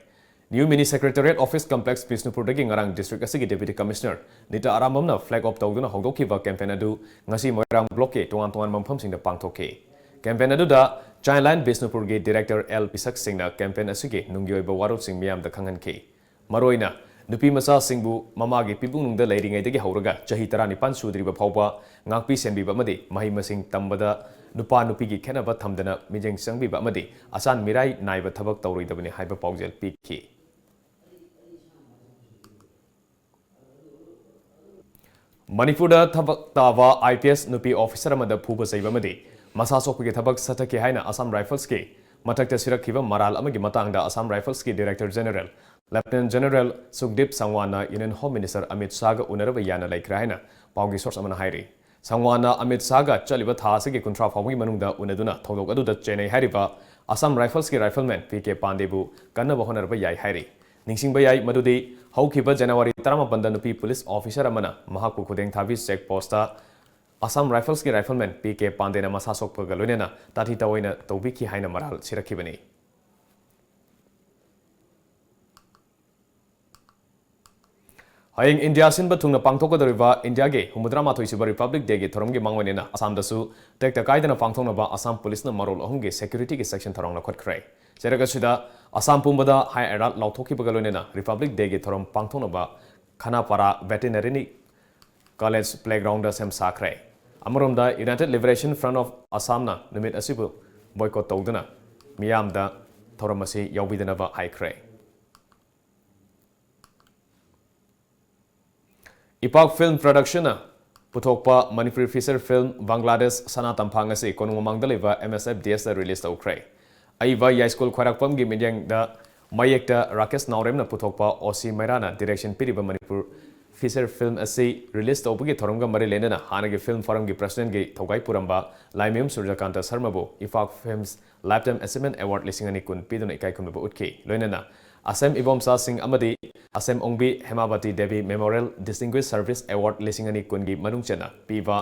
New Mini Secretariat Office Complex ꯕꯤꯁꯅꯨꯄꯨꯔꯗꯒꯤ ꯉꯔꯥꯡ district ꯑꯁꯤꯒꯤ Deputy Commissioner Nita ꯑꯔꯥꯝꯕꯝꯅ flag off ꯇꯧꯗꯨꯅ ꯍꯧꯗꯣꯛꯈꯤꯕ campaign ꯑꯗꯨ ꯉꯁꯤ ꯃꯣꯏꯔꯥꯡ blockꯀꯤ ꯇꯣꯉꯥꯟ ꯇꯣꯉꯥꯟꯕ ꯃꯐꯝꯁꯤꯡꯗ ꯄꯥꯡꯊꯣꯛꯈꯤ꯫ Campaign ꯑꯗꯨꯗ Childline ꯕꯤꯁꯅꯨꯄꯨꯔꯒꯤ ꯗꯤꯔꯦꯛꯇꯔ ꯑꯦꯜ ꯄꯤꯁꯛ ꯁꯤꯡꯅ ꯀꯦꯝꯄꯦꯟ ꯑꯁꯤꯒꯤ ꯅꯨꯡꯒꯤ ꯑꯣꯏꯕ ꯋꯥꯔꯣꯜꯁꯤꯡ ꯃꯤꯌꯥꯝꯗ ꯈꯪꯍꯟꯈꯤ꯫ ꯃꯔꯨꯑꯣꯏꯅ ꯅꯨꯄꯤ ꯃꯆꯥꯁꯤꯡꯕꯨ ꯃꯃꯥꯒꯤ ꯄꯤꯕꯨꯡꯅꯨꯡꯗ ꯂꯩꯔꯤꯉꯩꯗꯒꯤ ꯍꯧꯔꯒ ꯆꯍꯤ ꯇꯔꯥꯅꯤꯄꯥꯟ ꯁꯨꯗ꯭ꯔꯤꯕ ꯐꯥꯎꯕ ꯉꯥꯛꯄꯤ ꯁꯦꯟꯕꯤꯕ ꯑꯃꯗꯤ ꯃꯍꯩ ꯃꯁꯤꯡ ꯇꯝꯕꯗ ꯅꯨꯄꯥ ꯅꯨꯄꯤꯒꯤ ꯈꯦꯠꯅꯕ ꯊꯝꯗꯅ ꯃꯤꯠꯌꯦꯡ ꯆꯪꯕꯤꯕ ꯑꯃꯗꯤ ꯑꯆꯥꯟ ꯃꯤꯔꯥꯏ ꯅꯥꯏꯕ ꯊꯕꯛ ꯇꯧꯔꯣꯏꯗꯕꯅꯤ ꯍꯥꯏꯕ ꯄꯥꯎꯖꯦꯜ ꯄꯤꯈꯤ꯫ ꯃꯅꯤꯄꯨꯔꯗ ꯊꯕꯛ ꯇꯥꯕ ꯑꯥꯏ ꯄꯤ ꯑꯦꯁ ꯅꯨꯄꯤ ꯑꯣꯐꯤꯁꯔ ꯑꯃꯗ ꯐꯨꯕ ꯆꯩꯕ ꯑꯃꯗꯤ ꯃꯁꯥ ꯁꯣꯛꯄꯒꯤ ꯊꯕꯛ ꯆꯠꯊꯈꯤ ꯍꯥꯏꯅ ꯑꯁꯥꯝ ꯔꯥꯏꯐꯜꯁꯀꯤ ꯃꯊꯛꯇ ꯁꯤꯔꯛꯈꯤꯕ ꯃꯔꯥꯜ ꯑꯃꯒꯤ ꯃꯇꯥꯡꯗ ꯑꯁꯥꯝ ꯔꯥꯏꯐꯜꯁꯀꯤ director general lieutenant general Sukhdeep ꯁꯪꯋꯥꯟꯅ ꯌꯨꯅꯤꯌꯟ ꯍꯣꯝ ꯃꯤꯅꯤꯁꯇꯔ ꯑꯃꯤꯠ ꯁꯥꯍꯒ ꯎꯅꯔꯕ ꯌꯥꯅ ꯂꯩꯈ꯭ꯔꯦ ꯍꯥꯏꯅ ꯄꯥꯎꯒꯤ ꯁꯣꯔꯁ ꯑꯃꯅ ꯍꯥꯏꯔꯤ꯫ ꯁꯪꯋꯥꯟꯅ ꯑꯃꯤꯠ ꯁꯥꯍꯒ ꯆꯠꯂꯤꯕ ꯊꯥ ꯑꯁꯤꯒꯤ ꯀꯨꯟꯊ꯭ꯔꯥ ꯐꯥꯎꯕꯒꯤ ꯃꯅꯨꯡꯗ ꯎꯅꯗꯨꯅ ꯊꯧꯗꯣꯛ ꯑꯗꯨꯗ ꯆꯦꯟꯅꯩ ꯍꯥꯏꯔꯤꯕ ꯑꯁꯥꯝ ꯔꯥꯏꯐꯜꯁꯀꯤ ꯔꯥꯏꯐꯜꯃꯦꯟ ꯄꯤ ꯀꯦ ꯄꯥꯟꯗꯦꯕꯨ ꯀꯟꯅꯕ ꯍꯣꯠꯅꯔꯕ ꯌꯥꯏ ꯍꯥꯏꯔꯤ꯫ ꯅꯤꯡꯁꯤꯡꯕ ꯌꯥꯏ ꯃꯗꯨꯗꯤ ꯍꯧꯈꯤꯕ ꯖꯅꯋꯥꯔꯤ ꯇꯔꯥꯃꯥꯄꯟꯗ ꯅꯨꯄꯤ ꯄꯨꯂꯤꯁ ꯑꯣꯐꯤꯁꯔ ꯑꯃꯅ ꯃꯍꯥꯛꯄꯨ ꯈꯨꯗꯦꯡ ꯊꯥꯕꯤ ꯆꯦꯛ ꯄꯣꯁꯇ ꯑꯁꯥꯝ ꯔꯥꯏꯐꯜꯁꯀꯤ ꯔꯥꯏꯐꯜꯃꯦꯟ ꯄꯤ ꯀꯦ ꯄꯥꯟꯗꯦꯅ ꯃꯁꯥ ꯁꯣꯛꯄꯒ ꯂꯣꯏꯅꯅ ꯇꯥꯊꯤ ꯇꯥꯑꯣꯏꯅ ꯇꯧꯕꯤꯈꯤ ꯍꯥꯏꯅ ꯃꯔꯥꯜ ꯁꯤꯔꯛꯈꯤꯕꯅꯤ꯫ ꯍꯌꯦꯡ ꯏꯟꯗꯤꯌꯥ ꯁꯤꯟꯕ ꯊꯨꯡꯅ ꯄꯥꯡꯊꯣꯛꯀꯗꯧꯔꯤꯕ ꯏꯟꯗꯤꯌꯥꯒꯤ ꯍꯨꯝꯐꯨꯇꯔꯥ ꯃꯥꯊꯣꯏ ꯁꯨꯕ ꯔꯤꯄꯕ꯭ꯂꯤꯛ ꯗꯦꯒꯤ ꯊꯧꯔꯝꯒꯤ ꯃꯥꯡꯑꯣꯏꯅꯅ ꯑꯁꯥꯝꯗꯁꯨ ꯇꯦꯛꯇ ꯀꯥꯏꯗꯅ ꯄꯥꯡꯊꯣꯛꯅꯕ ꯑꯁꯥꯝ ꯄꯨꯂꯤꯁꯅ ꯃꯔꯣꯜ ꯑꯍꯨꯝꯒꯤ ꯁꯦꯀ꯭ꯌꯨꯔꯤꯇꯤꯒꯤ ꯁꯦꯛꯁꯟ ꯊꯧꯔꯥꯡ ꯂꯧꯈꯠꯈ꯭ꯔꯦ꯫ ꯆꯩꯔꯛ ꯑꯁꯤꯗ ꯑꯁꯥꯝ ꯄꯨꯝꯕꯗ ꯍꯥꯏ ꯑꯦꯂꯔꯠ ꯂꯥꯎꯊꯣꯛꯈꯤꯕꯒ ꯂꯣꯏꯅꯅ ꯔꯤꯄꯕ꯭ꯂꯤꯛ ꯗꯦꯒꯤ ꯊꯧꯔꯝ ꯄꯥꯡꯊꯣꯛꯅꯕ ꯈꯅꯥꯄꯥꯔꯥ ꯚꯦꯇꯤꯅꯔꯤꯅꯤ ꯀꯣꯂꯦꯖ ꯄ꯭ꯂꯦꯒ꯭ꯔꯥꯎꯟꯗ ꯁꯦꯝ ꯁꯥꯈ꯭ꯔꯦ꯫ ꯑꯃꯔꯣꯝꯗ ꯌꯨꯅꯥꯏꯇꯦꯗ ꯂꯤꯕꯔꯦꯁꯟ ꯐ꯭ꯔꯟꯠ ꯑꯣꯐ ꯑꯁꯥꯝꯅ ꯅꯨꯃꯤꯠ ꯑꯁꯤꯕꯨ ꯕꯣꯏꯀꯣꯠ ꯇꯧꯗꯨꯅ ꯃꯤꯌꯥꯝꯗ ꯊꯧꯔꯝ ꯑꯁꯤ ꯌꯥꯎꯕꯤꯗꯅꯕ ꯍꯥꯏꯈ꯭ꯔꯦ꯫ ꯏꯄꯥꯛ ꯐꯤꯜꯝ ꯄ꯭ꯔꯗꯛꯁꯟꯅ ꯄꯨꯊꯣꯛꯄ ꯃꯅꯤꯄꯨꯔꯤ ꯐꯤꯆꯔ ꯐꯤꯜꯝ ꯕꯪꯒ꯭ꯂꯥꯗꯦꯁ ꯁꯅꯥ ꯇꯝꯐꯥꯡ ꯑꯁꯤ ꯀꯣꯅꯨꯡ ꯃꯃꯥꯡꯗ ꯂꯩꯕ ꯑꯦꯝ ꯑꯦꯁ ꯑꯦꯐ ꯗꯤ ꯑꯦꯁꯇ ꯔꯤꯂꯤꯖ ꯇꯧꯈ꯭ꯔꯦ꯫ ꯑꯏꯕ ꯌꯥꯏꯁ꯭ꯀꯨꯜ ꯈ꯭ꯋꯥꯏꯔꯥꯛꯄꯝꯒꯤ ꯃꯤꯠꯌꯦꯡꯗ ꯃꯌꯦꯛꯇ ꯔꯥꯀꯦꯁ ꯅꯥꯎꯔꯦꯝꯅ ꯄꯨꯊꯣꯛꯄ ꯑꯣ ꯁꯤ ꯃꯩꯔꯥꯅ ꯗꯤꯔꯦꯛꯁꯟ ꯄꯤꯔꯤꯕ ꯃꯅꯤꯄꯨꯔ ꯐꯤꯆꯔ ꯐꯤꯜꯝ ꯑꯁꯤ ꯔꯤꯂꯤꯖ ꯇꯧꯕꯒꯤ ꯊꯧꯔꯝꯒ ꯃꯔꯤ ꯂꯩꯅꯅ ꯍꯥꯟꯅꯒꯤ ꯐꯤꯜꯝ ꯐꯣꯔꯝꯒꯤ ꯄ꯭ꯔꯁꯤꯗꯦꯟꯠꯀꯤ ꯊꯧꯒꯥꯏ ꯄꯨꯔꯝꯕ ꯂꯥꯏꯃꯌꯨꯝ ꯁꯨꯔꯖꯀꯥꯟꯇ ꯁꯔꯃꯕꯨ ꯏꯄꯥꯛ ꯐꯤꯜꯝꯁ ꯂꯥꯏꯐꯇꯥꯏꯝ ꯑꯦꯆꯤꯚꯃꯦꯟꯠ ꯑꯦꯋꯥꯔꯗ ꯂꯤꯁꯤꯡ ꯑꯅꯤ ꯀꯨꯟ ꯄꯤꯗꯨꯅ ꯏꯀꯥꯏ ꯈꯨꯝꯅꯕ ꯎꯠꯈꯤ꯫ ꯂꯣꯏꯅꯅ ꯑꯁꯦꯝ ꯏꯕꯣꯝꯆꯥꯁꯤꯡ ꯑꯃꯗꯤ ꯑꯁꯦꯝ ꯑꯣꯡꯕꯤ ꯍꯦꯃꯥꯕꯇꯤ ꯗꯦꯕꯤ ꯃꯦꯃꯣꯔꯤꯌꯦꯜ ꯗꯤꯁꯇꯤꯡꯒ꯭ꯋꯤꯁ ꯁꯔꯚꯤꯁ ꯑꯦꯋꯥꯔꯗ ꯂꯤꯁꯤꯡ ꯑꯅꯤ ꯀꯨꯟꯒꯤ ꯃꯅꯨꯡ ꯆꯟꯅ ꯄꯤꯕ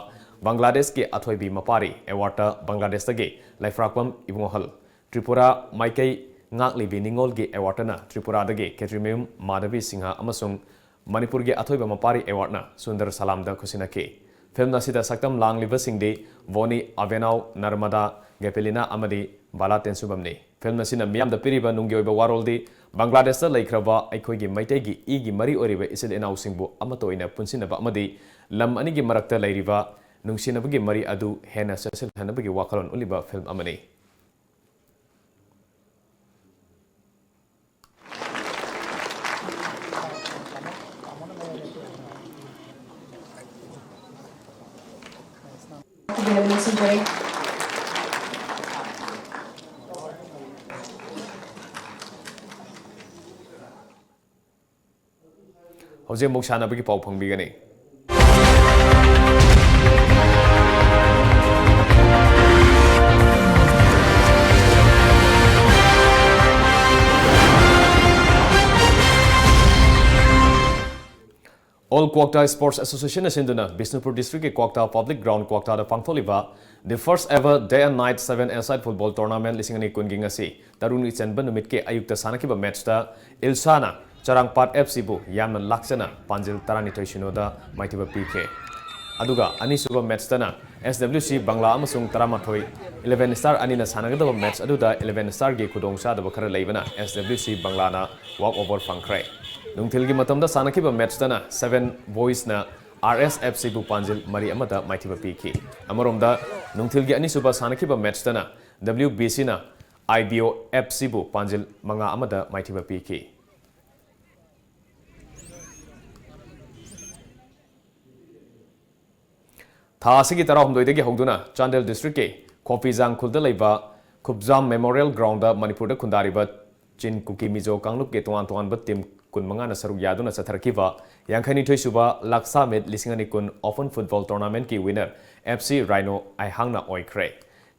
ꯕꯪꯒ꯭ꯂꯥꯗꯦꯁꯀꯤ ꯑꯊꯣꯏꯕꯤ ꯃꯄꯥꯔꯤ ꯑꯦꯋꯥꯔꯗꯇ ꯕꯪꯒ꯭ꯂꯥꯗꯦꯁꯇꯒꯤ ꯂꯩꯐ꯭ꯔꯥꯛꯄꯝ ꯏꯕꯨꯡꯉꯣꯍꯜ, ꯇ꯭ꯔꯤꯄꯨꯔꯥ ꯃꯥꯏꯀꯩ ꯉꯥꯛꯂꯤꯕꯤ ꯅꯤꯉꯣꯜꯒꯤ ꯑꯦꯋꯥꯔꯗꯇꯅ ꯇ꯭ꯔꯤꯄꯨꯔꯥꯗꯒꯤ ꯈꯦꯇ꯭ꯔꯤꯃꯌꯨꯝ ꯃꯥꯙꯕꯤ ꯁꯤꯡꯍ ꯑꯃꯁꯨꯡ ꯃꯅꯤꯄꯨꯔꯒꯤ ꯑꯊꯣꯏꯕ ꯃꯄꯥꯔꯤ ꯑꯦꯋꯥꯔꯗꯅ ꯁꯨꯟꯗꯔ ꯁꯂꯥꯝꯗ ꯈꯨꯠꯁꯤꯟꯅꯈꯤ꯫ ꯐꯤꯜꯝ ꯑꯁꯤꯗ ꯁꯛꯇꯝ ꯂꯥꯡꯂꯤꯕꯁꯤꯡꯗꯤ ꯕꯣꯅꯤ ꯑꯕꯦꯅꯥꯎ, ꯅꯔꯃꯗꯥ ꯒꯦꯄꯦꯂꯤꯅꯥ ꯑꯃꯗꯤ ꯕꯥꯂꯥ ꯇꯦꯟꯁꯨꯕꯝꯅꯤ꯫ ꯐꯤꯜꯝ ꯑꯁꯤꯅ ꯃꯤꯌꯥꯝꯗ ꯄꯤꯔꯤꯕ ꯅꯨꯡꯒꯤ ꯑꯣꯏꯕ ꯋꯥꯔꯣꯜꯗꯤ ꯕꯪꯒ꯭ꯂꯥꯗꯦꯁꯇ ꯂꯩꯈ꯭ꯔꯕ ꯑꯩꯈꯣꯏꯒꯤ ꯃꯩꯇꯩꯒꯤ ꯏꯒꯤ ꯃꯔꯤ ꯑꯣꯏꯔꯤꯕ ꯏꯆꯤꯜ ꯏꯅꯥꯎꯁꯤꯡꯕꯨ ꯑꯃꯠꯇ ꯑꯣꯏꯅ ꯄꯨꯟꯁꯤꯟꯅꯕ ꯑꯃꯗꯤ ꯂꯝ ꯑꯅꯤꯒꯤ ꯃꯔꯛꯇ ꯂꯩꯔꯤꯕ ꯅꯨꯡꯁꯤꯅꯕꯒꯤ ꯃꯔꯤ ꯑꯗꯨ ꯍꯦꯟꯅ ꯆꯦꯠꯁꯤꯜꯍꯟꯅꯕꯒꯤ ꯋꯥꯈꯜꯂꯣꯟ ꯎꯠꯂꯤꯕ ꯐꯤꯜꯝ ꯑꯃꯅꯤ꯫ ꯍꯧꯖꯤꯛ ꯑꯃꯨꯛ ꯁꯥꯟꯅꯕꯒꯤ ꯄꯥꯎ ꯐꯪꯕꯤꯒꯅꯤ꯫ All Kwakta Sports Association ꯅ ꯁꯤꯟꯗꯨꯅ ꯕꯤꯁꯅꯨꯄꯨꯔ district ꯀꯤ ꯀ꯭ꯋꯥꯛꯇꯥ Public Ground ꯀ꯭ꯋꯥꯛꯇꯥꯗ ꯄꯥꯡꯊꯣꯛꯂꯤꯕ The First Ever Day and Night Seven A Side Football Tournament ꯂꯤꯁꯤꯡ ꯑꯅꯤ ꯀꯨꯟꯒꯤ ꯉꯁꯤ ꯇꯔꯨꯛꯅꯤ ꯆꯟꯕ ꯅꯨꯃꯤꯠꯀꯤ ꯑꯌꯨꯛꯇ ꯁꯥꯟꯅꯈꯤꯕ match ꯇ ꯏꯜꯁꯥꯅ ꯆꯔꯥꯡꯄꯥꯠ F C ꯕꯨ ꯌꯥꯝꯅ ꯂꯥꯛꯆꯅ ꯄꯥꯟꯖꯤꯜ ꯇꯔꯥꯅꯤꯊꯣꯏ ꯁꯤꯅꯣꯗ ꯃꯥꯏꯊꯤꯕ ꯄꯤꯈꯤ꯫ ꯑꯗꯨꯒ ꯑꯅꯤꯁꯨꯕ match ꯇꯅ S W C ꯕꯪꯂꯥ ꯑꯃꯁꯨꯡ ꯇꯔꯥꯃꯥꯊꯣꯏ Eleven Star ꯑꯅꯤꯅ ꯁꯥꯟꯅꯒꯗꯕ match ꯑꯗꯨꯗ Eleven Star ꯒꯤ ꯈꯨꯗꯣꯡꯆꯥꯗꯕ ꯈꯔ ꯂꯩꯕꯅ S W C ꯕꯪꯂꯥꯅ walk over ꯐꯪꯈ꯭ꯔꯦ꯫ ꯅꯨꯡꯊꯤꯜꯒꯤ ꯃꯇꯝꯗ ꯁꯥꯟꯅꯈꯤꯕ match ꯇꯅ Seven Boys ꯅ R S F C ꯕꯨ ꯄꯥꯟꯖꯤꯜ ꯃꯔꯤ ꯑꯃꯗ ꯃꯥꯏꯊꯤꯕ ꯄꯤꯈꯤ꯫ ꯑꯃꯔꯣꯝꯗ ꯅꯨꯡꯊꯤꯜꯒꯤ ꯑꯅꯤꯁꯨꯕ ꯁꯥꯟꯅꯈꯤꯕ match ꯇꯅ W B C ꯅ I B O F C ꯕꯨ ꯄꯥꯟꯖꯤꯜ ꯃꯉꯥ ꯑꯃꯗ ꯃꯥꯏꯊꯤꯕ ꯄꯤꯈꯤ꯫ ꯊꯥ ꯑꯁꯤꯒꯤ ꯇꯔꯥꯍꯨꯝꯗꯣꯏꯗꯒꯤ ꯍꯧꯗꯨꯅ ꯆꯥꯟꯗꯦꯜ district ꯀꯤ ꯈꯣꯄꯤꯖꯥꯡ ꯈꯨꯜꯗ ꯂꯩꯕ ꯈꯨꯞꯖꯥꯝ Memorial Ground ꯗ ꯃꯅꯤꯄꯨꯔꯗ ꯈꯨꯟꯗꯥꯔꯤꯕ ꯆꯤꯟ, ꯀꯨꯀꯤ, ꯃꯤꯖꯣ ꯀꯥꯡꯂꯨꯞꯀꯤ ꯇꯣꯉꯥꯟ ꯇꯣꯉꯥꯟꯕ team ꯀꯨꯟꯃꯉꯥꯅ ꯁꯔꯨꯛ ꯌꯥꯗꯨꯅ ꯆꯠꯊꯔꯛꯈꯤꯕ ꯌꯥꯡꯈꯩꯅꯤꯊꯣꯏ ꯁꯨꯕ ꯂꯥꯛꯁꯥ Meet ꯂꯤꯁꯤꯡ ꯑꯅꯤ ꯀꯨꯟ Open Football Tournament ꯀꯤ winner F C Rhino ꯑꯩꯍꯥꯡꯅ ꯑꯣꯏꯈ꯭ꯔꯦ꯫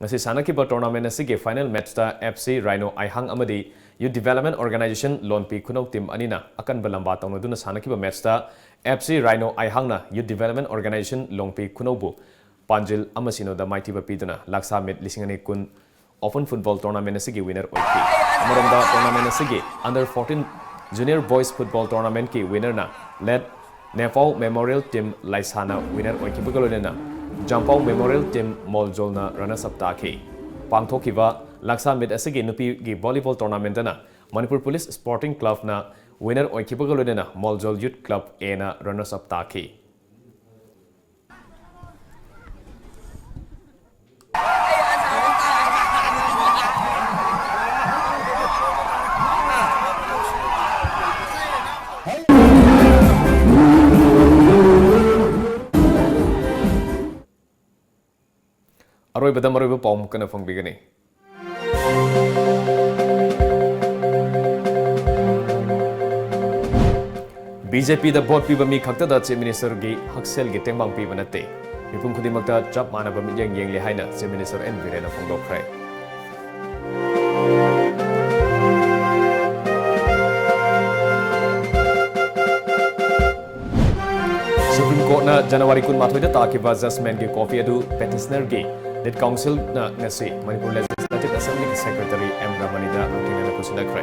ꯉꯁꯤ ꯁꯥꯟꯅꯈꯤꯕ tournament ꯑꯁꯤꯒꯤ final match ꯇ F C Rhino ꯑꯩꯍꯥꯡ ꯑꯃꯗꯤ Youth Development Organization ꯂꯣꯟꯄꯤ ꯈꯨꯅꯧ team ꯑꯅꯤꯅ ꯑꯀꯟꯕ ꯂꯝꯕꯥ ꯇꯧꯅꯗꯨꯅ ꯁꯥꯟꯅꯈꯤꯕ match ꯇ F C Rhino ꯑꯩꯍꯥꯡꯅ Youth Development Organization ꯂꯣꯟꯄꯤ ꯈꯨꯅꯧꯕꯨ ꯄꯥꯟꯖꯤꯜ ꯑꯃ ꯁꯤꯅꯣꯗ ꯃꯥꯏꯊꯤꯕ ꯄꯤꯗꯨꯅ ꯂꯥꯛꯁꯥ Meet ꯂꯤꯁꯤꯡ ꯑꯅꯤ ꯀꯨꯟ Open Football Tournament ꯑꯁꯤꯒꯤ winner ꯑꯣꯏꯈꯤ꯫ ꯑꯃꯔꯣꯝꯗ tournament ꯑꯁꯤꯒꯤ Under fourteen Junior Boys Football Tournament ꯀꯤ winner ꯅ late ꯅꯦꯐꯥꯎ ꯃꯦꯃꯣꯔꯤꯌꯦꯜ ꯇꯤꯝ ꯂꯥꯏꯁꯥꯅ ꯋꯤꯅꯔ ꯑꯣꯏꯈꯤꯕꯒ ꯂꯣꯏꯅꯅ ꯖꯥꯝꯄꯥꯎ ꯃꯦꯃꯣꯔꯤꯌꯦꯜ ꯇꯤꯝ ꯃꯣꯜꯖꯣꯜꯅ ꯔꯅꯔꯁ ꯑꯞ ꯇꯥꯈꯤ꯫ ꯄꯥꯡꯊꯣꯛꯈꯤꯕ ꯂꯥꯛꯁꯥ ꯃꯤꯠ ꯑꯁꯤꯒꯤ ꯅꯨꯄꯤꯒꯤ ꯚꯣꯂꯤꯕꯣꯜ ꯇꯣꯔꯅꯥꯃꯦꯟꯠ ꯑꯅ ꯃꯅꯤꯄꯨꯔ ꯄꯨꯂꯤꯁ ꯁ꯭ꯄꯣꯔꯇꯤꯡ ꯀ꯭ꯂꯕꯅ ꯋꯤꯅꯔ ꯑꯣꯏꯈꯤꯕꯒ ꯂꯣꯏꯅꯅ ꯃꯣꯜꯖꯣꯜ ꯌꯨꯠ ꯀ꯭ꯂꯕ ꯑꯦꯅ ꯔꯅꯔꯁ ꯑꯞ ꯇꯥꯈꯤ꯫ ꯑꯔꯣꯏꯕꯗ ꯃꯔꯨꯑꯣꯏꯕ ꯄꯥꯎ ꯑꯃꯨꯛ ꯍꯟꯅ ꯐꯪꯕꯤꯒꯅꯤ꯫ ꯕꯤ ꯖꯦ ꯄꯤꯗ ꯚꯣꯠ ꯄꯤꯕ ꯃꯤ ꯈꯛꯇꯗ ꯆꯤꯐ ꯃꯤꯅꯤꯁꯇꯔꯒꯤ ꯍꯛꯁꯦꯜꯒꯤ ꯇꯦꯡꯕꯥꯡ ꯄꯤꯕ ꯅꯠꯇꯦ꯫ ꯃꯤꯄꯨꯝ ꯈꯨꯗꯤꯡꯃꯛꯇ ꯆꯞ ꯃꯥꯟꯅꯕ ꯃꯤꯠꯌꯦꯡ ꯌꯦꯡꯂꯤ ꯍꯥꯏꯅ ꯆꯤꯐ ꯃꯤꯅꯤꯁꯇꯔ ꯑꯦꯟ ꯕꯤꯔꯦꯟꯅ ꯐꯣꯡꯗꯣꯛꯈ꯭ꯔꯦ꯫ ꯁꯨꯄ꯭ꯔꯤꯝ ꯀꯣꯔꯠꯅ ꯖꯅꯋꯥꯔꯤ ꯀꯨꯟꯃꯥꯊꯣꯏꯗ ꯇꯥꯈꯤꯕ ꯖꯖꯃꯦꯟꯒꯤ ꯀꯣꯄꯤ ꯑꯗꯨ ꯄꯦꯇꯤꯁꯅꯔꯒꯤ ꯂꯤꯗ ꯀꯥꯎꯟꯁꯤꯜꯅ ꯉꯁꯤ ꯃꯅꯤꯄꯨꯔ ꯂꯦꯖꯤꯁꯂꯦꯇꯤꯚ ꯑꯁꯦꯝꯕ꯭ꯂꯤꯒꯤ ꯁꯦꯀ꯭ꯔꯦꯇꯔꯤ ꯑꯦꯝ ꯔꯃꯅꯤꯗ ꯍꯛꯊꯦꯡꯅꯅ ꯈꯨꯠꯁꯤꯟꯅꯈ꯭ꯔꯦ꯫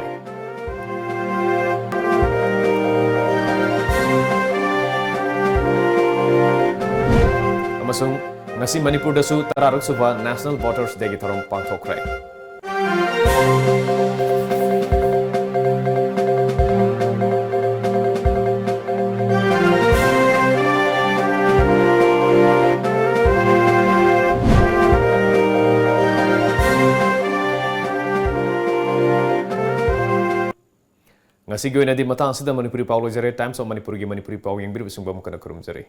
ꯑꯃꯁꯨꯡ ꯉꯁꯤ ꯃꯅꯤꯄꯨꯔꯗꯁꯨ ꯇꯔꯥꯇꯔꯨꯛ ꯁꯨꯕ National Voters Dayꯒꯤ ꯊꯧꯔꯝ ꯄꯥꯡꯊꯣꯛꯈ꯭ꯔꯦ꯫ ꯉꯁꯤꯒꯤ ꯑꯣꯏꯅꯗꯤ ꯃꯇꯥꯡ ꯑꯁꯤꯗ ꯃꯅꯤꯄꯨꯔꯤ ꯄꯥꯎ ꯂꯣꯏꯖꯔꯦ꯫ Times of ꯃꯅꯤꯄꯨꯔꯒꯤ ꯃꯅꯤꯄꯨꯔꯤ ꯄꯥꯎ ꯌꯦꯡꯕꯤꯔꯤꯕꯁꯤꯡꯕꯨ ꯑꯃꯨꯛ ꯍꯟꯅ ꯈꯨꯔꯨꯝꯖꯔꯤ꯫